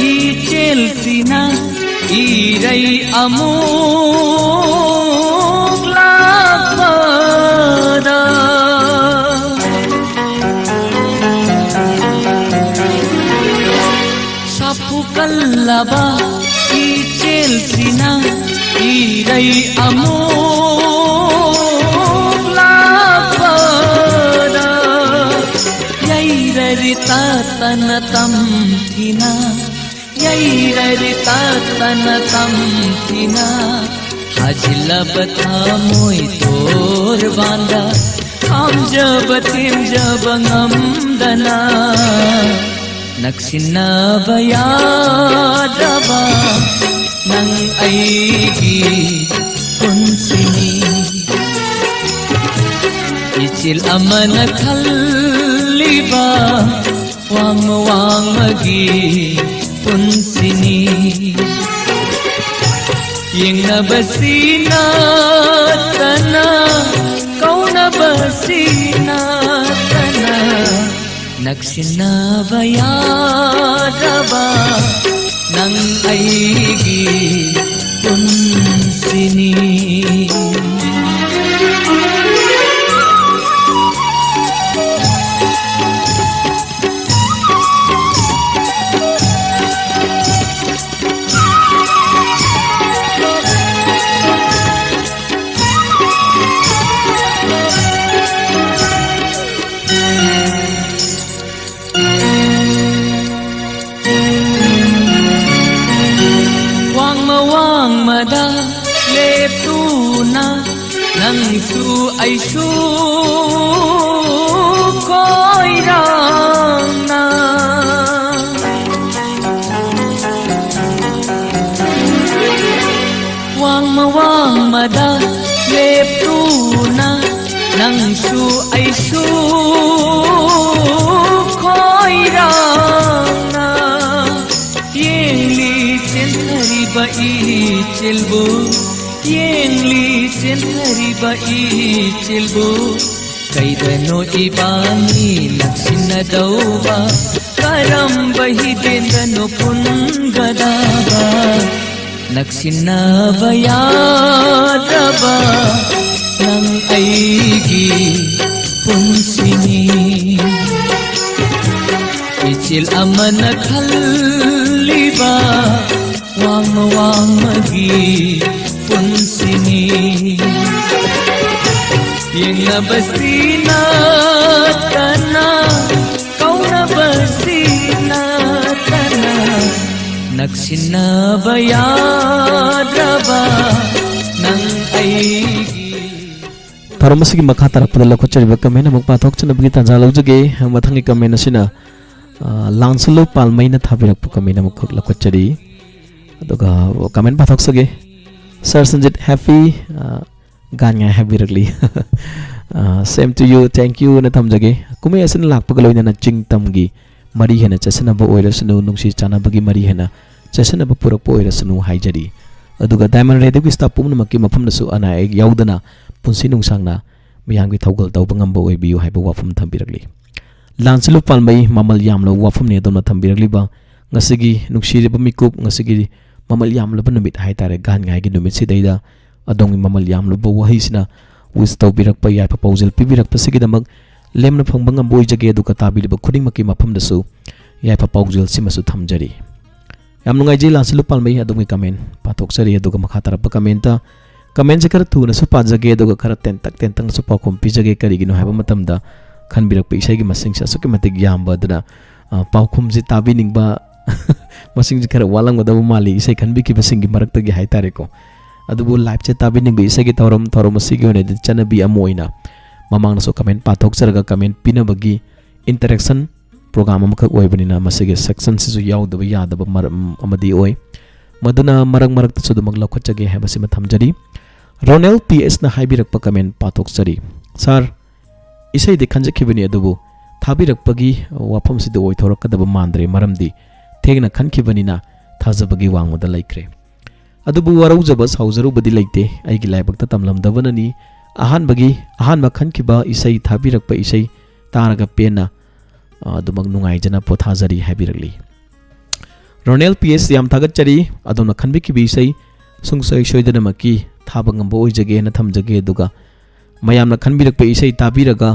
ꯏꯆꯦꯜꯁꯤꯅ ꯏꯔꯩ ꯑꯃꯨꯛ ꯂꯥꯛꯄꯗ ꯁꯥꯐꯨ ꯀꯜꯂꯕ ꯏꯆꯦꯜꯁꯤꯅ ꯏꯔꯩ ꯑꯃꯨꯛ ꯂꯥꯛꯄꯗ ꯌꯩꯔꯔꯤ ꯇꯠꯇꯅ ꯇꯝꯊꯤꯅ, ꯌꯩꯔꯔꯤ ꯇꯠꯇꯅ ꯇꯝꯊꯤꯅ, ꯍꯥꯖꯤꯜꯂꯕ ꯊꯃꯣꯏ ꯇꯣꯔꯕꯥꯟꯗ ꯈꯥꯝꯖꯕ ꯊꯦꯝꯖꯕ ꯉꯝꯗꯅ ꯅꯛꯁꯤꯟꯅꯕ ꯌꯥꯗ꯭ꯔꯕ ꯅꯪ ꯑꯩꯒꯤ ꯄꯨꯟꯁꯤꯅꯤ꯫ ꯏꯆꯤꯜ ꯑꯃꯅ ꯈꯜꯂꯤꯕ ꯋꯥꯡꯃ ꯋꯥꯡꯃꯒꯤ ꯄꯨꯟꯁꯤꯅꯤ꯫ ꯌꯦꯡꯅꯕꯁꯤ ꯅꯠꯇꯅ, ꯀꯧꯅꯕꯁꯤ ꯅꯠꯇꯅ, ꯅꯛꯁꯤꯟꯅꯕ ꯌꯥꯗ꯭ꯔꯕ ꯅꯪ ꯑꯩꯒꯤ ꯄꯨꯟꯁꯤꯅꯤ꯫ ꯋꯥꯡꯃ ꯋꯥꯡꯃꯗ ꯂꯦꯞꯇꯨꯅ ꯅꯪꯁꯨ ꯑꯩꯁꯨ ꯈꯣꯏꯔꯥꯡꯅ ꯋꯥꯡꯃ ꯋꯥꯡꯃꯗ ꯂꯦꯞꯇꯨꯅ ꯅꯪꯁꯨ ꯑꯩꯁꯨ ꯈꯣꯏꯔꯥꯡꯅ ꯌꯦꯡꯂꯤ ꯆꯦꯟꯊꯔꯤꯕ ꯏꯆꯦꯜꯕꯨ, ꯌꯦꯡꯂꯤ ꯆꯦꯟꯊꯔꯤꯕ ꯏꯆꯦꯜꯕꯨ꯫ ꯀꯩꯗꯅꯣ ꯏꯕꯥꯅꯤ ꯅꯛꯁꯤꯟꯅꯗꯧꯕ? ꯀꯔꯝꯕ ꯍꯤꯗꯦ ꯄꯨꯟꯒꯗꯕ, ꯅꯛꯁꯤꯟꯅꯕ ꯌꯥꯗ꯭ꯔꯕ ꯅꯪ ꯑꯩꯒꯤ ꯄꯨꯟꯁꯤꯅꯤ꯫ ꯏꯆꯤꯜ ꯑꯃꯅ ꯈꯜꯂꯤꯕ ꯋꯥꯡꯃ ꯋꯥꯡꯃꯒꯤ ꯄꯨꯟꯁꯤꯅꯤ꯫ ꯌꯦꯡꯅꯕꯁꯤ ꯅꯠꯇꯅ, ꯀꯧꯅꯕꯁꯤ ꯅꯠꯇꯅ, ꯅꯛꯁꯤꯟꯅꯕ ꯌꯥꯗ꯭ꯔꯕ ꯅꯪ ꯑꯩꯒꯤ꯫ ꯊꯧꯔꯝ ꯑꯁꯤꯒꯤ ꯃꯈꯥ ꯇꯥꯔꯛꯄꯗ ꯂꯧꯈꯠꯆꯔꯤꯕ ꯀꯃꯦꯟ ꯑꯃꯨꯛ ꯄꯥꯊꯣꯛꯆꯅꯕꯒꯤ ꯇꯥꯟꯖꯥ ꯂꯧꯖꯒꯦ꯫ ꯃꯊꯪꯒꯤ ꯀꯃꯦꯟ ꯑꯁꯤꯅ, ꯑ, ꯂꯥꯡꯁꯜꯂꯨ ꯄꯥꯜꯃꯩꯅ ꯊꯥꯕꯤꯔꯛꯄ ꯀꯃꯦꯟ ꯑꯃꯈꯛ ꯂꯧꯈꯠꯆꯔꯤ꯫ ꯑꯗꯨꯒ ꯀꯃꯦꯟ ꯄꯥꯊꯣꯛꯆꯒꯦ꯫ "Sir Sanjit, happy, ꯑ, ꯒꯥꯟ ꯉꯥꯏ" ꯍꯥꯏꯕꯤꯔꯛꯂꯤ꯫ ꯑ, "Same to you, thank you" ꯅ ꯊꯝꯖꯒꯦ꯫ ꯀꯨꯝꯍꯩ ꯑꯁꯤꯅ ꯂꯥꯛꯄꯒ ꯂꯣꯏꯅꯅ ꯆꯤꯡ ꯇꯝꯒꯤ ꯃꯔꯤ ꯍꯦꯟꯅ ꯆꯦꯠꯁꯤꯟꯅꯕ ꯑꯣꯏꯔꯁꯅꯨ, ꯅꯨꯡꯁꯤ ꯆꯥꯟꯅꯕꯒꯤ ꯃꯔꯤ ꯍꯦꯟꯅ ꯆꯦꯠꯁꯤꯟꯅꯕ ꯄꯨꯔꯛꯄ ꯑꯣꯏꯔꯁꯅꯨ ꯍꯥꯏꯖꯔꯤ꯫ ꯑꯗꯨꯒ Diamond Radio ꯒꯤ staff ꯄꯨꯝꯅꯃꯛꯀꯤ ꯃꯐꯝꯗꯁꯨ ꯑꯅꯥ ꯑꯌꯦꯛ ꯌꯥꯎꯗꯅ ꯄꯨꯟꯁꯤ ꯅꯨꯡꯁꯥꯡꯅ ꯃꯤꯌꯥꯝꯒꯤ ꯊꯧꯒꯜ ꯇꯧꯕ ꯉꯝꯕ ꯑꯣꯏꯕꯤꯌꯨ ꯍꯥꯏꯕ ꯋꯥꯐꯝ ꯊꯝꯕꯤꯔꯛꯂꯤ꯫ ꯂꯥꯟꯁꯤꯜꯂꯨ ꯄꯥꯜꯃꯩ ꯃꯃꯜ ꯌꯥꯝꯂꯕ ꯋꯥꯐꯝꯅꯤ ꯑꯗꯣꯝꯅ ꯊꯝꯕꯤꯔꯛꯂꯤꯕ꯫ ꯉꯁꯤꯒꯤ ꯅꯨꯡꯁꯤꯔꯕ ꯃꯤꯀꯨꯞ, ꯉꯁꯤꯒꯤ ꯃꯃꯜ ꯌꯥꯝꯂꯕ ꯅꯨꯃꯤꯠ ꯍꯥꯏꯇꯥꯔꯦ, ꯒꯥꯟ ꯉꯥꯏꯒꯤ ꯅꯨꯃꯤꯠꯁꯤꯗꯩꯗ ꯑꯗꯣꯝꯒꯤ ꯃꯃꯜ ꯌꯥꯝꯂꯕ ꯋꯥꯍꯩꯁꯤꯅ wish ꯇꯧꯕꯤꯔꯛꯄ, ꯌꯥꯏꯐ ꯄꯥꯎꯖꯦꯜ ꯄꯤꯕꯤꯔꯛꯄꯁꯤꯒꯤꯗꯃꯛ ꯂꯦꯝꯅ ꯐꯪꯕ ꯉꯝꯕ ꯑꯣꯏꯖꯒꯦ꯫ ꯑꯗꯨꯒ ꯇꯥꯕꯤꯔꯤꯕ ꯈꯨꯗꯤꯡꯃꯛꯀꯤ ꯃꯐꯝꯗꯁꯨ ꯌꯥꯏꯐ ꯄꯥꯎꯖꯦꯜꯁꯤꯃꯁꯨ ꯊꯝꯖꯔꯤ꯫ ꯌꯥꯝ ꯅꯨꯡꯉꯥꯏꯖꯩ ꯂꯥꯟꯁꯤꯜꯂꯨ ꯄꯥꯜꯃꯩ, ꯑꯗꯣꯝꯒꯤ ꯀꯃꯦꯟ ꯄꯥꯊꯣꯛꯆꯔꯤ꯫ ꯑꯗꯨꯒ ꯃꯈꯥ ꯇꯥꯔꯛꯄ ꯀꯃꯦꯟꯇ, ꯀꯃꯦꯟꯁꯦ ꯈꯔ ꯊꯨꯅꯁꯨ ꯄꯥꯖꯒꯦ, ꯑꯗꯨꯒ ꯈꯔ ꯇꯦꯟꯇꯛ ꯇꯦꯟꯇꯛꯅꯁꯨ ꯄꯥꯎꯈꯨꯝ ꯄꯤꯖꯒꯦ꯫ ꯀꯔꯤꯒꯤꯅꯣ ꯍꯥꯏꯕ ꯃꯇꯝꯗ, ꯈꯟꯕꯤꯔꯛꯄ ꯏꯁꯩꯒꯤ ꯃꯁꯤꯡꯁꯦ ꯑꯁꯨꯛꯀꯤ ꯃꯇꯤꯛ ꯌꯥꯝꯕ ꯑꯗꯨꯅ, ꯑ, ꯄꯥꯎꯈꯨꯝꯁꯦ ꯇꯥꯕꯤꯅꯤꯡꯕ ꯃꯁꯤꯡꯁꯦ ꯈꯔ ꯋꯥꯠꯂꯝꯒꯗꯕ ꯃꯥꯜꯂꯤ, ꯏꯁꯩ ꯈꯟꯕꯤꯈꯤꯕꯁꯤꯡꯒꯤ ꯃꯔꯛꯇꯒꯤ ꯍꯥꯏꯇꯥꯔꯦꯀꯣ꯫ ꯑꯗꯨꯕꯨ live ꯁꯦ ꯇꯥꯕꯤꯅꯤꯡꯕ ꯏꯁꯩꯒꯤ ꯊꯧꯔꯝ, ꯊꯧꯔꯝ ꯑꯁꯤꯒꯤ ꯑꯣꯏꯅꯗꯤ ꯆꯠꯅꯕꯤ ꯑꯃ ꯑꯣꯏꯅ ꯃꯃꯥꯡꯗꯁꯨ ꯀꯃꯦꯟ ꯄꯥꯊꯣꯛꯆꯔꯒ ꯀꯃꯦꯟ ꯄꯤꯅꯕꯒꯤ interaction program ꯑꯃꯈꯛ ꯑꯣꯏꯕꯅꯤꯅ ꯃꯁꯤꯒꯤ section ꯁꯤꯁꯨ ꯌꯥꯎꯗꯕ ꯌꯥꯗꯕ ꯃꯔꯝ ꯑꯃꯗꯤ ꯑꯣꯏ꯫ ꯃꯗꯨꯅ ꯃꯔꯛ ꯃꯔꯛꯇꯁꯨ ꯑꯗꯨꯃꯛ ꯂꯧꯈꯠꯆꯒꯦ ꯍꯥꯏꯕꯁꯤꯃ ꯊꯝꯖꯔꯤ꯫ ꯔꯣꯅꯦꯜ ꯄꯤ ꯑꯦꯁꯅ ꯍꯥꯏꯕꯤꯔꯛꯄ ꯀꯃꯦꯟ ꯄꯥꯊꯣꯛꯆꯔꯤ꯫ "Sir, ꯏꯁꯩꯗꯤ ꯈꯟꯖꯈꯤꯕꯅꯤ, ꯑꯗꯨꯕꯨ ꯊꯥꯕꯤꯔꯛꯄꯒꯤ ꯋꯥꯐꯝꯁꯤꯗ ꯑꯣꯏꯊꯣꯔꯛꯀꯗꯕ ꯃꯥꯟꯗ꯭ꯔꯦ, ꯃꯔꯝꯗꯤ ꯊꯦꯡꯅ ꯈꯟꯈꯤꯕꯅꯤꯅ ꯊꯥꯖꯕꯒꯤ ꯋꯥꯡꯃꯗ ꯂꯩꯈ꯭ꯔꯦ꯫ ꯑꯗꯨꯕꯨ ꯋꯥꯔꯧꯖꯕ ꯁꯥꯎꯖꯔꯨꯕꯗꯤ ꯂꯩꯇꯦ, ꯑꯩꯒꯤ ꯂꯥꯏꯕꯛꯇ ꯇꯝꯂꯝꯗꯕꯅꯅꯤ꯫ ꯑꯍꯥꯟꯕꯒꯤ, ꯑꯍꯥꯟꯕ ꯈꯟꯈꯤꯕ ꯏꯁꯩ ꯊꯥꯕꯤꯔꯛꯄ ꯏꯁꯩ ꯇꯥꯔꯒ ꯄꯦꯟꯅ, ꯑ, ꯑꯗꯨꯃꯛ ꯅꯨꯡꯉꯥꯏꯖꯅ ꯄꯣꯊꯥꯖꯔꯤ" ꯍꯥꯏꯕꯤꯔꯛꯂꯤ꯫ ꯔꯣꯅꯦꯜ ꯄꯤ ꯑꯦꯁ, ꯌꯥꯝ ꯊꯥꯒꯠꯆꯔꯤ꯫ ꯑꯗꯣꯝꯅ ꯈꯟꯕꯤꯈꯤꯕ ꯏꯁꯩ ꯁꯨꯡꯁꯣꯏ ꯁꯣꯏꯗꯅꯃꯛꯀꯤ ꯊꯥꯕ ꯉꯝꯕ ꯑꯣꯏꯖꯒꯦꯅ ꯊꯝꯖꯒꯦ꯫ ꯑꯗꯨꯒ ꯃꯌꯥꯝꯅ ꯈꯟꯕꯤꯔꯛꯄ ꯏꯁꯩ ꯇꯥꯕꯤꯔꯒ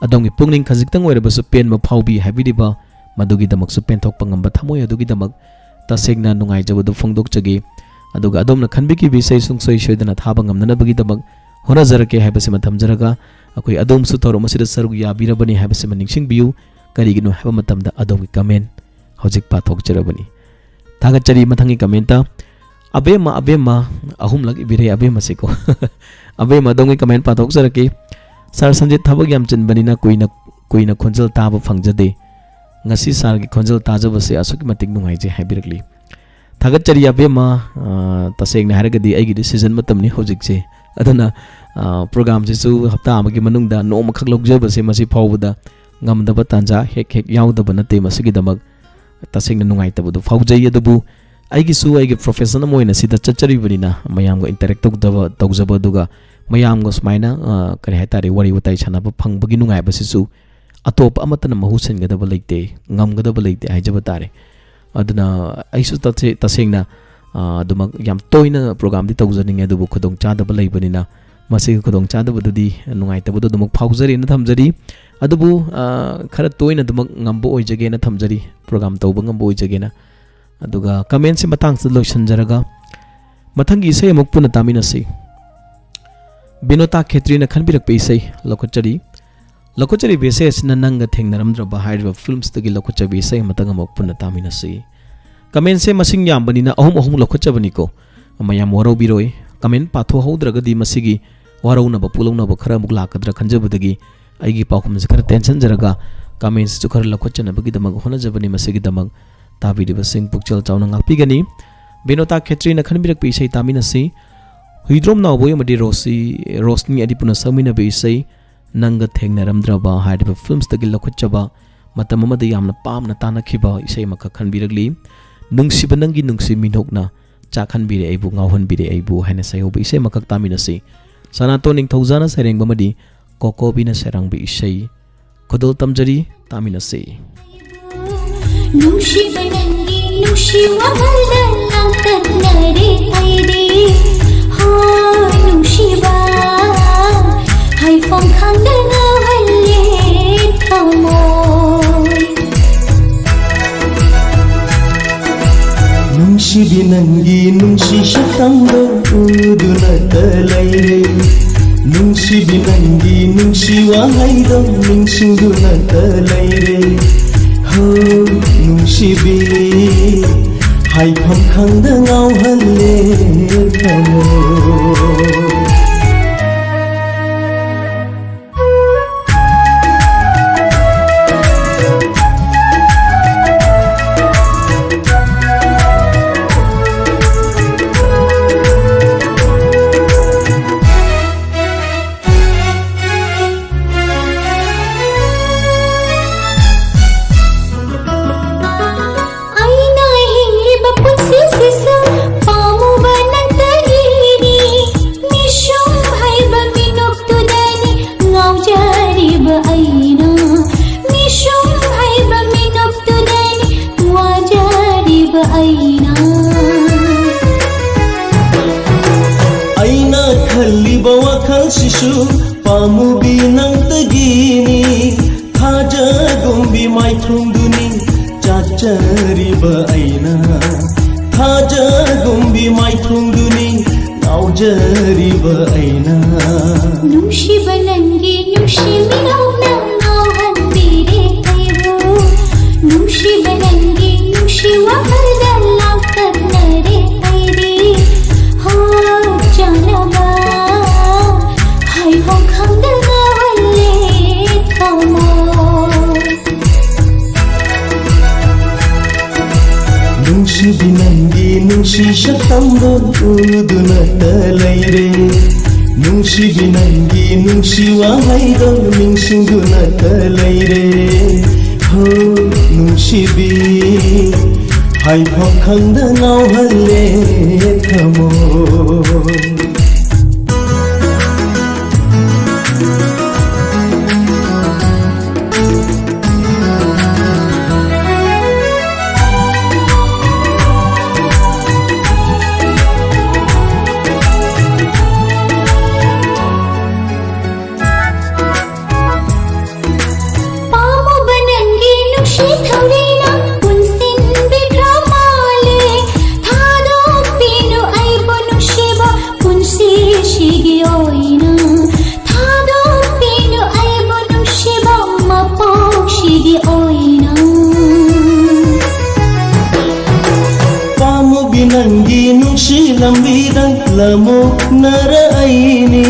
ꯑꯗꯣꯝꯒꯤ ꯄꯨꯛꯅꯤꯡ ꯈꯖꯤꯛꯇꯪ ꯑꯣꯏꯔꯕꯁꯨ ꯄꯦꯟꯕ ꯐꯥꯎꯕꯤ ꯍꯥꯏꯕꯤꯔꯤꯕ ꯃꯗꯨꯒꯤꯗꯃꯛꯁꯨ ꯄꯦꯟꯊꯣꯛꯄ ꯉꯝꯕ ꯊꯃꯣꯏ ꯑꯗꯨꯒꯤꯗꯃꯛ ꯇꯁꯦꯡꯅ ꯅꯨꯡꯉꯥꯏꯖꯕꯗꯨ ꯐꯣꯡꯗꯣꯛꯆꯒꯦ꯫ ꯑꯗꯨꯒ ꯑꯗꯣꯝꯅ ꯈꯟꯕꯤꯈꯤꯕ ꯏꯁꯩ ꯁꯨꯡꯁꯣꯏ ꯁꯣꯏꯗꯅ ꯊꯥꯕ ꯉꯝꯅꯅꯕꯒꯤꯗꯃꯛ ꯍꯣꯠꯅꯖꯔꯛꯀꯦ ꯍꯥꯏꯕꯁꯤꯃ ꯊꯝꯖꯔꯒ, ꯑꯩꯈꯣꯏ ꯑꯗꯣꯝꯁꯨ ꯊꯧꯔꯝ ꯑꯁꯤꯗ ꯁꯔꯨꯛ ꯌꯥꯕꯤꯔꯕꯅꯤ ꯍꯥꯏꯕꯁꯤꯃ ꯅꯤꯡꯁꯤꯡꯕꯤꯌꯨ꯫ ꯀꯔꯤꯒꯤꯅꯣ ꯍꯥꯏꯕ ꯃꯇꯝꯗ ꯑꯗꯣꯝꯒꯤ ꯀꯃꯦꯟ ꯍꯧꯖꯤꯛ ꯄꯥꯊꯣꯛꯆꯔꯕꯅꯤ꯫ ꯊꯥꯒꯠꯆꯔꯤ꯫ ꯃꯊꯪꯒꯤ ꯀꯃꯦꯟꯇ ꯑꯕꯦꯝꯃ, ꯑꯕꯦꯝꯃ ꯑꯍꯨꯝꯂꯛ ꯏꯕꯤꯔꯦ꯫ ꯑꯕꯦꯝꯃꯁꯦꯀꯣ꯫ ꯑꯕꯦꯝꯃ, ꯑꯗꯣꯝꯒꯤ ꯀꯃꯦꯟ ꯄꯥꯊꯣꯛꯆꯔꯛꯀꯦ꯫ "ꯁꯥꯔ ꯁꯟꯖꯤꯠ, ꯊꯕꯛ ꯌꯥꯝ ꯆꯤꯟꯕꯅꯤꯅ ꯀꯨꯏꯅ, ꯀꯨꯏꯅ ꯈꯣꯟꯖꯦꯜ ꯇꯥꯕ ꯐꯪꯖꯗꯦ꯫ ꯉꯁꯤ ꯁꯥꯔꯒꯤ ꯈꯣꯟꯖꯦꯜ ꯇꯥꯖꯕꯁꯦ ꯑꯁꯨꯛꯀꯤ ꯃꯇꯤꯛ ꯅꯨꯡꯉꯥꯏꯖꯩ" ꯍꯥꯏꯕꯤꯔꯛꯂꯤ꯫ ꯊꯥꯒꯠꯆꯔꯤ ꯑꯕꯦꯝꯃ꯫ ꯑ, ꯇꯁꯦꯡꯅ ꯍꯥꯏꯔꯒꯗꯤ ꯑꯩꯒꯤꯗꯤ ꯁꯤꯖꯟ ꯃꯇꯝꯅꯤ ꯍꯧꯖꯤꯛꯁꯦ꯫ ꯑꯗꯨꯅ, ꯑ, ꯄ꯭ꯔꯣꯒꯥꯝꯁꯤꯁꯨ ꯍꯞꯇꯥ ꯑꯃꯒꯤ ꯃꯅꯨꯡꯗ ꯅꯣꯡꯃꯈꯛ ꯂꯧꯖꯕꯁꯦ ꯃꯁꯤ ꯐꯥꯎꯕꯗ ꯉꯝꯗꯕ ꯇꯥꯟꯖꯥ ꯍꯦꯛ ꯍꯦꯛ ꯌꯥꯎꯗꯕ ꯅꯠꯇꯦ꯫ ꯃꯁꯤꯒꯤꯗꯃꯛ ꯇꯁꯦꯡꯅ ꯅꯨꯡꯉꯥꯏꯇꯕꯗꯨ ꯐꯥꯎꯖꯩ꯫ ꯑꯗꯨꯕꯨ ꯑꯩꯒꯤꯁꯨ ꯑꯩꯒꯤ ꯄ꯭ꯔꯣꯐꯦꯁꯟ ꯑꯃ ꯑꯣꯏꯅ ꯁꯤꯗ ꯆꯠꯆꯔꯤꯕꯅꯤꯅ ꯃꯌꯥꯝꯒ ꯏꯟꯇꯔꯦꯛ ꯇꯧꯗꯕ, ꯇꯧꯖꯕ, ꯑꯗꯨꯒ ꯃꯌꯥꯝꯒ ꯁꯨꯃꯥꯏꯅ, ꯑ, ꯀꯔꯤ ꯍꯥꯏꯇꯥꯔꯦ, ꯋꯥꯔꯤ ꯋꯥꯇꯥꯏ ꯁꯥꯟꯅꯕ ꯐꯪꯕꯒꯤ ꯅꯨꯡꯉꯥꯏꯕꯁꯤꯁꯨ ꯑꯇꯣꯞꯄ ꯑꯃꯠꯇꯅ ꯃꯍꯨꯠ ꯁꯤꯟꯒꯗꯕ ꯂꯩꯇꯦ, ꯉꯝꯒꯗꯕ ꯂꯩꯇꯦ ꯍꯥꯏꯖꯕ ꯇꯥꯔꯦ꯫ ꯑꯗꯨꯅ ꯑꯩꯁꯨ ꯇꯁꯦ-, ꯇꯁꯦꯡꯅ, ꯑ, ꯑꯗꯨꯃꯛ ꯌꯥꯝ ꯇꯣꯏꯅ ꯄ꯭ꯔꯣꯒꯥꯝꯗꯤ ꯇꯧꯖꯅꯤꯡꯉꯦ, ꯑꯗꯨꯕꯨ ꯈꯨꯗꯣꯡꯆꯥꯗꯕ ꯂꯩꯕꯅꯤꯅ ꯃꯁꯤꯒꯤ ꯈꯨꯗꯣꯡꯆꯥꯗꯕꯗꯨꯗꯤ ꯅꯨꯡꯉꯥꯏꯇꯕꯗꯨ ꯑꯗꯨꯃꯛ ꯐꯥꯎꯖꯔꯤꯅ ꯊꯝꯖꯔꯤ꯫ ꯑꯗꯨꯕꯨ, ꯑ, ꯈꯔ ꯇꯣꯏꯅ ꯑꯗꯨꯃꯛ ꯉꯝꯕ ꯑꯣꯏꯖꯒꯦꯅ ꯊꯝꯖꯔꯤ, ꯄ꯭ꯔꯣꯒꯥꯝ ꯇꯧꯕ ꯉꯝꯕ ꯑꯣꯏꯖꯒꯦꯅ꯫ ꯑꯗꯨꯒ ꯀꯃꯦꯟꯁꯤ ꯃꯇꯥꯡꯁꯤꯗ ꯂꯣꯏꯁꯤꯟꯖꯔꯒ ꯃꯊꯪꯒꯤ ꯏꯁꯩ ꯑꯃꯨꯛ ꯄꯨꯟꯅ ꯇꯥꯃꯤꯟꯅꯁꯤ꯫ ꯕꯤꯅꯣꯇꯥ ꯈꯦꯇ꯭ꯔꯤꯅ ꯈꯟꯕꯤꯔꯛꯄ ꯏꯁꯩ ꯂꯧꯈꯠꯆꯔꯤ꯫ ꯂꯧꯈꯠꯆꯔꯤꯕ ꯏꯁꯩ ꯑꯁꯤꯅ "ꯅꯪꯒ ꯊꯦꯡꯅꯔꯝꯗ꯭ꯔꯕ" ꯍꯥꯏꯔꯤꯕ ꯐꯤꯂꯝꯁꯤꯗꯒꯤ ꯂꯧꯈꯠꯆꯕ ꯏꯁꯩ ꯑꯃꯇꯪ ꯑꯃꯨꯛ ꯄꯨꯟꯅ ꯇꯥꯃꯤꯟꯅꯁꯤ꯫ ꯀꯃꯦꯟꯁꯦ ꯃꯁꯤꯡ ꯌꯥꯝꯕꯅꯤꯅ ꯑꯍꯨꯝ ꯑꯍꯨꯝ ꯂꯧꯈꯠꯆꯕꯅꯤꯀꯣ꯫ ꯃꯌꯥꯝ ꯋꯥꯔꯧꯕꯤꯔꯣꯏ꯫ ꯀꯃꯦꯟ ꯄꯥꯊꯣꯛꯍꯧꯗ꯭ꯔꯒꯗꯤ ꯃꯁꯤꯒꯤ ꯋꯥꯔꯧꯅꯕ ꯄꯣꯛꯂꯧꯅꯕ ꯈꯔ ꯑꯃꯨꯛ ꯂꯥꯛꯀꯗ꯭ꯔꯥ ꯈꯟꯖꯕꯗꯒꯤ ꯑꯩꯒꯤ ꯄꯥꯎꯈꯨꯝꯁꯦ ꯈꯔ ꯇꯦꯟꯁꯤꯟꯖꯔꯒ ꯀꯃꯦꯟꯁꯤꯁꯨ ꯈꯔ ꯂꯧꯈꯠꯆꯅꯕꯒꯤꯗꯃꯛ ꯍꯣꯠꯅꯖꯕꯅꯤ꯫ ꯃꯁꯤꯒꯤꯗꯃꯛ ꯇꯥꯕꯤꯔꯤꯕꯁꯤꯡ ꯄꯨꯛꯆꯦꯜ ꯆꯥꯎꯅ ꯉꯥꯛꯄꯤꯒꯅꯤ꯫ ꯕꯤꯅꯣꯇꯥ ꯈꯦꯇ꯭ꯔꯤꯅ ꯈꯟꯕꯤꯔꯛꯄ ꯏꯁꯩ ꯇꯥꯃꯤꯟꯅꯁꯤ꯫ ꯍꯨꯏꯗ꯭ꯔꯣꯝ ꯅꯥꯎꯕꯣꯏ ꯑꯃꯗꯤ ꯔꯣꯁꯤ, ꯔꯣꯁꯅꯤ ꯑꯗꯤꯄꯨꯅ ꯁꯛꯃꯤꯟꯅꯕ ꯏꯁꯩ "ꯅꯪꯒ ꯊꯦꯡꯅꯔꯝꯗ꯭ꯔꯕ" ꯍꯥꯏꯔꯤꯕ ꯐꯤꯂꯝꯁꯤꯗꯒꯤ ꯂꯧꯈꯠꯆꯕ, ꯃꯇꯝ ꯑꯃꯗ ꯌꯥꯝꯅ ꯄꯥꯝꯅ ꯇꯥꯅꯈꯤꯕ ꯏꯁꯩ ꯑꯃꯈꯛ ꯈꯟꯕꯤꯔꯛꯂꯤ꯫ "ꯅꯨꯡꯁꯤꯕ ꯅꯪꯒꯤ ꯅꯨꯡꯁꯤ ꯃꯤꯅꯣꯛꯅ ꯆꯥꯛꯍꯟꯕꯤꯔꯦ ꯑꯩꯕꯨ, ꯉꯥꯎꯍꯟꯕꯤꯔꯦ ꯑꯩꯕꯨ" ꯍꯥꯏꯅ ꯁꯩꯍꯧꯕ ꯏꯁꯩ ꯑꯃꯈꯛ ꯇꯥꯃꯤꯟꯅꯁꯤ꯫ ꯁꯅꯥꯇꯣꯟ ꯅꯤꯡꯊꯧꯖꯥꯅ ꯁꯩꯔꯦꯡꯕ ꯑꯃꯗꯤ ꯀꯣꯀꯣꯕꯤꯅ ꯁꯩꯔꯥꯡꯕ ꯏꯁꯩ ꯈꯨꯗꯣꯜ ꯇꯝꯖꯔꯤ, ꯇꯥꯃꯤꯟꯅꯁꯤ꯫ ꯅꯨꯡꯁꯤꯕ ꯅꯪꯒꯤ ꯅꯨꯡꯁꯤ ꯋꯥꯈꯜꯗ ꯂꯥꯡꯇꯛꯅꯔꯦ ꯑꯩꯗꯤ꯫ ꯍꯣ, ꯅꯨꯡꯁꯤꯕ, ꯍꯥꯏꯐꯝ ꯈꯪꯗꯅ ꯍꯜꯂꯦ ꯊꯃꯣꯏ꯫ ꯅꯨꯡꯁꯤꯕꯤ, ꯅꯪꯒꯤ ꯅꯨꯡꯁꯤ ꯁꯛꯇꯝꯗꯣ ꯎꯗꯨꯅꯇ ꯂꯩꯔꯦ꯫ ꯅꯨꯡꯁꯤꯕꯤ, ꯅꯪꯒꯤ ꯅꯨꯡꯁꯤ ꯋꯥꯍꯩꯗꯣ ꯅꯤꯡꯁꯤꯡꯗꯨꯅꯇ ꯂꯩꯔꯦ꯫ ꯍꯣ, ꯅꯨꯡꯁꯤꯕꯤ, ꯍꯥꯏꯐꯝ ꯈꯪꯗ ꯉꯥꯎꯍꯜꯂꯦ ꯊꯃꯣꯏ꯫ ꯑꯩꯅ ꯍꯤꯡꯂꯤꯕ ꯄꯨꯟꯁꯤꯁꯤꯁꯨ ꯄꯥꯝꯃꯨꯕ ꯅꯪꯇꯒꯤꯅꯤ꯫ ꯃꯤꯁꯨꯝ ꯍꯥꯏꯕ ꯃꯤꯅꯣꯛꯇꯨꯗꯅꯤ ꯉꯥꯎꯖꯔꯤꯕ ꯑꯩꯅ꯫ ꯃꯤꯁꯨꯝ ꯍꯥꯏꯕ ꯃꯤꯅꯣꯛꯇꯨꯗꯅꯤ ꯋꯥꯖꯔꯤꯕ ꯑꯩꯅ꯫ ꯑꯩꯅ ꯈꯜꯂꯤꯕ ꯋꯥꯈꯜꯁꯤꯁꯨ ꯄꯥꯝꯃꯨꯕꯤ ꯅꯪꯇꯒꯤꯅꯤ꯫ ꯊꯥꯖꯒꯨꯝꯕꯤ ꯃꯥꯏꯊꯣꯡꯗꯨꯅꯤ ꯆꯥꯛꯆꯔꯤꯕ ꯑꯩꯅ꯫ ꯊꯥꯖꯒꯨꯝꯕꯤ ꯃꯥꯏꯊꯣꯡꯗꯨꯅꯤ ꯉꯥꯎꯖꯔꯤꯕ ꯑꯩꯅ꯫ ꯅꯨꯡꯁꯤꯕ, ꯅꯪꯒꯤ ꯅꯨꯡꯁꯤ ꯃꯤꯔꯥꯎꯅ ꯉꯥꯎꯍꯟꯕꯤꯔꯦ ꯑꯩꯕꯨ꯫ ꯅꯨꯡꯁꯤꯕ, ꯅꯪꯒꯤ ꯅꯨꯡꯁꯤ ꯋꯥꯈꯜꯗ ꯂꯥꯡꯇꯛꯅꯔꯦ ꯑꯩꯗꯤ꯫ ꯍꯣ, ꯆꯥꯅꯕ ꯍꯥꯏꯐꯝ ꯈꯪꯗꯅ ꯍꯜꯂꯦ ꯊꯃꯣꯏ꯫ ꯅꯨꯡꯁꯤꯕꯤ, ꯅꯪꯒꯤ ꯅꯨꯡꯁꯤ ꯁꯛꯇꯝꯗꯣ ꯎꯗꯨꯅꯇ ꯂꯩꯔꯦ꯫ ꯅꯨꯡꯁꯤꯕꯤ, ꯅꯪꯒꯤ ꯅꯨꯡꯁꯤ ꯋꯥꯍꯩꯗꯣ ꯅꯤꯡꯁꯤꯡꯗꯨꯅꯇ ꯂꯩꯔꯦ꯫ ꯍꯣ, ꯅꯨꯡꯁꯤꯕꯤ, ꯍꯥꯏꯐꯝ ꯈꯪꯗ ꯉꯥꯎꯍꯜꯂꯦ ꯊꯃꯣꯏ꯫ ꯇꯃꯨꯛꯅꯔꯛꯏꯅꯤ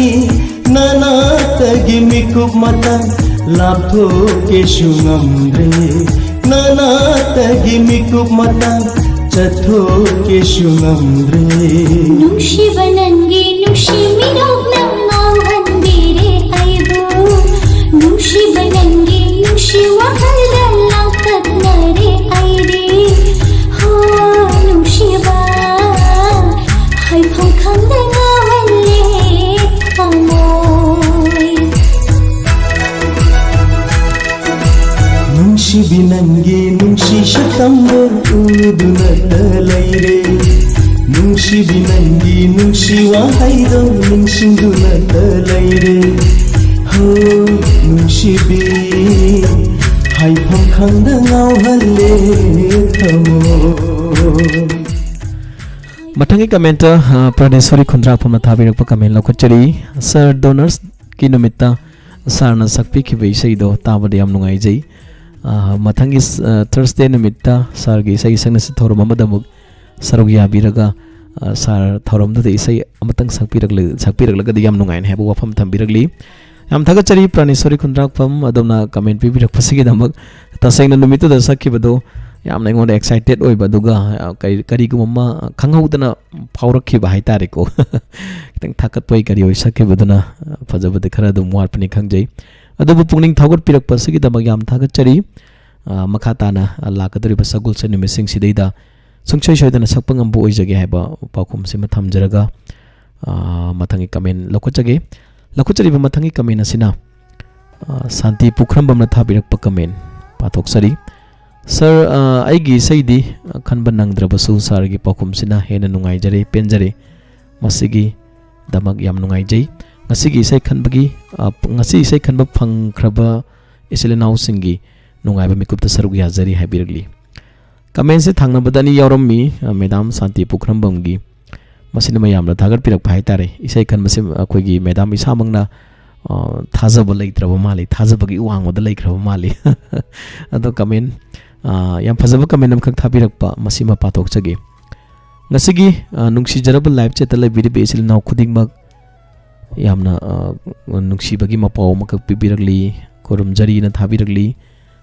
ꯅꯅꯥꯛꯇꯒꯤ ꯃꯤꯀꯨꯞ ꯃꯇ ꯂꯥꯞꯊꯣꯛꯀꯦꯁꯨ ꯉꯝꯗ꯭ꯔꯦ ꯅꯅꯥꯛꯇꯒꯤ ꯃꯤꯀꯨꯞ ꯃꯇ ꯆꯠꯊꯣꯛꯀꯦꯁꯨ ꯉꯝꯗ꯭ꯔꯦ ꯅꯨꯡꯁꯤꯕ ꯅꯪꯒꯤ ꯅꯨꯡꯁꯤ ꯃꯤꯔꯣꯛꯅ ꯉꯥꯎꯍꯟꯕꯤꯔꯦ ꯑꯩꯕꯨ ꯅꯨꯡꯁꯤꯕ ꯅꯪꯒꯤ ꯅꯨꯡꯁꯤ ꯋꯥꯈꯜꯗ ꯂꯥꯡꯇꯛꯅꯔꯦ ꯑꯩꯗꯤ ꯍꯣ ꯅꯨꯡꯁꯤꯕ ꯍꯥꯏꯐꯝ ꯈꯪꯗ ꯉꯥꯎꯍꯜꯂꯦ ꯊꯃꯣꯏ ꯅꯨꯡꯁꯤꯕꯤ ꯅꯪꯒꯤ ꯅꯨꯡꯁꯤ ꯁꯛꯇꯝꯕꯨ ꯎꯗꯨꯅꯇ ꯂꯩꯔꯦ ꯅꯨꯡꯁꯤꯕꯤ ꯅꯪꯒꯤ ꯅꯨꯡꯁꯤ ꯋꯥꯍꯩꯗꯣ ꯅꯤꯡꯁꯤꯡꯗꯨꯅꯇ ꯂꯩꯔꯦ ꯍꯣ ꯅꯨꯡꯁꯤꯕꯤ ꯍꯥꯏꯐꯝ ꯈꯪꯗ ꯉꯥꯎꯍꯜꯂꯦ ꯊꯃꯣꯏ ꯃꯊꯪꯒꯤ ꯀꯃꯦꯟꯇ ꯄ꯭ꯔꯥꯅꯦꯁꯣꯔꯤ ꯈꯨꯟꯗ꯭ꯔꯥꯛꯄꯝꯅ ꯊꯥꯕꯤꯔꯛꯄ ꯀꯃꯦꯟ ꯂꯧꯈꯠꯆꯔꯤ꯫ ꯁꯥꯔ ꯗꯣꯅꯔꯁꯀꯤ ꯅꯨꯃꯤꯠꯇ ꯁꯥꯔꯅ ꯁꯛꯄꯤꯈꯤꯕ ꯏꯁꯩꯗꯣ ꯇꯥꯕꯗ ꯌꯥꯝ ꯅꯨꯡꯉꯥꯏꯖꯩ꯫ ꯑ, ꯃꯊꯪꯒꯤ ꯁ- ꯑ, ꯊꯔꯁꯗꯦ ꯅꯨꯃꯤꯠꯇ ꯁꯥꯔꯒꯤ ꯏꯁꯩ ꯁꯛꯅꯁꯤ ꯊꯧꯔꯝ ꯑꯃꯗ ꯑꯃꯨꯛ ꯁꯔꯨꯛ ꯌꯥꯕꯤꯔꯒ, ꯑ, ꯁꯥꯔ ꯊꯧꯔꯝꯗꯨꯗ ꯏꯁꯩ ꯑꯃꯇꯪ ꯁꯛꯄꯤꯔꯛꯂ- ꯁꯛꯄꯤꯔꯛꯂꯒꯗꯤ ꯌꯥꯝ ꯅꯨꯡꯉꯥꯏꯅꯤ ꯍꯥꯏꯕ ꯋꯥꯐꯝ ꯊꯝꯕꯤꯔꯛꯂꯤ꯫ ꯌꯥꯝ ꯊꯥꯒꯠꯆꯔꯤ ꯄ꯭ꯔꯥꯅꯦꯁꯣꯔꯤ ꯈꯨꯟꯗ꯭ꯔꯥꯛꯄꯝ, ꯑꯗꯣꯝꯅ ꯀꯃꯦꯟ ꯄꯤꯕꯤꯔꯛꯄꯁꯤꯒꯤꯗꯃꯛ꯫ ꯇꯁꯦꯡꯅ ꯅꯨꯃꯤꯠꯇꯨꯗ ꯁꯛꯈꯤꯕꯗꯣ ꯌꯥꯝꯅ ꯑꯩꯉꯣꯟꯗ ꯑꯦꯛꯁꯥꯏꯇꯦꯠ ꯑꯣꯏꯕ, ꯑꯗꯨꯒ, ꯑ, ꯀꯔꯤ- ꯀꯔꯤꯒꯨꯝꯕ ꯑꯃ ꯈꯪꯍꯧꯗꯅ ꯐꯥꯎꯔꯛꯈꯤꯕ ꯍꯥꯏꯇꯥꯔꯦꯀꯣ꯫ ꯈꯤꯇꯪ ꯊꯥꯀꯠꯄꯣꯏ ꯀꯔꯤ ꯑꯣꯏ ꯁꯛꯈꯤꯕꯗꯨꯅ, ꯑ, ꯐꯖꯕꯗꯤ ꯈꯔ ꯑꯗꯨꯝ ꯋꯥꯠꯄꯅꯤ ꯈꯪꯖꯩ꯫ ꯑꯗꯨꯕꯨ ꯄꯨꯛꯅꯤꯡ ꯊꯧꯒꯠꯄꯤꯔꯛꯄꯁꯤꯒꯤꯗꯃꯛ ꯌꯥꯝ ꯊꯥꯒꯠꯆꯔꯤ꯫ ꯑ, ꯃꯈꯥ ꯇꯥꯅ, ꯑ, ꯂꯥꯛꯀꯗꯧꯔꯤꯕ ꯁꯒꯣꯜꯁꯦꯟ ꯅꯨꯃꯤꯠꯁꯤꯡꯁꯤꯗꯩꯗ ꯁꯨꯡꯁꯣꯏ ꯁꯣꯏꯗꯅ ꯁꯛꯄ ꯉꯝꯕ ꯑꯣꯏꯖꯒꯦ ꯍꯥꯏꯕ ꯄꯥꯎꯈꯨꯝꯁꯤꯃ ꯊꯝꯖꯔꯒ, ꯑ, ꯃꯊꯪꯒꯤ ꯀꯃꯦꯟ ꯂꯧꯈꯠꯆꯒꯦ꯫ ꯂꯧꯈꯠꯆꯔꯤꯕ ꯃꯊꯪꯒꯤ ꯀꯃꯦꯟ ꯑꯁꯤꯅ, ꯑ, ꯁꯥꯟꯇꯤ ꯄꯨꯈ꯭ꯔꯝꯕꯝꯅ ꯊꯥꯕꯤꯔꯛꯄ ꯀꯃꯦꯟ ꯄꯥꯊꯣꯛꯆꯔꯤ꯫ ꯁꯥꯔ, ꯑ, ꯑꯩꯒꯤ ꯏꯁꯩꯗꯤ ꯈꯟꯕ ꯅꯪꯗ꯭ꯔꯕꯁꯨ ꯁꯥꯔꯒꯤ ꯄꯥꯎꯈꯨꯝꯁꯤꯅ ꯍꯦꯟꯅ ꯅꯨꯡꯉꯥꯏꯖꯔꯦ, ꯄꯦꯟꯖꯔꯦ꯫ ꯃꯁꯤꯒꯤꯗꯃꯛ ꯌꯥꯝ ꯅꯨꯡꯉꯥꯏꯖꯩ꯫ ꯉꯁꯤꯒꯤ ꯏꯁꯩ ꯈꯟꯕꯒꯤ, ꯑ, ꯉꯁꯤ ꯏꯁꯩ ꯈꯟꯕ ꯐꯪꯈ꯭ꯔꯕ ꯏꯆꯤꯜ ꯏꯅꯥꯎꯁꯤꯡꯒꯤ ꯅꯨꯡꯉꯥꯏꯕ ꯃꯤꯀꯨꯞꯇ ꯁꯔꯨꯛ ꯌꯥꯖꯔꯤ ꯍꯥꯏꯕꯤꯔꯛꯂꯤ꯫ ꯀꯃꯦꯟꯁꯦ ꯊꯥꯡꯅꯕꯗ ꯑꯅꯤ ꯌꯥꯎꯔꯝꯃꯤ, ꯑ, ꯃꯦꯗꯥꯝ ꯁꯥꯟꯇꯤ ꯄꯨꯈ꯭ꯔꯝꯕꯝꯒꯤ꯫ ꯃꯁꯤꯅ ꯃꯌꯥꯝꯅ ꯊꯥꯒꯠꯄꯤꯔꯛꯄ ꯍꯥꯏꯇꯥꯔꯦ꯫ ꯏꯁꯩ ꯈꯟꯕꯁꯦ ꯑꯩꯈꯣꯏꯒꯤ ꯃꯦꯗꯥꯝ ꯏꯁꯥꯃꯛꯅ, ꯑ, ꯊꯥꯖꯕ ꯂꯩꯇ꯭ꯔꯕ ꯃꯥꯜꯂꯤ, ꯊꯥꯖꯕꯒꯤ ꯋꯥꯡꯃꯗ ꯂꯩꯈ꯭ꯔꯕ ꯃꯥꯜꯂꯤ꯫ ꯑꯗꯣ ꯀꯃꯦꯟ, ꯑ, ꯌꯥꯝ ꯐꯖꯕ ꯀꯃꯦꯟ ꯑꯃꯈꯛ ꯊꯥꯕꯤꯔꯛꯄ, ꯃꯁꯤꯃ ꯄꯥꯊꯣꯛꯆꯒꯦ꯫ ꯉꯁꯤꯒꯤ, ꯑ, ꯅꯨꯡꯁꯤꯖꯔꯕ live chatꯇ ꯂꯩꯕꯤꯔꯤꯕ ꯏꯆꯤꯜ ꯏꯅꯥꯎ ꯈꯨꯗꯤꯡꯃꯛ ꯌꯥꯝꯅ, ꯑ, ꯅꯨꯡꯁꯤꯕꯒꯤ ꯃꯄꯥꯎ ꯑꯃꯈꯛ ꯄꯤꯕꯤꯔꯛꯂꯤ, ꯈꯨꯔꯨꯝꯖꯔꯤꯅ ꯊꯥꯕꯤꯔꯛꯂꯤ,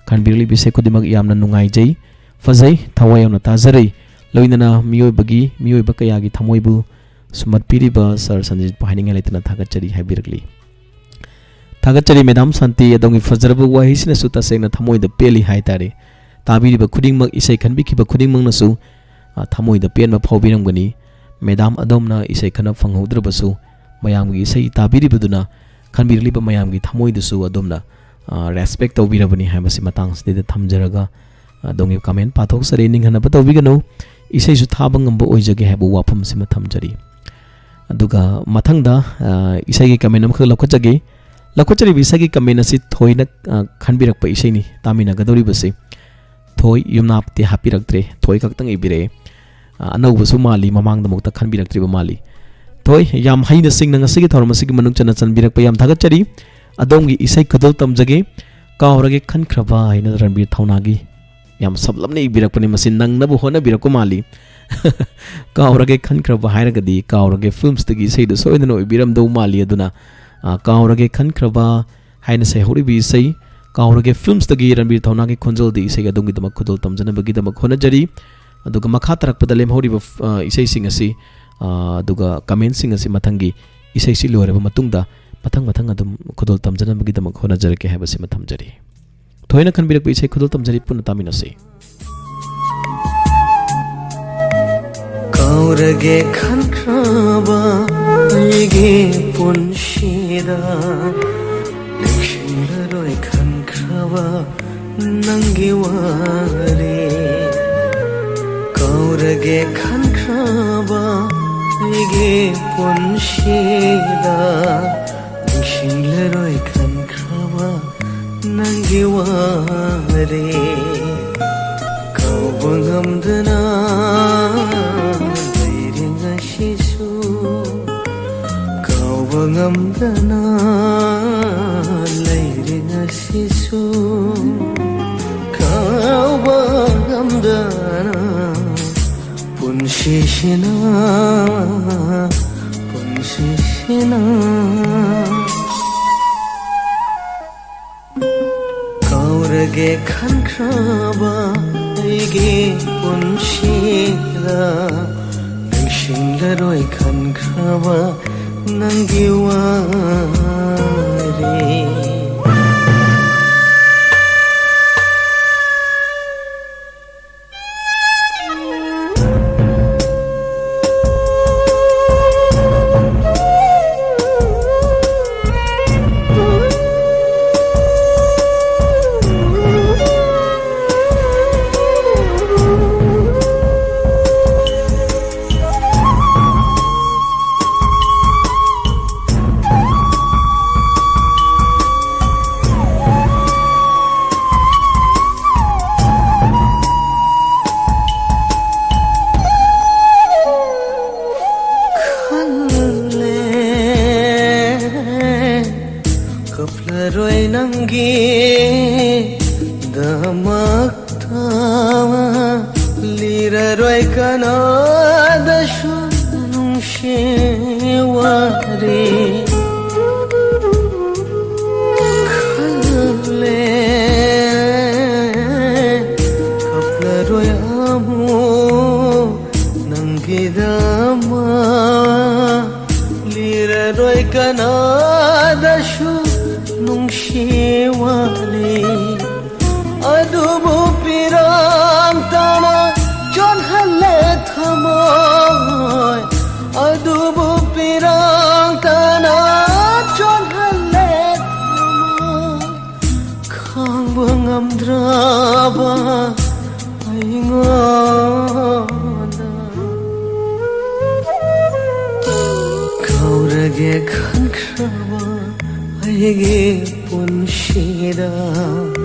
ꯈꯟꯕꯤꯔꯛꯂꯤꯕ ꯏꯁꯩ ꯈꯨꯗꯤꯡꯃꯛ ꯌꯥꯝꯅ ꯅꯨꯡꯉꯥꯏꯖꯩ, ꯐꯖꯩ, ꯊꯋꯥꯏ ꯌꯥꯝꯅ ꯇꯥꯖꯔꯤ꯫ ꯂꯣꯏꯅꯅ ꯃꯤꯑꯣꯏꯕꯒꯤ, ꯃꯤꯑꯣꯏꯕ ꯀꯌꯥꯒꯤ ꯊꯃꯣꯏꯕꯨ ꯁꯨꯝꯍꯠꯄꯤꯔꯤꯕ ꯁꯥꯔ ꯁꯟꯖꯤꯠꯄꯨ ꯍꯥꯏꯅꯤꯡꯉꯥꯏ ꯂꯩꯇꯅ ꯊꯥꯒꯠꯆꯔꯤ ꯍꯥꯏꯕꯤꯔꯛꯂꯤ꯫ ꯊꯥꯒꯠꯆꯔꯤ ꯃꯦꯗꯥꯝ ꯁꯥꯟꯇꯤ, ꯑꯗꯣꯝꯒꯤ ꯐꯖꯔꯕ ꯋꯥꯍꯩꯁꯤꯅꯁꯨ ꯇꯁꯦꯡꯅ ꯊꯃꯣꯏꯗ ꯄꯦꯜꯂꯤ ꯍꯥꯏꯇꯥꯔꯦ꯫ ꯇꯥꯕꯤꯔꯤꯕ ꯈꯨꯗꯤꯡꯃꯛ, ꯏꯁꯩ ꯈꯟꯕꯤꯈꯤꯕ ꯈꯨꯗꯤꯡꯃꯛꯅꯁꯨ, ꯑ, ꯊꯃꯣꯏꯗ ꯄꯦꯟꯕ ꯐꯥꯎꯕꯤꯔꯝꯒꯅꯤ꯫ ꯃꯦꯗꯥꯝ ꯑꯗꯣꯝꯅ ꯏꯁꯩ ꯈꯟꯕ ꯐꯪꯍꯧꯗ꯭ꯔꯕꯁꯨ, ꯃꯌꯥꯝꯒꯤ ꯏꯁꯩ ꯇꯥꯕꯤꯔꯤꯕꯗꯨꯅ ꯈꯟꯕꯤꯔꯛꯂꯤꯕ ꯃꯌꯥꯝꯒꯤ ꯊꯃꯣꯏꯗꯁꯨ ꯑꯗꯣꯝꯅ, ꯑ, respect ꯇꯧꯕꯤꯔꯕꯅꯤ ꯍꯥꯏꯕꯁꯤ ꯃꯇꯥꯡꯁꯤꯗꯩꯗ ꯊꯝꯖꯔꯒ, ꯑꯗꯣꯝꯒꯤ comment ꯄꯥꯊꯣꯛꯆꯔꯤ, ꯅꯤꯡꯍꯟꯅꯕ ꯇꯧꯕꯤꯒꯅꯨ꯫ ꯏꯁꯩꯁꯨ ꯊꯥꯕ ꯉꯝꯕ ꯑꯣꯏꯖꯒꯦ ꯍꯥꯏꯕ ꯋꯥꯐꯝꯁꯤꯃ ꯊꯝꯖꯔꯤ꯫ ꯑꯗꯨꯒ ꯃꯊꯪꯗ, ꯑ, ꯏꯁꯩꯒꯤ comment ꯑꯃꯈꯛ ꯂꯧꯈꯠꯆꯒꯦ꯫ ꯂꯧꯈꯠꯆꯔꯤꯕ ꯏꯁꯩꯒꯤ comment ꯑꯁꯤ ꯊꯣꯏꯅ, ꯑ, ꯈꯟꯕꯤꯔꯛꯄ ꯏꯁꯩꯅꯤ ꯇꯥꯃꯤꯟꯅꯒꯗꯧꯔꯤꯕꯁꯤ꯫ ꯊꯣꯏ ꯌꯨꯝꯅꯥꯞꯇꯤ ꯍꯥꯞꯄꯤꯔꯛꯇ꯭ꯔꯦ, ꯊꯣꯏ ꯈꯛꯇꯪ ꯏꯕꯤꯔꯛꯑꯦ꯫ ꯑ, ꯑꯅꯧꯕꯁꯨ ꯃꯥꯜꯂꯤ, ꯃꯃꯥꯡꯗꯃꯨꯛꯇ ꯈꯟꯕꯤꯔꯛꯇ꯭ꯔꯤꯕ ꯃꯥꯜꯂꯤ꯫ ꯊꯣꯏ, ꯌꯥꯝ ꯍꯩꯅ ꯁꯤꯡꯅ ꯉꯁꯤꯒꯤ ꯊꯧꯔꯝ ꯑꯁꯤꯒꯤ ꯃꯅꯨꯡ ꯆꯟꯅ ꯆꯟꯕꯤꯔꯛꯄ ꯌꯥꯝ ꯊꯥꯒꯠꯆꯔꯤ꯫ ꯑꯗꯣꯝꯒꯤ ꯏꯁꯩ ꯈꯨꯗꯣꯜ ꯇꯝꯖꯒꯦ꯫ ꯀꯥꯎꯔꯒꯦ ꯈꯟꯈ꯭ꯔꯕ ꯍꯥꯏꯅ ꯔꯟꯕꯤꯔ ꯊꯧꯅꯥꯒꯤ ꯌꯥꯝ ꯁꯞꯂꯞꯅ ꯏꯕꯤꯔꯛꯄꯅꯤ, ꯃꯁꯤ ꯅꯪꯅꯕ ꯍꯣꯠꯅꯕꯤꯔꯛꯄ ꯃꯥꯜꯂꯤ꯫ ꯀꯥꯎꯔꯒꯦ ꯈꯟꯈ꯭ꯔꯕ ꯍꯥꯏꯔꯒꯗꯤ ꯀꯥꯎꯔꯒꯦ filmꯁꯇꯒꯤ ꯏꯁꯩꯗꯨ ꯁꯣꯏꯗꯅ ꯑꯣꯏꯕꯤꯔꯝꯗꯧ ꯃꯥꯜꯂꯤ꯫ ꯑꯗꯨꯅ, ꯑ, ꯀꯥꯎꯔꯒꯦ ꯈꯟꯈ꯭ꯔꯕ ꯍꯥꯏꯅ ꯁꯩꯍꯧꯔꯤꯕ ꯏꯁꯩ ꯀꯥꯎꯔꯒꯦ filmꯁꯇꯒꯤ ꯔꯟꯕꯤꯔ ꯊꯧꯅꯥꯒꯤ ꯈꯣꯟꯖꯦꯜꯗ ꯏꯁꯩ ꯑꯗꯣꯝꯒꯤꯗꯃꯛ ꯈꯨꯗꯣꯜ ꯇꯝꯖꯅꯕꯒꯤꯗꯃꯛ ꯍꯣꯠꯅꯖꯔꯤ꯫ ꯑꯗꯨꯒ ꯃꯈꯥ ꯇꯥꯔꯛꯄꯗ ꯂꯦꯝꯍꯧꯔꯤꯕ, ꯑ, ꯏꯁꯩꯁꯤꯡ ꯑꯁꯤ, ꯑ, ꯑꯗꯨꯒ commentꯁꯤꯡ ꯑꯁꯤ ꯃꯊꯪꯒꯤ ꯏꯁꯩꯁꯤ ꯂꯣꯏꯔꯕ ꯃꯇꯨꯡꯗ ꯃꯊꯪ ꯃꯊꯪ ꯑꯗꯨꯝ ꯈꯨꯗꯣꯜ ꯇꯝꯖꯅꯕꯒꯤꯗꯃꯛ ꯍꯣꯠꯅꯖꯔꯛꯀꯦ ꯍꯥꯏꯕꯁꯤꯃ ꯊꯝꯖꯔꯤ꯫ ꯊꯣꯏꯅ ꯈꯟꯕꯤꯔꯛꯄ ꯏꯁꯩ ꯈꯨꯗꯣꯜ ꯇꯝꯖꯔꯤ, ꯄꯨꯟꯅ ꯇꯥꯃꯤꯟꯅꯁꯤ꯫ ꯀꯥꯎꯔꯒꯦ ꯈꯟꯈ꯭ꯔꯕ ꯑꯩꯒꯤ ꯄꯨꯟꯁꯤꯗ ꯅꯤꯡꯁꯤꯡꯂꯔꯣꯏ ꯈꯟꯈ꯭ꯔꯕ ꯅꯪꯒꯤ ꯋꯥꯔꯤ꯫ ꯀꯥꯎꯔꯒꯦ ꯈꯟꯈ꯭ꯔꯕ ꯑꯩꯒꯤ ꯄꯨꯟꯁꯤꯗ ꯅꯤꯡꯁꯤꯡꯂꯔꯣꯏ ꯈꯟꯈ꯭ꯔꯕ ꯅꯪꯒꯤ ꯋꯥꯔꯦ꯫ ꯀꯥꯎꯕ ꯉꯝꯗꯅ ꯂꯩꯔꯦ ꯉꯁꯤꯁꯨ, ꯀꯥꯎꯕ ꯉꯝꯗꯅ ꯂꯩꯔꯦ ꯉꯁꯤꯁꯨ, ꯀꯥꯎꯕ ꯉꯝꯗꯅ ꯄꯨꯟꯁꯤ ꯄꯨꯟꯁꯤꯁꯤꯅ, ꯄꯨꯟꯁꯤꯁꯤꯅ ꯀꯥꯎꯔꯒꯦ ꯈꯟꯈ꯭ꯔꯕ ꯑꯩꯒꯤ ꯄꯨꯟꯁꯤꯗ, ꯅꯤꯡꯁꯤꯡꯂꯔꯣꯏ ꯈꯟꯈ꯭ꯔꯕ ꯅꯪꯒꯤ ꯋꯥꯔꯤ꯫ ꯈꯜꯂꯦ, ꯀꯞꯂꯔꯣꯏ ꯅꯪꯒꯤꯗꯃꯛꯇ, ꯂꯤꯔꯔꯣꯏ ꯀꯅꯥꯗꯁꯨ ꯅꯨꯡꯁꯤ ꯋꯥꯔꯤ꯫ ꯈꯜꯂꯦ, ꯀꯞꯂꯔꯣꯏ ꯑꯃꯨꯛ ꯅꯪꯒꯤꯗꯃꯛ, ꯂꯤꯔꯔꯣꯏ ꯀꯅꯥꯗꯁꯨ ꯅꯨꯡꯁꯤ ꯋꯥꯔꯤ꯫ ꯑꯗꯨꯕꯨ ꯄꯤꯔꯥꯡꯇꯅ ꯆꯣꯟꯍꯜꯂꯦ ꯊꯃꯣꯏ, ꯑꯗꯨꯕꯨ ꯄꯤꯔꯥꯡꯇꯅ ꯆꯣꯟꯍꯜꯂꯦ ꯊꯃꯣꯏ꯫ ꯈꯥꯡꯕ ꯉꯝꯗ꯭ꯔꯕ ꯑꯩꯉꯣꯟꯗ꯫ ꯀꯥꯎꯔꯒꯦ ꯈꯟꯈ꯭ꯔꯕ ꯑꯩꯒꯤ ꯄꯨꯟꯁꯤꯗ,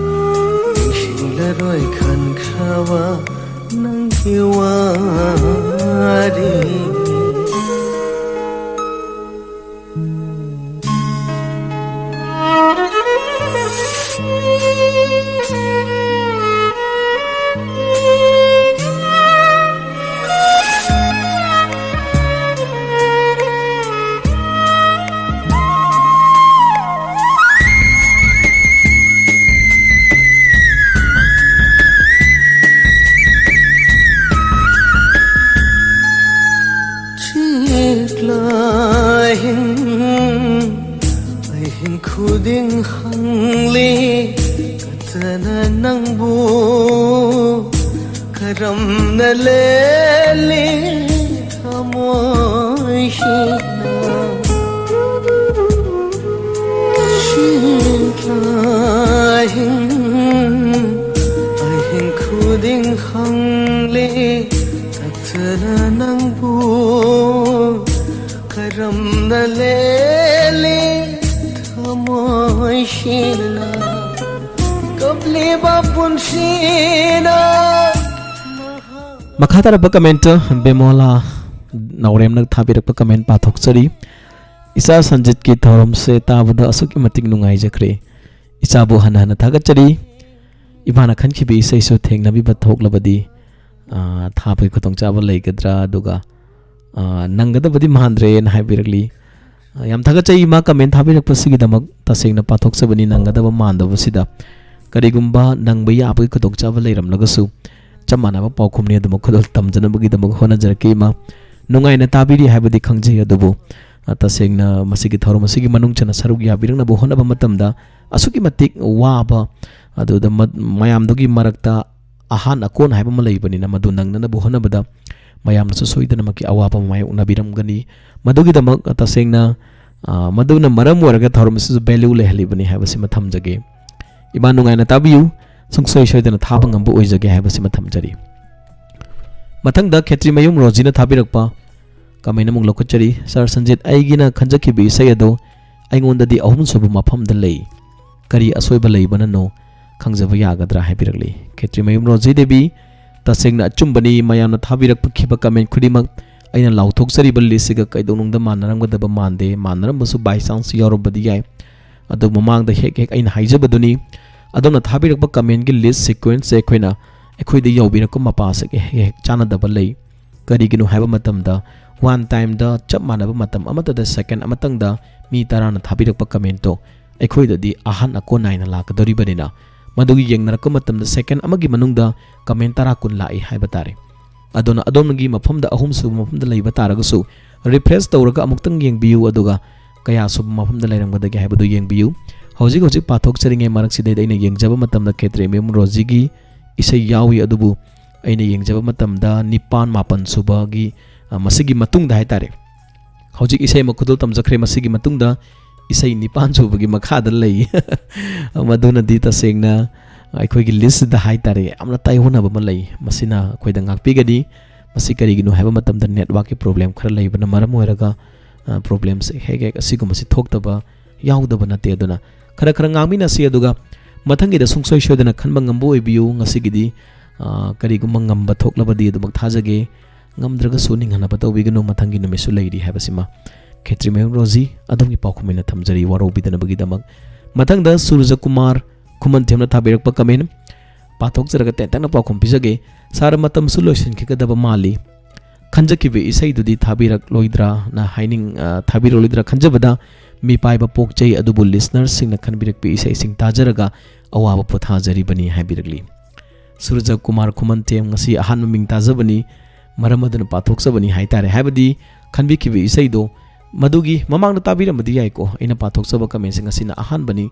ꯅꯤꯡꯁꯤꯡꯂꯔꯣꯏ ꯈꯟꯈ꯭ꯔꯕ ꯅꯪꯒꯤ ꯋꯥꯔꯤ꯫ ꯀꯔꯝꯅ ꯂꯦꯜꯂꯤ ꯊꯃꯣꯏꯁꯤꯅ? ꯁꯤꯟꯊꯥ ꯑꯍꯤꯡ, ꯑꯍꯤꯡ ꯈꯨꯗꯤꯡ ꯍꯪꯂꯤ ꯇꯠꯇꯅ ꯅꯪꯕꯨ, ꯀꯔꯝꯅ ꯂꯦꯜꯂꯤ ꯊꯃꯣꯏꯁꯤꯅ? ꯀꯞꯂꯤꯕ ꯄꯨꯟꯁꯤꯅ ꯃꯈꯥ ꯇꯥꯔꯛꯄ ꯀꯃꯦꯟꯠ ꯕꯦꯃꯣꯂꯥ ꯅꯥꯎꯔꯦꯝꯅ ꯊꯥꯕꯤꯔꯛꯄ ꯀꯃꯦꯟꯠ ꯄꯥꯊꯣꯛꯆꯔꯤ꯫ "ꯏꯆꯥ ꯁꯟꯖꯤꯠꯀꯤ ꯊꯧꯔꯝꯁꯦ ꯇꯥꯕꯗ ꯑꯁꯨꯛꯀꯤ ꯃꯇꯤꯛ ꯅꯨꯡꯉꯥꯏꯖꯈ꯭ꯔꯦ꯫ ꯏꯆꯥꯕꯨ ꯍꯟꯅ ꯍꯟꯅ ꯊꯥꯒꯠꯆꯔꯤ꯫ ꯏꯃꯥꯅ ꯈꯟꯈꯤꯕ ꯏꯁꯩꯁꯨ ꯊꯦꯡꯅꯕꯤꯕ ꯊꯣꯛꯂꯕꯗꯤ, ꯑꯥ, ꯊꯥꯕꯒꯤ ꯈꯨꯗꯣꯡꯆꯥꯕ ꯂꯩꯒꯗ꯭ꯔꯥ? ꯑꯗꯨꯒ, ꯑꯥ, ꯅꯪꯒꯗꯕꯗꯤ ꯃꯥꯟꯗ꯭ꯔꯦꯅ" ꯍꯥꯏꯕꯤꯔꯛꯂꯤ꯫ ꯑꯥ, ꯌꯥꯝ ꯊꯥꯒꯠꯆꯩ ꯏꯃꯥ ꯀꯃꯦꯟꯠ ꯊꯥꯕꯤꯔꯛꯄꯁꯤꯒꯤꯗꯃꯛ꯫ ꯇꯁꯦꯡꯅ ꯄꯥꯊꯣꯛꯆꯕꯅꯤ ꯅꯪꯒꯗꯕ ꯃꯥꯟꯗꯕꯁꯤꯗ꯫ ꯀꯔꯤꯒꯨꯝꯕ ꯅꯪꯕ ꯌꯥꯕꯒꯤ ꯈꯨꯗꯣꯡꯆꯥꯕ ꯂꯩꯔꯝꯂꯒꯁꯨ, ꯆꯞ ꯃꯥꯟꯅꯕ ꯄꯥꯎꯈꯨꯝꯅꯤ ꯑꯗꯨꯃꯛ ꯈꯨꯗꯣꯜ ꯇꯝꯖꯅꯕꯒꯤꯗꯃꯛ ꯍꯣꯠꯅꯖꯔꯛꯀꯦ ꯏꯃꯥ꯫ ꯅꯨꯡꯉꯥꯏꯅ ꯇꯥꯕꯤꯔꯤ ꯍꯥꯏꯕꯗꯤ ꯈꯪꯖꯩ, ꯑꯗꯨꯕꯨ, ꯑ, ꯇꯁꯦꯡꯅ ꯃꯁꯤꯒꯤ ꯊꯧꯔꯝ ꯑꯁꯤꯒꯤ ꯃꯅꯨꯡ ꯆꯟꯅ ꯁꯔꯨꯛ ꯌꯥꯕꯤꯔꯛꯅꯕ ꯍꯣꯠꯅꯕ ꯃꯇꯝꯗ ꯑꯁꯨꯛꯀꯤ ꯃꯇꯤꯛ ꯋꯥꯕ, ꯑꯗꯨꯗ ꯃ-, ꯃꯌꯥꯝꯗꯨꯒꯤ ꯃꯔꯛꯇ ꯑꯍꯥꯟ ꯑꯀꯣꯟ ꯍꯥꯏꯕ ꯑꯃ ꯂꯩꯕꯅꯤꯅ, ꯃꯗꯨ ꯅꯪꯅꯅꯕ ꯍꯣꯠꯅꯕꯗ ꯃꯌꯥꯝꯅꯁꯨ ꯁꯣꯏꯗꯅꯃꯛꯀꯤ ꯑꯋꯥꯕ ꯃꯥꯌꯣꯛꯅꯕꯤꯔꯝꯒꯅꯤ꯫ ꯃꯗꯨꯒꯤꯗꯃꯛ ꯇꯁꯦꯡꯅ, ꯑ, ꯃꯗꯨꯅ ꯃꯔꯝ ꯑꯣꯏꯔꯒ ꯊꯧꯔꯝ ꯑꯁꯤꯁꯨ value ꯂꯩꯍꯜꯂꯤꯕꯅꯤ ꯍꯥꯏꯕꯁꯤꯃ ꯊꯝꯖꯒꯦ꯫ ꯏꯃꯥ ꯅꯨꯡꯉꯥꯏꯅ ꯇꯥꯕꯤꯌꯨ꯫ ꯁꯨꯡꯁꯣꯏ ꯁꯣꯏꯗꯅ ꯊꯥꯕ ꯉꯝꯕ ꯑꯣꯏꯖꯒꯦ ꯍꯥꯏꯕꯁꯤꯃ ꯊꯝꯖꯔꯤ꯫ ꯃꯊꯪꯗ ꯈꯦꯇ꯭ꯔꯤꯃꯌꯨꯝ ꯔꯣꯖꯤꯅ ꯊꯥꯕꯤꯔꯛꯄ ꯀꯃꯦꯟ ꯑꯃꯨꯛ ꯂꯧꯈꯠꯆꯔꯤ꯫ "ꯁꯥꯔ ꯁꯟꯖꯤꯠ, ꯑꯩꯒꯤꯅ ꯈꯟꯖꯈꯤꯕ ꯏꯁꯩ ꯑꯗꯣ ꯑꯩꯉꯣꯟꯗꯗꯤ ꯑꯍꯨꯝꯁꯨꯕ ꯃꯐꯝꯗ ꯂꯩ꯫ ꯀꯔꯤ ꯑꯁꯣꯏꯕ ꯂꯩꯕꯅꯅꯣ ꯈꯪꯖꯕ ꯌꯥꯒꯗ꯭ꯔꯥ?" ꯍꯥꯏꯕꯤꯔꯛꯂꯤ꯫ ꯈꯦꯇ꯭ꯔꯤꯃꯌꯨꯝ ꯔꯣꯖꯤ ꯗꯦꯕꯤ, ꯇꯁꯦꯡꯅ ꯑꯆꯨꯝꯕꯅꯤ꯫ ꯃꯌꯥꯝꯅ ꯊꯥꯕꯤꯔꯛꯈꯤꯕ ꯀꯃꯦꯟ ꯈꯨꯗꯤꯡꯃꯛ ꯑꯩꯅ ꯂꯥꯎꯊꯣꯛꯆꯔꯤꯕ ꯂꯤꯁꯁꯤꯒ ꯀꯩꯗꯧꯅꯨꯡꯗ ꯃꯥꯟꯅꯔꯝꯒꯗꯕ ꯃꯥꯟꯗꯦ꯫ ꯃꯥꯟꯅꯔꯝꯕꯁꯨ by chance ꯌꯥꯎꯔꯝꯕꯗꯤ ꯌꯥꯏ꯫ ꯑꯗꯨ ꯃꯃꯥꯡꯗ ꯍꯦꯛ ꯍꯦꯛ ꯑꯩꯅ ꯍꯥꯏꯖꯕꯗꯨꯅꯤ, ꯑꯗꯣꯝꯅ ꯊꯥꯕꯤꯔꯛꯄ ꯀꯃꯦꯟꯒꯤ ꯂꯤꯁ ꯁꯤꯀ꯭ꯋꯦꯟꯁꯁꯦ ꯑꯩꯈꯣꯏꯅ, ꯑꯩꯈꯣꯏꯗ ꯌꯧꯕꯤꯔꯛꯄ ꯃꯄꯥꯁꯦ ꯍꯦꯛ ꯍꯦꯛ ꯆꯥꯟꯅꯗꯕ ꯂꯩ꯫ ꯀꯔꯤꯒꯤꯅꯣ ꯍꯥꯏꯕ ꯃꯇꯝꯗ, ꯋꯥꯟ ꯇꯥꯏꯝꯗ ꯆꯞ ꯃꯥꯟꯅꯕ ꯃꯇꯝ ꯑꯃꯠꯇꯗ ꯁꯦꯀꯦꯟ ꯑꯃꯇꯪꯗ ꯃꯤ ꯇꯔꯥꯅ ꯊꯥꯕꯤꯔꯛꯄ ꯀꯃꯦꯟꯇꯣ ꯑꯩꯈꯣꯏꯗꯗꯤ ꯑꯍꯥꯟ ꯑꯀꯣꯟ ꯅꯥꯏꯅ ꯂꯥꯛꯀꯗꯧꯔꯤꯕꯅꯤꯅ, ꯃꯗꯨꯒꯤ ꯌꯦꯡꯅꯔꯛꯄ ꯃꯇꯝꯗ ꯁꯦꯀꯦꯟ ꯑꯃꯒꯤ ꯃꯅꯨꯡꯗ ꯀꯃꯦꯟ ꯇꯔꯥ ꯀꯨꯟ ꯂꯥꯛꯏ ꯍꯥꯏꯕ ꯇꯥꯔꯦ꯫ ꯑꯗꯨꯅ ꯑꯗꯣꯝꯒꯤ ꯃꯐꯝꯗ ꯑꯍꯨꯝꯁꯨꯕ ꯃꯐꯝꯗ ꯂꯩꯕ ꯇꯥꯔꯒꯁꯨ, ꯔꯤꯐ꯭ꯔꯦꯁ ꯇꯧꯔꯒ ꯑꯃꯨꯛꯇꯪ ꯌꯦꯡꯕꯤꯌꯨ, ꯑꯗꯨꯒ ꯀꯌꯥ ꯁꯨꯕ ꯃꯐꯝꯗ ꯂꯩꯔꯝꯒꯗꯒꯦ ꯍꯥꯏꯕꯗꯨ ꯌꯦꯡꯕꯤꯌꯨ꯫ ꯍꯧꯖꯤꯛ ꯍꯧꯖꯤꯛ ꯄꯥꯊꯣꯛꯆꯔꯤꯉꯩ ꯃꯔꯛꯁꯤꯗꯩꯗ ꯑꯩꯅ ꯌꯦꯡꯖꯕ ꯃꯇꯝꯗ ꯈꯦꯇ꯭ꯔꯤꯃꯌꯨꯝ ꯔꯣꯖꯤꯒꯤ ꯏꯁꯩ ꯌꯥꯎꯏ, ꯑꯗꯨꯕꯨ ꯑꯩꯅ ꯌꯦꯡꯖꯕ ꯃꯇꯝꯗ ꯅꯤꯄꯥꯟ, ꯃꯥꯄꯟ ꯁꯨꯕꯒꯤ, ꯑ, ꯃꯁꯤꯒꯤ ꯃꯇꯨꯡꯗ ꯍꯥꯏꯇꯥꯔꯦ꯫ ꯍꯧꯖꯤꯛ ꯏꯁꯩ ꯑꯃ ꯈꯨꯗꯣꯜ ꯇꯝꯖꯈ꯭ꯔꯦ, ꯃꯁꯤꯒꯤ ꯃꯇꯨꯡꯗ ꯏꯁꯩ ꯅꯤꯄꯥꯟ ꯁꯨꯕꯒꯤ ꯃꯈꯥꯗ ꯂꯩ꯫ ꯃꯗꯨꯅꯗꯤ ꯇꯁꯦꯡꯅ ꯑꯩꯈꯣꯏꯒꯤ listꯁꯤꯗ ꯍꯥꯏꯇꯥꯔꯦ, ꯌꯥꯝꯅ ꯇꯥꯏꯑꯣꯟꯅꯕ ꯑꯃ ꯂꯩ꯫ ꯃꯁꯤꯅ ꯑꯩꯈꯣꯏꯗ ꯉꯥꯛꯄꯤꯒꯅꯤ꯫ ꯃꯁꯤ ꯀꯔꯤꯒꯤꯅꯣ ꯍꯥꯏꯕ ꯃꯇꯝꯗ networkꯀꯤ problem ꯈꯔ ꯂꯩꯕꯅ ꯃꯔꯝ ꯑꯣꯏꯔꯒ, ꯑ, problemꯁꯦ ꯍꯦꯛ ꯍꯦꯛ ꯑꯁꯤꯒꯨꯝꯕꯁꯤ ꯊꯣꯛꯇꯕ ꯌꯥꯎꯗꯕ ꯅꯠꯇꯦ꯫ ꯑꯗꯨꯅ ꯈꯔ ꯈꯔ ꯉꯥꯡꯃꯤꯟꯅꯁꯤ, ꯑꯗꯨꯒ ꯃꯊꯪꯒꯤꯗ ꯁꯨꯡꯁꯣꯏ ꯁꯣꯏꯗꯅ ꯈꯟꯕ ꯉꯝꯕ ꯑꯣꯏꯕꯤꯌꯨ꯫ ꯉꯁꯤꯒꯤꯗꯤ, ꯑ, ꯀꯔꯤꯒꯨꯝꯕ ꯉꯝꯕ ꯊꯣꯛꯂꯕꯗꯤ ꯑꯗꯨꯃꯛ ꯊꯥꯖꯒꯦ, ꯉꯝꯗ꯭ꯔꯒꯁꯨ ꯅꯤꯡꯍꯟꯅꯕ ꯇꯧꯕꯤꯒꯅꯨ, ꯃꯊꯪꯒꯤ ꯅꯨꯃꯤꯠꯁꯨ ꯂꯩꯔꯤ ꯍꯥꯏꯕꯁꯤꯃ꯫ ꯈꯦꯇ꯭ꯔꯤꯃꯌꯨꯝ ꯔꯣꯖꯤ, ꯑꯗꯣꯝꯒꯤ ꯄꯥꯎꯈꯨꯝ ꯑꯣꯏꯅ ꯊꯝꯖꯔꯤ ꯋꯥꯔꯧꯕꯤꯗꯅꯕꯒꯤꯗꯃꯛ꯫ ꯃꯊꯪꯗ ꯁꯨꯔꯖ ꯀꯨꯃꯥꯔ ꯈꯨꯃꯟꯊꯦꯝꯅ ꯊꯥꯕꯤꯔꯛꯄ comment ꯄꯥꯊꯣꯛꯆꯔꯒ ꯇꯦꯟꯇꯛꯅ ꯄꯥꯎꯈꯨꯝ ꯄꯤꯖꯒꯦ꯫ "Sir, ꯃꯇꯝꯁꯨ ꯂꯣꯏꯁꯤꯟꯈꯤꯒꯗꯕ ꯃꯥꯜꯂꯤ꯫ ꯈꯟꯖꯈꯤꯕ ꯏꯁꯩꯗꯨꯗꯤ ꯊꯥꯕꯤꯔꯛꯂꯣꯏꯗ꯭ꯔꯥꯅ ꯍꯥꯏꯅꯤꯡ-, ꯑ, ꯊꯥꯕꯤꯔꯛꯂꯣꯏꯗ꯭ꯔꯥ ꯈꯟꯖꯕꯗ ꯃꯤꯄꯥꯏꯕ ꯄꯣꯛꯆꯩ, ꯑꯗꯨꯕꯨ listenerꯁꯤꯡꯅ ꯈꯟꯕꯤꯔꯛꯄ ꯏꯁꯩꯁꯤꯡ ꯇꯥꯖꯔꯒ ꯑꯋꯥꯕ ꯄꯣꯊꯥꯖꯔꯤꯕꯅꯤ" ꯍꯥꯏꯕꯤꯔꯛꯂꯤ꯫ ꯁꯨꯔꯖ ꯀꯨꯃꯥꯔ ꯈꯨꯃꯟꯊꯦꯝ ꯉꯁꯤ ꯑꯍꯥꯟꯕ ꯃꯤꯡ ꯇꯥꯖꯕꯅꯤ, ꯃꯔꯝ ꯑꯗꯨꯅ ꯄꯥꯊꯣꯛꯆꯕꯅꯤ ꯍꯥꯏꯇꯥꯔꯦ꯫ ꯍꯥꯏꯕꯗꯤ ꯈꯟꯕꯤꯈꯤꯕ ꯏꯁꯩꯗꯣ ꯃꯗꯨꯒꯤ ꯃꯃꯥꯡꯗ ꯇꯥꯕꯤꯔꯝꯕꯗꯤ ꯌꯥꯏꯀꯣ, ꯑꯩꯅ ꯄꯥꯊꯣꯛꯆꯕ commentꯁꯦ ꯉꯁꯤꯅ ꯑꯍꯥꯟꯕꯅꯤ꯫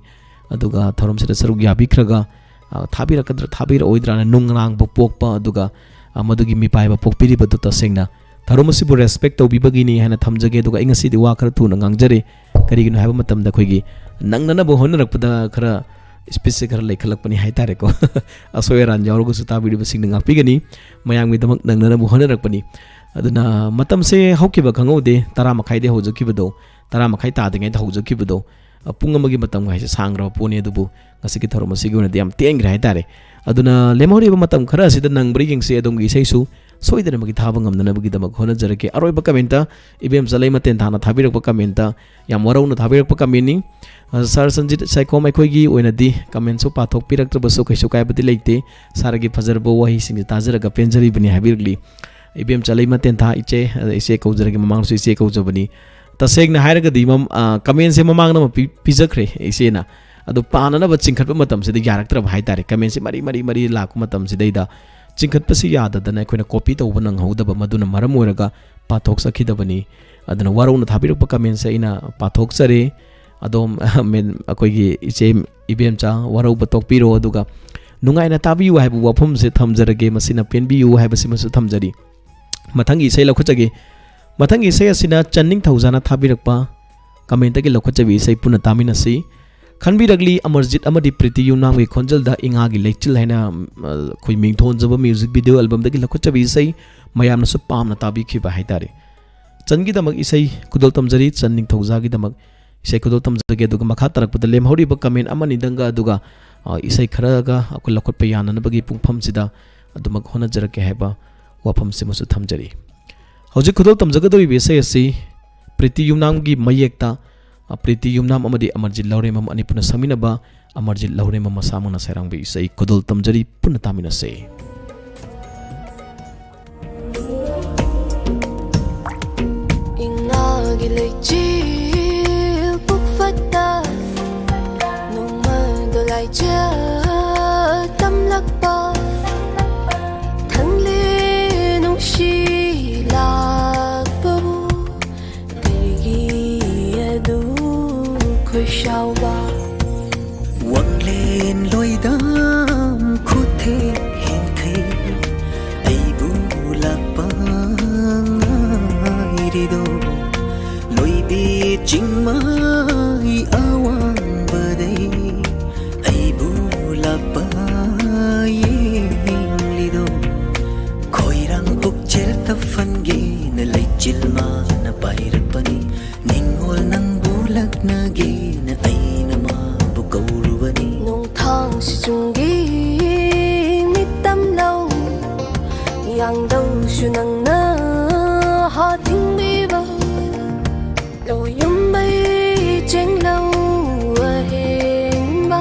ꯑꯗꯨꯒ ꯊꯧꯔꯝꯁꯤꯗ ꯁꯔꯨꯛ ꯌꯥꯕꯤꯈ꯭ꯔꯒ, ꯑ, ꯊꯥꯕꯤꯔꯛꯀꯗ꯭ꯔꯥ ꯊꯥꯕꯤꯔꯛꯑꯣꯏꯗ꯭ꯔꯥꯅ ꯅꯨꯡꯅꯥꯡꯕ ꯄꯣꯛꯄ, ꯑꯗꯨꯒ, ꯑ, ꯃꯗꯨꯒꯤ ꯃꯤꯄꯥꯏꯕ ꯄꯣꯛꯄꯤꯔꯤꯕꯗꯨ ꯇꯁꯦꯡꯅ ꯊꯧꯔꯝ ꯑꯁꯤꯕꯨ respect ꯇꯧꯕꯤꯕꯒꯤꯅꯤ ꯍꯥꯏꯅ ꯊꯝꯖꯒꯦ꯫ ꯑꯗꯨꯒ ꯑꯩ ꯉꯁꯤꯗꯤ ꯋꯥ ꯈꯔ ꯊꯨꯅ ꯉꯥꯡꯖꯔꯦ, ꯀꯔꯤꯒꯤꯅꯣ ꯍꯥꯏꯕ ꯃꯇꯝꯗ ꯑꯩꯈꯣꯏꯒꯤ ꯅꯪꯅꯅꯕ ꯍꯣꯠꯅꯔꯛꯄꯗ ꯈꯔ speechꯁꯦ ꯈꯔ ꯂꯩꯈꯠꯂꯛꯄꯅꯤ ꯍꯥꯏꯇꯥꯔꯦꯀꯣ꯫ ꯑꯁꯣꯏ ꯑꯔꯥꯟ ꯌꯥꯎꯔꯒꯁꯨ ꯇꯥꯕꯤꯔꯤꯕꯁꯤꯡꯅ ꯉꯥꯛꯄꯤꯒꯅꯤ, ꯃꯌꯥꯝꯒꯤꯗꯃꯛ ꯅꯪꯅꯅꯕ ꯍꯣꯠꯅꯔꯛꯄꯅꯤ꯫ ꯑꯗꯨꯅ ꯃꯇꯝꯁꯦ ꯍꯧꯈꯤꯕ ꯈꯪꯍꯧꯗꯦ, ꯇꯔꯥ ꯃꯈꯥꯏꯗ ꯍꯧꯖꯈꯤꯕꯗꯣ, ꯇꯔꯥ ꯃꯈꯥꯏ ꯇꯥꯗ꯭ꯔꯤꯉꯩꯗ ꯍꯧꯖꯈꯤꯕꯗꯣ, ꯑ, ꯄꯨꯡ ꯑꯃꯒꯤ ꯃꯇꯝ ꯍꯥꯏꯁꯦ ꯁꯥꯡꯈ꯭ꯔꯕ ꯄꯣꯠꯅꯤ, ꯑꯗꯨꯕꯨ ꯉꯁꯤꯒꯤ ꯊꯧꯔꯝ ꯑꯁꯤꯒꯤ ꯑꯣꯏꯅꯗꯤ ꯌꯥꯝ ꯇꯦꯟꯈ꯭ꯔꯦ ꯍꯥꯏꯇꯥꯔꯦ꯫ ꯑꯗꯨꯅ ꯂꯦꯝꯍꯧꯔꯤꯕ ꯃꯇꯝ ꯈꯔ ꯑꯁꯤꯗ ꯅꯪꯕ꯭ꯔꯥ ꯌꯦꯡꯁꯤ, ꯑꯗꯣꯝꯒꯤ ꯏꯁꯩꯁꯨ ꯁꯣꯏꯗꯅꯃꯛꯀꯤ ꯊꯥꯕ ꯉꯝꯅꯅꯕꯒꯤꯗꯃꯛ ꯍꯣꯠꯅꯖꯔꯛꯀꯦ꯫ ꯑꯔꯣꯏꯕ commentꯇ ꯏꯕꯦꯝꯆꯥ ꯂꯩꯃ ꯇꯦꯟꯊꯥꯅ ꯊꯥꯕꯤꯔꯛꯄ commentꯇ ꯌꯥꯝ ꯋꯥꯔꯧꯅ ꯊꯥꯕꯤꯔꯛꯄ commentꯅꯤ꯫ ꯑ, Sir ꯁꯟꯖꯤꯠ ꯁꯥꯏꯈꯣꯝ, ꯑꯩꯈꯣꯏꯒꯤ ꯑꯣꯏꯅꯗꯤ commentꯁꯨ ꯄꯥꯊꯣꯛꯄꯤꯔꯛꯇ꯭ꯔꯕꯁꯨ ꯀꯩꯁꯨ ꯀꯥꯏꯕꯗꯤ ꯂꯩꯇꯦ꯫ Sirꯒꯤ ꯐꯖꯔꯕ ꯋꯥꯍꯩꯁꯤꯡꯁꯦ ꯇꯥꯖꯔꯒ ꯄꯦꯟꯖꯔꯤꯕꯅꯤ ꯍꯥꯏꯕꯤꯔꯛꯂꯤ꯫ ꯏꯕꯦꯝꯆꯥ ꯂꯩꯃ ꯇꯦꯟꯊꯥ ꯏꯆꯦ, ꯑꯗ ꯏꯆꯦ ꯀꯧꯖꯔꯒꯦ, ꯃꯃꯥꯡꯁꯨ ꯏꯆꯦ ꯀꯧꯖꯕꯅꯤ꯫ ꯇꯁꯦꯡꯅ ꯍꯥꯏꯔꯒꯗꯤ ꯃꯝ-, ꯑ, commentꯁꯦ ꯃꯃꯥꯡꯗ ꯑꯃ ꯄꯤ-, ꯄꯤꯖꯈ꯭ꯔꯦ ꯏꯆꯦꯅ꯫ ꯑꯗꯣ ꯄꯥꯅꯅꯕ ꯆꯤꯡꯈꯠꯄ ꯃꯇꯝꯁꯤꯗ ꯌꯥꯔꯛꯇ꯭ꯔꯕ ꯍꯥꯏꯇꯥꯔꯦ꯫ Commentꯁꯦ ꯃꯔꯤ, ꯃꯔꯤ, ꯃꯔꯤ ꯂꯥꯛꯄ ꯃꯇꯝꯁꯤꯗꯩꯗ ꯆꯤꯡꯈꯠꯄꯁꯤ ꯌꯥꯗꯗꯅ ꯑꯩꯈꯣꯏꯅ copy ꯇꯧꯕ ꯅꯪꯍꯧꯗꯕ, ꯃꯗꯨꯅ ꯃꯔꯝ ꯑꯣꯏꯔꯒ ꯄꯥꯊꯣꯛꯆꯈꯤꯗꯕꯅꯤ꯫ ꯑꯗꯨꯅ ꯋꯥꯔꯧꯅ ꯊꯥꯕꯤꯔꯛꯄ commentꯁꯦ ꯑꯩꯅ ꯄꯥꯊꯣꯛꯆꯔꯦ꯫ ꯑꯗꯣꯝ, ꯑꯩꯈꯣꯏꯒꯤ ꯏꯆꯦ ꯏꯕꯦꯝꯆꯥ ꯋꯥꯔꯧꯕ ꯇꯣꯛꯄꯤꯔꯣ, ꯑꯗꯨꯒ ꯅꯨꯡꯉꯥꯏꯅ ꯇꯥꯕꯤꯌꯨ ꯍꯥꯏꯕ ꯋꯥꯐꯝꯁꯦ ꯊꯝꯖꯔꯒꯦ, ꯃꯁꯤꯅ ꯄꯦꯟꯕꯤꯌꯨ ꯍꯥꯏꯕꯁꯤꯃꯁꯨ ꯊꯝꯖꯔꯤ꯫ ꯃꯊꯪꯒꯤ ꯏꯁꯩ ꯂꯧꯈꯠꯆꯒꯦ꯫ ꯃꯊꯪꯒꯤ ꯏꯁꯩ ꯑꯁꯤꯅ ꯆꯟ ꯅꯤꯡꯊꯧꯖꯥꯅ ꯊꯥꯕꯤꯔꯛꯄ ꯀꯃꯦꯟꯇꯒꯤ ꯂꯧꯈꯠꯆꯕꯤ ꯏꯁꯩ ꯄꯨꯟꯅ ꯇꯥꯃꯤꯟꯅꯁꯤ꯫ ꯈꯟꯕꯤꯔꯛꯂꯤ ꯑꯃꯔꯖꯤꯠ ꯑꯃꯗꯤ ꯄ꯭ꯔꯤꯇꯤ ꯌꯨꯝꯅꯥꯝꯒꯤ ꯈꯣꯟꯖꯦꯜꯗ ꯏꯉꯥꯒꯤ ꯂꯩꯆꯤꯜ ꯍꯥꯏꯅ, ꯎꯝ, ꯑꯩꯈꯣꯏ ꯃꯤꯡꯊꯣꯟꯖꯕ ꯃ꯭ꯌꯨꯖꯤꯛ ꯚꯤꯗꯤꯑꯣ ꯑꯦꯜꯕꯝꯗꯒꯤ ꯂꯧꯈꯠꯆꯕ ꯏꯁꯩ ꯃꯌꯥꯝꯅꯁꯨ ꯄꯥꯝꯅ ꯇꯥꯕꯤꯈꯤꯕ ꯍꯥꯏꯇꯥꯔꯦ꯫ ꯆꯟꯒꯤꯗꯃꯛ ꯏꯁꯩ ꯈꯨꯗꯣꯜ ꯇꯝꯖꯔꯤ, ꯆꯟ ꯅꯤꯡꯊꯧꯖꯥꯒꯤꯗꯃꯛ ꯏꯁꯩ ꯈꯨꯗꯣꯜ ꯇꯝꯖꯒꯦ꯫ ꯑꯗꯨꯒ ꯃꯈꯥ ꯇꯥꯔꯛꯄꯗ ꯂꯦꯝꯍꯧꯔꯤꯕ ꯀꯃꯦꯟ ꯑꯃꯅꯤꯗꯪꯒ ꯑꯗꯨꯒ, ꯑ, ꯏꯁꯩ ꯈꯔꯒ ꯑꯩꯈꯣꯏ ꯂꯧꯈꯠꯄ ꯌꯥꯅꯅꯕꯒꯤ ꯄꯨꯡꯐꯝꯁꯤꯗ ꯑꯗꯨꯃꯛ ꯍꯣꯠꯅꯖꯔꯛꯀꯦ ꯍꯥꯏꯕ ꯋꯥꯐꯝꯁꯤꯃꯁꯨ ꯊꯝꯖꯔꯤ꯫ ꯍꯧꯖꯤꯛ ꯈꯨꯗꯣꯜ ꯇꯝꯖꯒꯗꯧꯔꯤꯕ ꯏꯁꯩ ꯑꯁꯤ ꯄ꯭ꯔꯤꯇꯤ ꯌꯨꯝꯅꯥꯝꯒꯤ ꯃꯌꯦꯛꯇ, ꯑ, ꯄ꯭ꯔꯤꯇꯤ ꯌꯨꯝꯅꯥꯝ ꯑꯃꯗꯤ ꯑꯃꯔꯖꯤꯠ ꯂꯧꯔꯦꯝꯕꯝ ꯑꯅꯤ ꯄꯨꯟꯅ ꯁꯛꯃꯤꯟꯅꯕ ꯑꯃꯔꯖꯤꯠ ꯂꯧꯔꯦꯝꯕꯝ ꯃꯁꯥꯃꯛꯅ ꯁꯩꯔꯥꯡꯕ ꯏꯁꯩ ꯈꯨꯗꯣꯜ ꯇꯝꯖꯔꯤ, ꯄꯨꯟꯅ ꯇꯥꯃꯤꯟꯅꯁꯦ꯫ ꯏꯉꯥꯒꯤ ꯂꯩꯆꯤꯜ ꯄꯨꯛꯐꯠꯇ ꯅꯣꯡꯃꯗꯣ ꯂꯥꯏꯖ ꯇꯝꯂꯛꯄ ꯊꯪꯂꯦ ꯅꯨꯡꯁꯤ ꯂꯥꯛꯄꯕꯨ ꯀꯔꯤꯒꯤ ꯑꯗꯨ ꯈꯣꯏꯁꯥꯎꯕ ꯋꯥꯡꯂꯦꯟ ꯂꯣꯏꯗꯝ ꯈꯨꯊꯦꯛ ꯍꯦꯟꯊꯩ ꯑꯩꯕꯨ ꯂꯥꯛꯄ ꯉꯥꯏꯔꯤꯗꯣ ꯂꯣꯏꯕꯤ ꯆꯤꯡꯃꯥꯏ ꯑꯋꯥꯡꯕꯗꯩ ꯑꯩꯕꯨ ꯂꯥꯛꯄ ꯌꯦꯡꯂꯤꯗꯣ ꯈꯣꯏꯔꯥꯡ ꯄꯨꯛꯆꯦꯜ ꯇꯐꯟꯒꯦꯅ ꯂꯩꯆꯤꯜ ꯃꯥꯅ ꯄꯥꯏꯔꯛꯄꯅꯤ ꯅꯤꯡꯉꯣꯜ ꯅꯪꯕꯨ ꯂꯛꯅꯒꯦꯅ ꯑꯩꯅ ꯃꯥꯕꯨ ꯀꯧꯔꯨꯕꯅꯤ ꯅꯣꯡꯊꯥꯡ ꯁꯤꯆꯨꯡꯒꯤ ꯃꯤꯠꯇꯝ ꯂꯧ ꯌꯥꯡꯗꯧꯁꯨ ꯅꯪꯅ ꯍꯥ ꯊꯤꯡꯕꯤꯕ ꯂꯣꯌꯨꯝꯕꯩ ꯆꯦꯡꯂꯧ ꯑꯍꯦꯟꯕ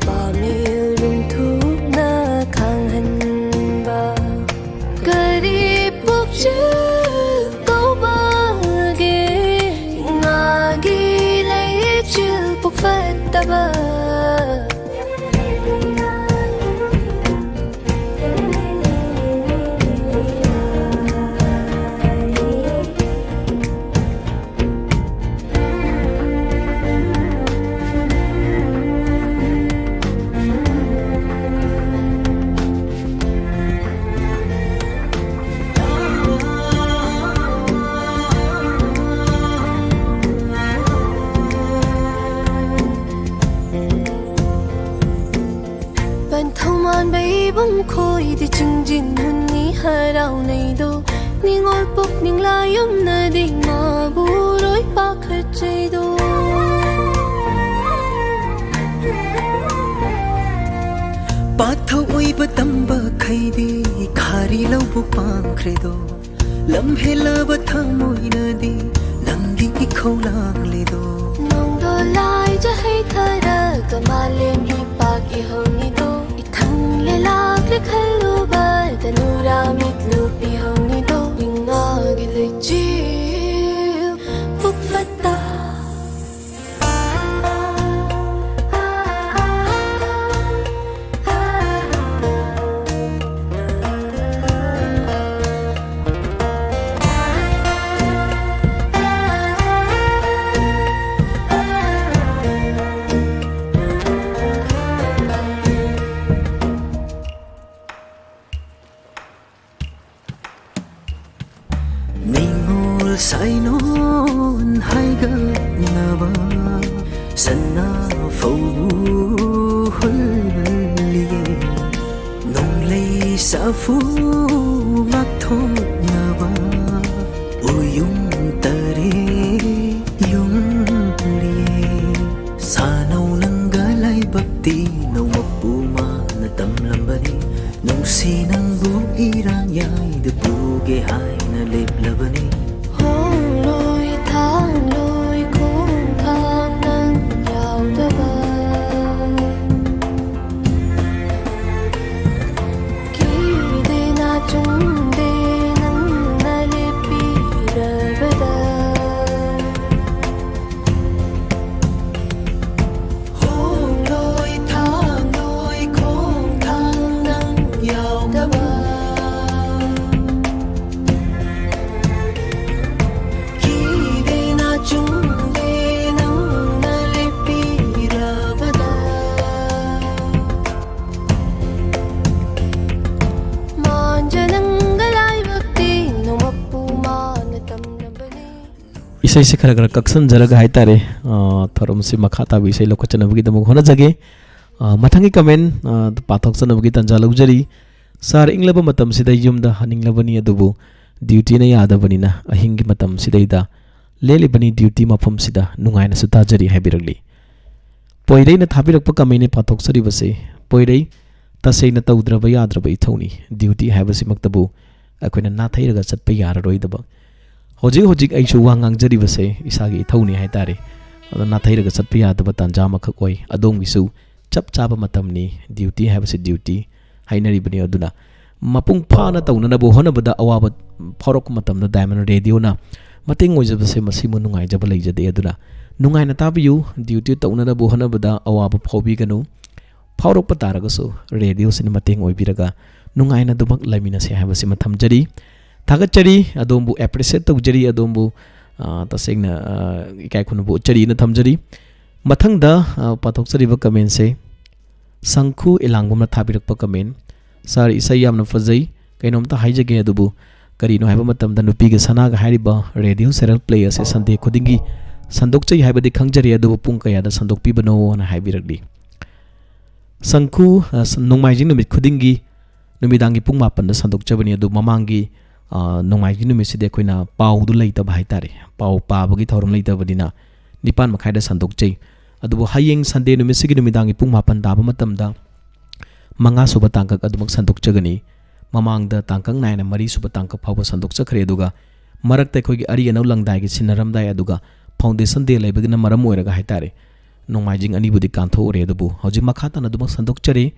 ꯄꯥꯃꯦꯜ ꯔꯨꯝꯊꯨꯞꯅ ꯈꯥꯡꯍꯟꯕ ꯀꯔꯤ ꯄꯨꯛꯆꯦꯜ ꯀꯧꯕꯒꯦ ꯉꯥꯒꯤ ꯂꯩꯆꯤꯜ ꯄꯨꯛꯐꯠꯇꯕ ꯄꯥꯟꯕꯩꯕꯨꯡ ꯈꯣꯏꯗꯤ ꯆꯤꯡꯖꯤꯟ ꯍꯨꯟꯅꯤ ꯍꯔꯥꯎꯅꯩꯗꯣ, ꯅꯤꯉꯣꯜ ꯄꯨꯛꯅꯤꯡ ꯂꯥꯏꯌꯨꯝꯅꯗꯤ ꯃꯥꯕꯨ ꯂꯣꯏ ꯄꯥꯈꯠꯆꯩꯗꯣ꯫ ꯄꯥꯊꯧ ꯑꯣꯏꯕ ꯇꯝꯕ ꯈꯩꯗꯤ ꯈꯥꯔꯤ ꯂꯧꯕꯨꯛ ꯄꯥꯡꯈ꯭ꯔꯦꯗꯣ, ꯂꯝ ꯍꯦꯜꯂꯕ ꯊꯃꯣꯏꯅꯗꯤ ꯅꯪꯒꯤ ꯏꯈꯧ ꯂꯥꯡꯂꯦꯗꯣ꯫ ꯅꯣꯡꯗꯣ ꯂꯥꯏꯖ ꯍꯩꯊꯔꯒ ꯃꯥꯂꯦꯝ ꯏꯄꯥꯛ ꯏꯍꯧꯅꯤꯗꯣ, ꯏꯊꯪ ꯂꯩꯂꯥꯛꯂꯦ ꯈꯜꯂꯨꯕꯗ ꯅꯨꯔꯥ ꯃꯤꯠꯂꯨ ꯄꯤꯍꯧꯅꯤꯗꯣ, ꯏꯉꯥꯒꯤ ꯂꯩꯆꯤꯜ ꯄꯨꯛ ꯐꯠꯇ꯫ ꯅꯤꯉꯣꯜ ꯁꯥꯏꯅꯣꯟ ꯍꯥꯏꯒꯠꯅꯕ ꯁꯅꯥ ꯐꯧꯕꯨ ꯍꯨꯜꯂꯤꯌꯦ, ꯅꯣꯡꯂꯩ ꯁꯥꯐꯨ ꯉꯥꯛꯊꯣꯛꯅꯕ ꯎꯌꯨꯝ ꯇꯔꯦꯠ ꯌꯨꯡꯂꯤꯌꯦ꯫ ꯁꯥꯅꯧ ꯅꯪꯒ ꯂꯥꯏꯕꯛꯇꯤ ꯅꯣꯡꯃꯄꯨ ꯃꯥꯅ ꯇꯝꯂꯝꯕꯅꯤ, ꯅꯨꯡꯁꯤ ꯅꯪꯕꯨ ꯏꯔꯥꯡ ꯌꯥꯏꯗ ꯄꯨꯒꯦ ꯍꯥꯏꯅ ꯂꯦꯞꯂꯕꯅꯤ꯫ ꯍꯣꯡꯂꯣꯏ ꯊꯥꯡꯂꯣꯏ ꯈꯣꯡꯊꯥꯡ ꯅꯪ ꯌꯥꯎꯗꯕ, ꯀꯤꯗꯦꯅ ꯆꯨꯝꯗꯦ ꯅꯪꯅ ꯂꯦꯞꯄꯤꯔꯕꯗ꯫ ꯍꯣꯡꯂꯣꯏ ꯊꯥꯡꯂꯣꯏ ꯈꯣꯡꯊꯥꯡ ꯅꯪ ꯌꯥꯎꯗꯕ, ꯀꯤꯗꯦꯅ ꯆꯨꯝꯗꯦ ꯅꯪꯅ ꯂꯦꯞꯄꯤꯔꯕꯗ꯫ ꯃꯥꯟꯖ ꯅꯪꯒ ꯂꯥꯏꯕꯛꯇꯤ ꯅꯣꯡꯃꯄꯨ ꯃꯥꯅ ꯇꯝꯂꯝꯕꯅꯤ꯫ ꯏꯁꯩꯁꯦ ꯈꯔ ꯈꯔ ꯀꯛꯁꯟꯖꯔꯒ ꯍꯥꯏꯇꯥꯔꯦ, ꯑ, ꯊꯧꯔꯝꯁꯤ ꯃꯈꯥ ꯇꯥꯕ ꯏꯁꯩ ꯂꯧꯈꯠꯆꯅꯕꯒꯤꯗꯃꯛ ꯍꯣꯠꯅꯖꯒꯦ꯫ ꯑ, ꯃꯊꯪꯒꯤ ꯀꯃꯦꯟ, ꯑ, ꯄꯥꯊꯣꯛꯆꯅꯕꯒꯤ ꯇꯥꯟꯖꯥ ꯂꯧꯖꯔꯤ꯫ "ꯁꯥꯔ, ꯏꯪꯂꯕ ꯃꯇꯝꯁꯤꯗ ꯌꯨꯝꯗ ꯍꯟꯅꯤꯡꯂꯕꯅꯤ, ꯑꯗꯨꯕꯨ ꯗ꯭ꯌꯨꯇꯤꯅ ꯌꯥꯗꯕꯅꯤꯅ ꯑꯍꯤꯡꯒꯤ ꯃꯇꯝꯁꯤꯗꯩꯗ ꯂꯦꯜꯂꯤꯕꯅꯤ ꯗ꯭ꯌꯨꯇꯤ ꯃꯐꯝꯁꯤꯗ, ꯅꯨꯡꯉꯥꯏꯅꯁꯨ ꯇꯥꯖꯔꯤ" ꯍꯥꯏꯕꯤꯔꯛꯂꯤ꯫ ꯄꯣꯏꯔꯩꯅ ꯊꯥꯕꯤꯔꯛꯄ ꯀꯃꯦꯟꯅꯤ ꯄꯥꯊꯣꯛꯆꯔꯤꯕꯁꯦ꯫ ꯄꯣꯏꯔꯩ, ꯇꯁꯦꯡꯅ ꯇꯧꯗ꯭ꯔꯕ ꯌꯥꯗ꯭ꯔꯕ ꯏꯊꯧꯅꯤ꯫ ꯗ꯭ꯌꯨꯇꯤ ꯍꯥꯏꯕꯁꯤꯃꯛꯇꯕꯨ ꯑꯩꯈꯣꯏꯅ ꯅꯥꯊꯩꯔꯒ ꯆꯠꯄ ꯌꯥꯔꯔꯣꯏꯗꯕ꯫ ꯍꯧꯖꯤꯛ ꯍꯧꯖꯤꯛ ꯑꯩꯁꯨ ꯋꯥ ꯉꯥꯡꯖꯔꯤꯕꯁꯦ ꯏꯁꯥꯒꯤ ꯏꯊꯧꯅꯤ ꯍꯥꯏꯇꯥꯔꯦ꯫ ꯑꯗꯣ ꯅꯥꯊꯩꯔꯒ ꯆꯠꯄ ꯌꯥꯗꯕ ꯇꯥꯟꯖꯥ ꯑꯃꯈꯛ ꯑꯣꯏ꯫ ꯑꯗꯣꯝꯒꯤꯁꯨ ꯆꯞ ꯆꯥꯕ ꯃꯇꯝꯅꯤ꯫ ꯗ꯭ꯌꯨꯇꯤ ꯍꯥꯏꯕꯁꯤ ꯗ꯭ꯌꯨꯇꯤ ꯍꯥꯏꯅꯔꯤꯕꯅꯤ꯫ ꯑꯗꯨꯅ ꯃꯄꯨꯡ ꯐꯥꯅ ꯇꯧꯅꯅꯕ ꯍꯣꯠꯅꯕꯗ ꯑꯋꯥꯕ ꯐꯥꯎꯔꯛꯄ ꯃꯇꯝꯗ ꯗꯥꯏꯃꯟ ꯔꯦꯗꯤꯑꯣꯅ ꯃꯇꯦꯡ ꯑꯣꯏꯖꯕꯁꯦ ꯃꯁꯤꯃꯨ ꯅꯨꯡꯉꯥꯏꯖꯕ ꯂꯩꯖꯗꯦ꯫ ꯑꯗꯨꯅ ꯅꯨꯡꯉꯥꯏꯅ ꯇꯥꯕꯤꯌꯨ꯫ ꯗ꯭ꯌꯨꯇꯤ ꯇꯧꯅꯅꯕ ꯍꯣꯠꯅꯕꯗ ꯑꯋꯥꯕ ꯐꯥꯎꯕꯤꯒꯅꯨ꯫ ꯐꯥꯎꯔꯛꯄ ꯇꯥꯔꯒꯁꯨ ꯔꯦꯗꯤꯑꯣꯁꯤꯅ ꯃꯇꯦꯡ ꯑꯣꯏꯕꯤꯔꯒ ꯅꯨꯡꯉꯥꯏꯅ ꯑꯗꯨꯃꯛ ꯂꯩꯃꯤꯟꯅꯁꯦ ꯍꯥꯏꯕꯁꯤꯃ ꯊꯝꯖꯔꯤ꯫ ꯊꯥꯒꯠꯆꯔꯤ, ꯑꯗꯣꯝꯕꯨ ꯑꯦꯄ꯭ꯔꯤꯁꯤꯌꯦꯠ ꯇꯧꯖꯔꯤ, ꯑꯗꯣꯝꯕꯨ, ꯑ, ꯇꯁꯦꯡꯅ, ꯑ, ꯏꯀꯥꯏ ꯈꯨꯝꯅꯕ ꯎꯠꯆꯔꯤꯅ ꯊꯝꯖꯔꯤ꯫ ꯃꯊꯪꯗ, ꯑ, ꯄꯥꯊꯣꯛꯆꯔꯤꯕ ꯀꯃꯦꯟꯁꯦ ꯁꯪꯈꯨ ꯏꯂꯥꯡꯕꯝꯅ ꯊꯥꯕꯤꯔꯛꯄ ꯀꯃꯦꯟ꯫ "ꯁꯥꯔ, ꯏꯁꯩ ꯌꯥꯝꯅ ꯐꯖꯩ꯫ ꯀꯩꯅꯣꯝꯇ ꯍꯥꯏꯖꯒꯦ, ꯑꯗꯨꯕꯨ ꯀꯔꯤꯅꯣ ꯍꯥꯏꯕ ꯃꯇꯝꯗ ꯅꯨꯄꯤꯒ ꯁꯅꯥꯒ ꯍꯥꯏꯔꯤꯕ ꯔꯦꯗꯤꯑꯣ ꯁꯦꯔꯦꯜ ꯄ꯭ꯂꯦ ꯑꯁꯦ ꯁꯟꯗꯦ ꯈꯨꯗꯤꯡꯒꯤ ꯁꯟꯗꯣꯛꯆꯩ ꯍꯥꯏꯕꯗꯤ ꯈꯪꯖꯔꯤ, ꯑꯗꯨꯕꯨ ꯄꯨꯡ ꯀꯌꯥꯗ ꯁꯟꯗꯣꯛꯄꯤꯕꯅꯣ?" ꯍꯥꯏꯅ ꯍꯥꯏꯕꯤꯔꯛꯂꯤ꯫ ꯁꯪꯈꯨ, ꯑ, ꯁ-, ꯅꯣꯡꯃꯥꯏꯖꯤꯡ ꯅꯨꯃꯤꯠ ꯈꯨꯗꯤꯡꯒꯤ ꯅꯨꯃꯤꯗꯥꯡꯒꯤ ꯄꯨꯡ ꯃꯥꯄꯟꯗ ꯁꯟꯗꯣꯛꯆꯕꯅꯤ꯫ ꯑꯗꯨ ꯃꯃꯥꯡꯒꯤ, ꯑ, ꯅꯣꯡꯃꯥꯏꯖꯤꯡ ꯅꯨꯃꯤꯠꯁꯤꯗꯤ ꯑꯩꯈꯣꯏꯅ ꯄꯥꯎꯗꯨ ꯂꯩꯇꯕ ꯍꯥꯏꯇꯥꯔꯦ, ꯄꯥꯎ ꯄꯥꯕꯒꯤ ꯊꯧꯔꯝ ꯂꯩꯇꯕꯅꯤꯅ ꯅꯤꯄꯥꯟ ꯃꯈꯥꯏꯗ ꯁꯟꯗꯣꯛꯆꯩ꯫ ꯑꯗꯨꯕꯨ ꯍꯌꯦꯡ ꯁꯟꯗꯦ ꯅꯨꯃꯤꯠꯁꯤꯒꯤ ꯅꯨꯃꯤꯗꯥꯡꯒꯤ ꯄꯨꯡ ꯃꯥꯄꯟ ꯇꯥꯕ ꯃꯇꯝꯗ ꯃꯉꯥ ꯁꯨꯕ ꯇꯥꯡꯀꯛ ꯑꯗꯨꯃꯛ ꯁꯟꯗꯣꯛꯆꯒꯅꯤ꯫ ꯃꯃꯥꯡꯗ ꯇꯥꯡꯀꯛ ꯅꯥꯏꯅ ꯃꯔꯤ ꯁꯨꯕ ꯇꯥꯡꯀꯛ ꯐꯥꯎꯕ ꯁꯟꯗꯣꯛꯆꯈ꯭ꯔꯦ꯫ ꯑꯗꯨꯒ ꯃꯔꯛꯇ ꯑꯩꯈꯣꯏꯒꯤ ꯑꯔꯤ ꯑꯅꯧ ꯂꯪꯗꯥꯏꯒꯤ ꯁꯤꯟꯅꯔꯝꯗꯥꯏ, ꯑꯗꯨꯒ ꯐꯥꯎꯟꯗꯦꯁꯟ ꯗꯦ ꯂꯩꯕꯒꯤꯅ ꯃꯔꯝ ꯑꯣꯏꯔꯒ ꯍꯥꯏꯇꯥꯔꯦ, ꯅꯣꯡꯃꯥꯏꯖꯤꯡ ꯑꯅꯤꯕꯨꯗꯤ ꯀꯥꯟꯊꯣꯛꯎꯔꯦ꯫ ꯑꯗꯨꯕꯨ ꯍꯧꯖꯤꯛ ꯃꯈꯥ ꯇꯥꯅ ꯑꯗꯨꯃꯛ ꯁꯟꯗꯣꯛꯆꯔꯤ꯫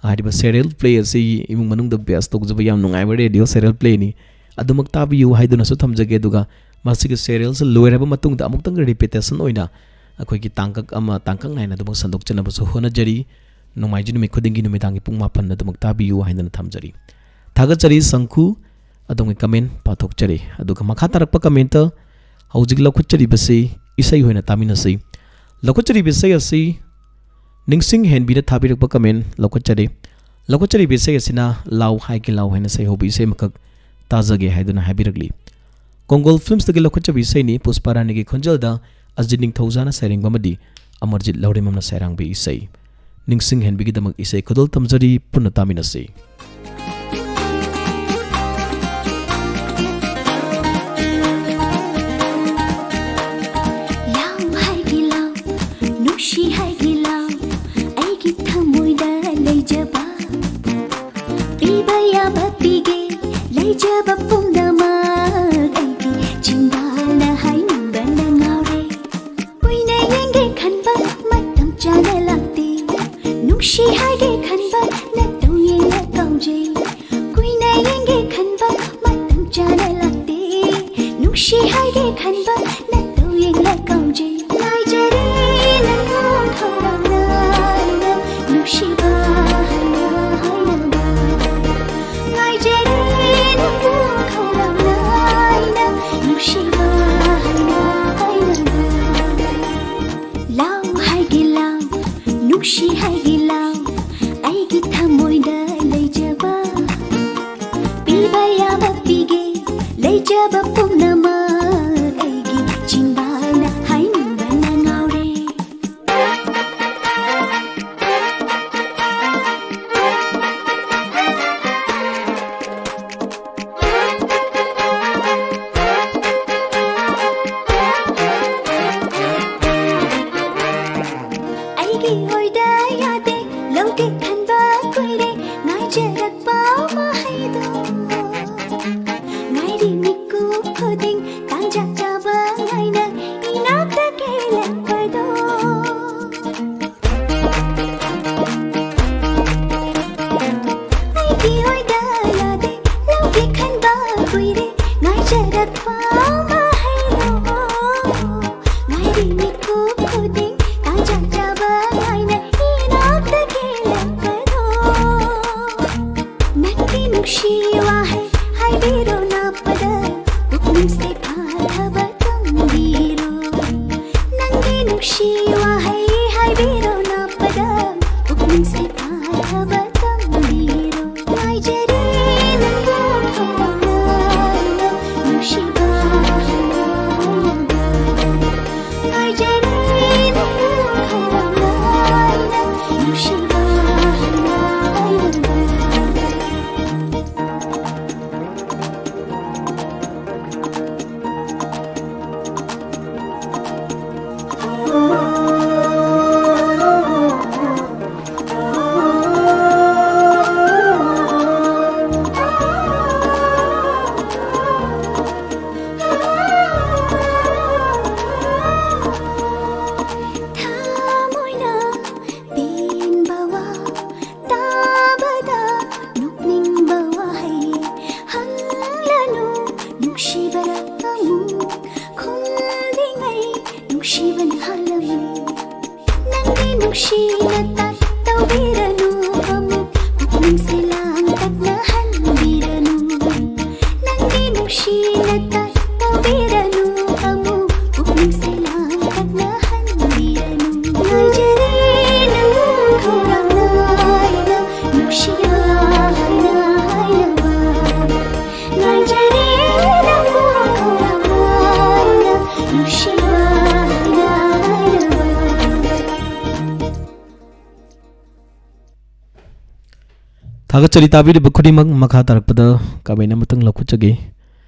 ꯍꯥꯏꯔꯤꯕ ꯁꯦꯔꯤꯌꯦꯜ ꯄ꯭ꯂꯦ ꯑꯁꯤ ꯏꯃꯨꯡ ꯃꯅꯨꯡꯗ ꯕꯦꯁ ꯇꯧꯖꯕ ꯌꯥꯝ ꯅꯨꯡꯉꯥꯏꯕ ꯔꯦꯗꯤꯑꯣ ꯁꯦꯔꯤꯌꯦꯜ ꯄ꯭ꯂꯦꯅꯤ꯫ ꯑꯗꯨꯃꯛ ꯇꯥꯕꯤꯌꯨ ꯍꯥꯏꯗꯨꯅꯁꯨ ꯊꯝꯖꯒꯦ꯫ ꯑꯗꯨꯒ ꯃꯁꯤꯒꯤ ꯁꯦꯔꯤꯌꯦꯜꯁꯤ ꯂꯣꯏꯔꯕ ꯃꯇꯨꯡꯗ ꯑꯃꯨꯛꯇꯪ ꯔꯤꯄꯤꯇꯦꯁꯟ ꯑꯣꯏꯅ ꯑꯩꯈꯣꯏꯒꯤ ꯇꯥꯡꯀꯛ ꯑꯃ, ꯇꯥꯡꯀꯛ ꯅꯥꯏꯅ ꯑꯗꯨꯃꯛ ꯁꯟꯗꯣꯛꯆꯅꯕꯁꯨ ꯍꯣꯠꯅꯖꯔꯤ꯫ ꯅꯣꯡꯃꯥꯏꯖꯤꯡ ꯅꯨꯃꯤꯠ ꯈꯨꯗꯤꯡꯒꯤ ꯅꯨꯃꯤꯗꯥꯡꯒꯤ ꯄꯨꯡ ꯃꯥꯄꯟ ꯑꯗꯨꯃꯛ ꯇꯥꯕꯤꯌꯨ ꯍꯥꯏꯗꯨꯅ ꯊꯝꯖꯔꯤ꯫ ꯊꯥꯒꯠꯆꯔꯤ ꯁꯪꯈꯨ, ꯑꯗꯣꯝꯒꯤ ꯀꯃꯦꯟ ꯄꯥꯊꯣꯛꯆꯔꯤ꯫ ꯑꯗꯨꯒ ꯃꯈꯥ ꯇꯥꯔꯛꯄ ꯀꯃꯦꯟꯇ ꯍꯧꯖꯤꯛ ꯂꯧꯈꯠꯆꯔꯤꯕꯁꯤ ꯏꯁꯩ ꯑꯣꯏꯅ ꯇꯥꯃꯤꯟꯅꯁꯤ꯫ ꯂꯧꯈꯠꯆꯔꯤꯕ ꯏꯁꯩ ꯑꯁꯤ ꯅꯤꯡꯁꯤꯡ ꯍꯦꯟꯕꯤꯅ ꯊꯥꯕꯤꯔꯛꯄ ꯀꯃꯦꯟ ꯂꯧꯈꯠꯆꯔꯤ꯫ ꯂꯧꯈꯠꯆꯔꯤꯕ ꯏꯁꯩ ꯑꯁꯤꯅ "ꯂꯥꯎ ꯍꯥꯏꯒꯦ ꯂꯥꯎ" ꯍꯥꯏꯅ ꯁꯩꯍꯧꯕ ꯏꯁꯩ ꯑꯃꯈꯛ ꯇꯥꯖꯒꯦ ꯍꯥꯏꯗꯨꯅ ꯍꯥꯏꯕꯤꯔꯛꯂꯤ꯫ ꯀꯣꯡꯒꯣꯜ ꯐꯤꯜꯝꯁꯇꯒꯤ ꯂꯧꯈꯠꯆꯕ ꯏꯁꯩꯅꯤ꯫ ꯄꯨꯁꯄꯥ ꯔꯥꯅꯤꯒꯤ ꯈꯣꯟꯖꯦꯜꯗ ꯑꯖꯤꯠ ꯅꯤꯡꯊꯧꯖꯥꯅ ꯁꯩꯔꯦꯡꯕ ꯑꯃꯗꯤ ꯑꯃꯔꯖꯤꯠ ꯂꯧꯔꯦꯝꯕꯝꯅ ꯁꯩꯔꯥꯡꯕ ꯏꯁꯩ꯫ ꯅꯤꯡꯁꯤꯡꯍꯟꯕꯤꯒꯤꯗꯃꯛ ꯏꯁꯩ ꯈꯨꯗꯣꯜ ꯇꯝꯖꯔꯤ꯫ ꯄꯨꯟꯅ ꯇꯥꯃꯤꯟꯅꯁꯤ꯫ ꯂꯥꯎ ꯍꯥꯏꯒꯦ ꯂꯥꯎ, ꯅꯨꯡꯁꯤ ꯍꯥꯏꯒꯦ ꯂꯥꯎ, ꯑꯩꯒꯤ ꯊꯃꯣꯏꯗ ꯂꯩꯖꯕ꯫ ꯄꯤꯕ ꯌꯥꯕ ꯄꯤꯒꯦ, ꯂꯩꯖꯕ ꯄꯨꯝꯅꯃꯛ ꯑꯩꯒꯤ ꯆꯤꯟꯕꯥꯜꯅ ꯍꯥꯏꯅꯤꯡꯕꯅ ꯉꯥꯎꯔꯦ꯫ ꯀꯨꯏꯅ ꯌꯦꯡꯒꯦ ꯈꯟꯕ ꯃꯇꯝ ꯆꯥꯅ ꯂꯥꯛꯇꯦ꯫ ꯅꯨꯡꯁꯤ ꯍꯥꯏꯒꯦ ꯈꯟꯕ ꯅꯠꯇꯧ ꯌꯦꯡꯂ ꯀꯥꯎꯖꯩ꯫ ꯀꯨꯏꯅ ꯌꯦꯡꯒꯦ ꯈꯟꯕ ꯃꯇꯝ ꯆꯥꯅ ꯂꯥꯛꯇꯦ꯫ ꯅꯨꯡꯁꯤ ꯍꯥꯏꯒꯦ ꯈꯟꯕ ꯅꯠꯇꯧ ꯌꯦꯡꯂ ꯀꯥꯎꯖꯩ꯫ ꯉꯥꯏꯖꯔꯦ ꯅꯪ ꯈꯧꯔꯥꯡꯅ ꯑꯩꯅ ꯅꯨꯡꯁꯤꯕ ꯍꯥꯏꯅ ꯍꯥꯏꯅꯕ꯫ ꯉꯥꯏꯖꯔꯦ ꯅꯪ ꯈꯧꯔꯥꯡꯅ ꯑꯩꯅ ꯅꯨꯡꯁꯤꯕ ꯍꯥꯏꯅ ꯍꯥꯏꯅꯕ꯫ ꯂꯥꯎ ꯍꯥꯏꯒꯦ ꯂꯥꯎ, ꯅꯨꯡꯁꯤ ꯍꯥꯏꯒꯦ ꯂꯥꯎ, ꯑꯩꯒꯤ ꯊꯃꯣꯏꯗ ꯂꯩꯖꯕ꯫ ꯊꯥꯒꯠꯆꯔꯤ ꯇꯥꯕꯤꯔꯤꯕ ꯈꯨꯗꯤꯡꯃꯛ꯫ ꯃꯈꯥ ꯇꯥꯔꯛꯄꯗ comment ꯑꯃꯇꯪ ꯂꯧꯈꯠꯆꯒꯦ꯫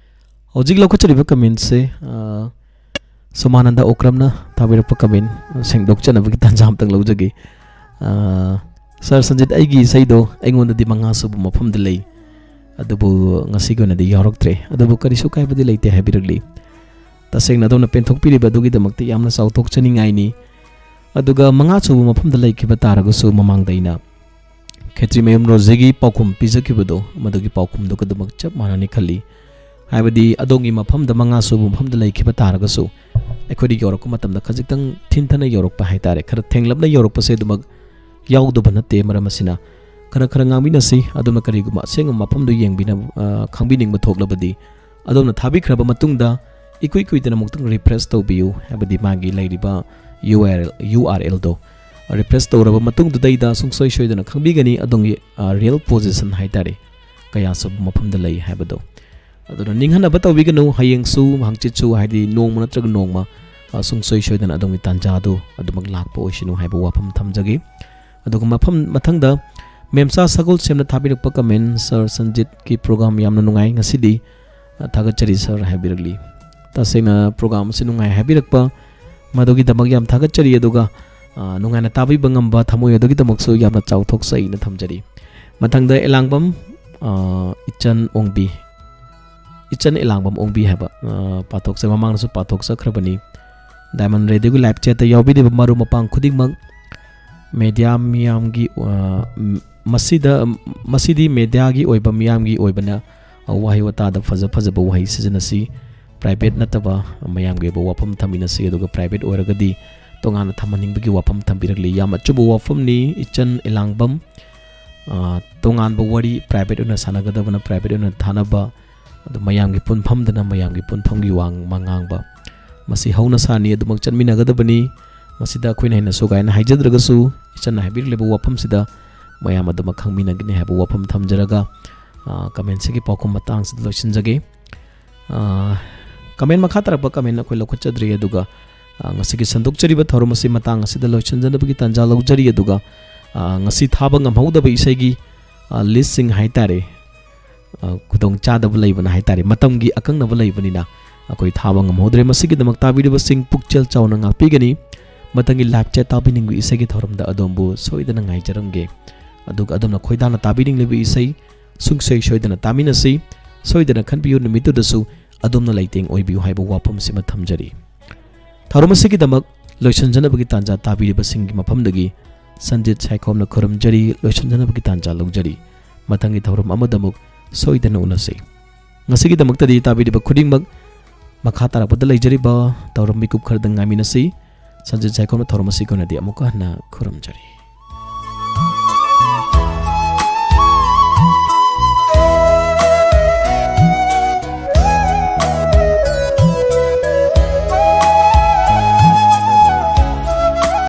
ꯍꯧꯖꯤꯛ ꯂꯧꯈꯠꯆꯔꯤꯕ commentꯁꯦ, ꯑ, ꯁꯣꯃꯥꯅꯟꯗ ꯑꯣꯀ꯭ꯔꯝꯅ ꯊꯥꯕꯤꯔꯛꯄ comment, ꯁꯦꯡꯗꯣꯛꯆꯅꯕꯒꯤ ꯇꯥꯟꯖꯥ ꯑꯃꯇꯪ ꯂꯧꯖꯒꯦ꯫ ꯑ, "Sir ꯁꯟꯖꯤꯠ, ꯑꯩꯒꯤ ꯏꯁꯩꯗꯣ ꯑꯩꯉꯣꯟꯗꯗꯤ ꯃꯉꯥ ꯁꯨꯕ ꯃꯐꯝꯗ ꯂꯩ, ꯑꯗꯨꯕꯨ ꯉꯁꯤꯒꯤ ꯑꯣꯏꯅꯗꯤ ꯌꯥꯎꯔꯛꯇ꯭ꯔꯦ, ꯑꯗꯨꯕꯨ ꯀꯔꯤꯁꯨ ꯀꯥꯏꯕꯗꯤ ꯂꯩꯇꯦ" ꯍꯥꯏꯕꯤꯔꯛꯂꯤ꯫ ꯇꯁꯦꯡꯅ ꯑꯗꯣꯝꯅ ꯄꯦꯟꯊꯣꯛꯄꯤꯔꯤꯕ ꯑꯗꯨꯒꯤꯗꯃꯛꯇ ꯌꯥꯝꯅ ꯆꯥꯎꯊꯣꯛꯆꯅꯤꯡꯉꯥꯏꯅꯤ꯫ ꯑꯗꯨꯒ ꯃꯉꯥ ꯁꯨꯕ ꯃꯐꯝꯗ ꯂꯩꯈꯤꯕ ꯇꯥꯔꯒꯁꯨ, ꯃꯃꯥꯡꯗ ꯑꯩꯅ ꯈꯦꯇ꯭ꯔꯤꯃꯌꯨꯝ ꯔꯣꯖꯦꯒꯤ ꯄꯥꯎꯈꯨꯝ ꯄꯤꯖꯈꯤꯕꯗꯣ, ꯃꯗꯨꯒꯤ ꯄꯥꯎꯈꯨꯝꯗꯨꯒ ꯑꯗꯨꯃꯛ ꯆꯞ ꯃꯥꯟꯅꯅꯤ ꯈꯜꯂꯤ꯫ ꯍꯥꯏꯕꯗꯤ ꯑꯗꯣꯝꯒꯤ ꯃꯐꯝꯗ ꯃꯉꯥ ꯁꯨꯕ ꯃꯐꯝꯗ ꯂꯩꯈꯤꯕ ꯇꯥꯔꯒꯁꯨ, ꯑꯩꯈꯣꯏꯗ ꯌꯧꯔꯛꯄ ꯃꯇꯝꯗ ꯈꯖꯤꯛꯇꯪ ꯊꯤꯟꯊꯅ ꯌꯧꯔꯛꯄ ꯍꯥꯏꯇꯥꯔꯦ, ꯈꯔ ꯊꯦꯡꯂꯞꯅ ꯌꯧꯔꯛꯄꯁꯦ ꯑꯗꯨꯃꯛ ꯌꯥꯎꯗꯕ ꯅꯠꯇꯦ꯫ ꯃꯔꯝ ꯑꯁꯤꯅ ꯈꯔ ꯈꯔ ꯉꯥꯡꯃꯤꯟꯅꯁꯤ꯫ ꯑꯗꯣꯝꯅ ꯀꯔꯤꯒꯨꯝꯕ ꯑꯁꯦꯡꯕ ꯃꯐꯝꯗꯨ ꯌꯦꯡꯕꯤꯅꯕ, ꯑ, ꯈꯪꯕꯤꯅꯤꯡꯕ ꯊꯣꯛꯂꯕꯗꯤ, ꯑꯗꯣꯝꯅ ꯊꯥꯕꯤꯈ꯭ꯔꯕ ꯃꯇꯨꯡꯗ ꯏꯀꯨꯏ ꯀꯨꯏꯗꯅ ꯑꯃꯨꯛꯇꯪ refresh ꯇꯧꯕꯤꯌꯨ, ꯍꯥꯏꯕꯗꯤ ꯃꯥꯒꯤ ꯂꯩꯔꯤꯕ URL, URLꯗꯣ refresh ꯇꯧꯔꯕ ꯃꯇꯨꯡꯗꯨꯗꯩꯗ ꯁꯨꯡꯁꯣꯏ ꯁꯣꯏꯗꯅ ꯈꯪꯕꯤꯒꯅꯤ ꯑꯗꯣꯝꯒꯤ, ꯑ, real position ꯍꯥꯏꯇꯥꯔꯦ, ꯀꯌꯥ ꯁꯨꯕ ꯃꯐꯝꯗ ꯂꯩ ꯍꯥꯏꯕꯗꯣ꯫ ꯑꯗꯨꯅ ꯅꯤꯡꯍꯟꯅꯕ ꯇꯧꯕꯤꯒꯅꯨ, ꯍꯌꯦꯡꯁꯨ ꯍꯪꯆꯤꯠꯁꯨ, ꯍꯥꯏꯗꯤ ꯅꯣꯡꯃ ꯅꯠꯇ꯭ꯔꯒ ꯅꯣꯡꯃ, ꯑ, ꯁꯨꯡꯁꯣꯏ ꯁꯣꯏꯗꯅ ꯑꯗꯣꯝꯒꯤ ꯇꯥꯟꯖꯥꯗꯨ ꯑꯗꯨꯃꯛ ꯂꯥꯛꯄ ꯑꯣꯏꯁꯅꯨ ꯍꯥꯏꯕ ꯋꯥꯐꯝ ꯊꯝꯖꯒꯦ꯫ ꯑꯗꯨꯒ ꯃꯐꯝ ꯃꯊꯪꯗ ꯃꯦꯝꯆꯥ ꯁꯒꯣꯜꯁꯦꯝꯅ ꯊꯥꯕꯤꯔꯛꯄ comment, "Sir ꯁꯟꯖꯤꯠꯀꯤ program ꯌꯥꯝꯅ ꯅꯨꯡꯉꯥꯏ ꯉꯁꯤꯗꯤ, ꯑ, ꯊꯥꯒꯠꯆꯔꯤ sir" ꯍꯥꯏꯕꯤꯔꯛꯂꯤ꯫ ꯇꯁꯦꯡꯅ program ꯑꯁꯤ ꯅꯨꯡꯉꯥꯏ ꯍꯥꯏꯕꯤꯔꯛꯄ, ꯃꯗꯨꯒꯤꯗꯃꯛ ꯌꯥꯝ ꯊꯥꯒꯠꯆꯔꯤ꯫ ꯑꯗꯨꯒ, ꯑ, ꯅꯨꯡꯉꯥꯏꯅ ꯇꯥꯕꯤꯕ ꯉꯝꯕ ꯊꯃꯣꯏ ꯑꯗꯨꯒꯤꯗꯃꯛꯁꯨ ꯌꯥꯝꯅ ꯆꯥꯎꯊꯣꯛꯆꯩꯅ ꯊꯝꯖꯔꯤ꯫ ꯃꯊꯪꯗ ꯑꯦꯂꯥꯡꯕꯝ, ꯑ, ꯏꯆꯟ ꯑꯣꯡꯕꯤ, ꯏꯆꯟ ꯑꯦꯂꯥꯡꯕꯝ ꯑꯣꯡꯕꯤ ꯍꯥꯏꯕ, ꯑ, ꯄꯥꯊꯣꯛꯆ-, ꯃꯃꯥꯡꯗꯁꯨ ꯄꯥꯊꯣꯛꯆꯈ꯭ꯔꯕꯅꯤ꯫ Diamond Radioꯒꯤ live chatꯇ ꯌꯥꯎꯕꯤꯔꯤꯕ ꯃꯔꯨꯞ ꯃꯄꯥꯡ ꯈꯨꯗꯤꯡꯃꯛ, media ꯃꯤꯌꯥꯝꯒꯤ, ꯑ, ꯃꯁꯤꯗ, ꯃꯁꯤꯗꯤ mediaꯒꯤ ꯑꯣꯏꯕ, ꯃꯤꯌꯥꯝꯒꯤ ꯑꯣꯏꯕꯅ, ꯑ, ꯋꯥꯍꯩ ꯋꯥꯇꯥꯗ ꯐꯖ ꯐꯖꯕ ꯋꯥꯍꯩ ꯁꯤꯖꯤꯟꯅꯁꯤ꯫ Private ꯅꯠꯇꯕ ꯃꯌꯥꯝꯒꯤ ꯑꯣꯏꯕ ꯋꯥꯐꯝ ꯊꯝꯃꯤꯟꯅꯁꯤ, ꯑꯗꯨꯒ private ꯑꯣꯏꯔꯒꯗꯤ ꯇꯣꯉꯥꯟꯅ ꯊꯝꯍꯟꯅꯤꯡꯕꯒꯤ ꯋꯥꯐꯝ ꯊꯝꯕꯤꯔꯛꯂꯤ꯫ ꯌꯥꯝ ꯑꯆꯨꯝꯕ ꯋꯥꯐꯝꯅꯤ, ꯏꯆꯟ ꯑꯦꯂꯥꯡꯕꯝ꯫ ꯑ, ꯇꯣꯉꯥꯟꯕ ꯋꯥꯔꯤ private ꯑꯣꯏꯅ ꯁꯥꯟꯅꯒꯗꯕꯅ private ꯑꯣꯏꯅ ꯊꯥꯅꯕ, ꯑꯗꯨ ꯃꯌꯥꯝꯒꯤ ꯄꯨꯟꯐꯝꯗꯅ ꯃꯌꯥꯝꯒꯤ ꯄꯨꯟꯐꯝꯒꯤ ꯋꯥ ꯉꯥꯡꯕ, ꯃꯁꯤ ꯍꯧꯅ ꯁꯥꯅꯤ, ꯑꯗꯨꯃꯛ ꯆꯠꯃꯤꯟꯅꯒꯗꯕꯅꯤ꯫ ꯃꯁꯤꯗ ꯑꯩꯈꯣꯏꯅ ꯍꯦꯟꯅ ꯁꯨꯒꯥꯏꯅ ꯍꯥꯏꯖꯗ꯭ꯔꯒꯁꯨ, ꯏꯆꯟꯅ ꯍꯥꯏꯕꯤꯔꯛꯂꯤꯕ ꯋꯥꯐꯝꯁꯤꯗ ꯃꯌꯥꯝ ꯑꯗꯨꯃꯛ ꯈꯪꯃꯤꯟꯅꯒꯅꯤ ꯍꯥꯏꯕ ꯋꯥꯐꯝ ꯊꯝꯖꯔꯒ, ꯑ, commentꯁꯤꯒꯤ ꯄꯥꯎꯈꯨꯝ ꯃꯇꯥꯡꯁꯤꯗ ꯂꯣꯏꯁꯤꯟꯖꯒꯦ꯫ ꯑ, comment ꯃꯈꯥ ꯇꯥꯔꯛꯄ comment ꯑꯩꯈꯣꯏ ꯂꯧꯈꯠꯆꯗ꯭ꯔꯤ, ꯑꯗꯨꯒ, ꯑ, ꯉꯁꯤꯒꯤ ꯁꯟꯗꯣꯛꯆꯔꯤꯕ ꯊꯧꯔꯝ ꯑꯁꯤ ꯃꯇꯥꯡ ꯑꯁꯤꯗ ꯂꯣꯏꯁꯤꯟꯖꯅꯕꯒꯤ ꯇꯥꯟꯖꯥ ꯂꯧꯖꯔꯤ꯫ ꯑꯗꯨꯒ, ꯑ, ꯉꯁꯤ ꯊꯥꯕ ꯉꯝꯍꯧꯗꯕ ꯏꯁꯩꯒꯤ ꯂꯤꯁꯁꯤꯡ ꯍꯥꯏꯇꯥꯔꯦ, ꯈꯨꯗꯣꯡ ꯆꯥꯗꯕ ꯂꯩꯕꯅ ꯍꯥꯏꯇꯥꯔꯦ, ꯃꯇꯝꯒꯤ ꯑꯀꯛꯅꯕ ꯂꯩꯕꯅꯤꯅ ꯑꯩꯈꯣꯏ ꯊꯥꯕ ꯉꯝꯍꯧꯗ꯭ꯔꯦ꯫ ꯃꯁꯤꯒꯤꯗꯃꯛ ꯇꯥꯕꯤꯔꯤꯕꯁꯤꯡ ꯄꯨꯛꯆꯦꯜ ꯆꯥꯎꯅ ꯉꯥꯛꯄꯤꯒꯅꯤ꯫ ꯃꯊꯪꯒꯤ ꯂꯥꯏꯞ ꯆꯦꯠ ꯇꯥꯕꯤꯅꯤꯡꯕ ꯏꯁꯩꯒꯤ ꯊꯧꯔꯝꯗ ꯑꯗꯣꯝꯕꯨ ꯁꯣꯏꯗꯅ ꯉꯥꯏꯖꯔꯝꯒꯦ꯫ ꯑꯗꯨꯒ ꯑꯗꯣꯝꯅ ꯈꯣꯏꯗꯥꯅ ꯇꯥꯕꯤꯅꯤꯡꯂꯤꯕ ꯏꯁꯩ ꯁꯨꯡꯁꯣꯏ ꯁꯣꯏꯗꯅ ꯇꯥꯃꯤꯟꯅꯁꯤ꯫ ꯁꯣꯏꯗꯅ ꯈꯟꯕꯤꯌꯨ, ꯅꯨꯃꯤꯠꯇꯨꯗꯁꯨ ꯑꯗꯣꯝꯅ ꯂꯩꯇꯦꯡ ꯑꯣꯏꯕꯤꯌꯨ ꯍꯥꯏꯕ ꯋꯥꯐꯝꯁꯤꯃ ꯊꯝꯖꯔꯤ꯫ ꯊꯧꯔꯝ ꯑꯁꯤꯒꯤꯗꯃꯛ ꯂꯣꯏꯁꯤꯟꯖꯅꯕꯒꯤ ꯇꯥꯟꯖꯥ ꯇꯥꯕꯤꯔꯤꯕꯁꯤꯡꯒꯤ ꯃꯐꯝꯗꯒꯤ ꯁꯟꯖꯤꯠ ꯁꯥꯏꯈꯣꯝꯅ ꯈꯨꯔꯨꯝꯖꯔꯤ, ꯂꯣꯏꯁꯤꯟꯖꯅꯕꯒꯤ ꯇꯥꯟꯖꯥ ꯂꯧꯖꯔꯤ꯫ ꯃꯊꯪꯒꯤ ꯊꯧꯔꯝ ꯑꯃꯗ ꯑꯃꯨꯛ ꯁꯣꯏꯗꯅ ꯎꯅꯁꯤ꯫ ꯉꯁꯤꯒꯤꯗꯃꯛꯇꯗꯤ ꯇꯥꯕꯤꯔꯤꯕ ꯈꯨꯗꯤꯡꯃꯛ ꯃꯈꯥ ꯇꯥꯔꯛꯄꯗ ꯂꯩꯖꯔꯤꯕ ꯊꯧꯔꯝ ꯃꯤꯀꯨꯞ ꯈꯔꯗ ꯉꯥꯏꯃꯤꯟꯅꯁꯤ꯫ ꯁꯟꯖꯤꯠ ꯁꯥꯏꯈꯣꯝꯅ ꯊꯧꯔꯝ ꯑꯁꯤꯒꯤ ꯑꯣꯏꯅꯗꯤ ꯑꯃꯨꯛꯀ ꯍꯟꯅ ꯈꯨꯔꯨꯝꯖꯔꯤ꯫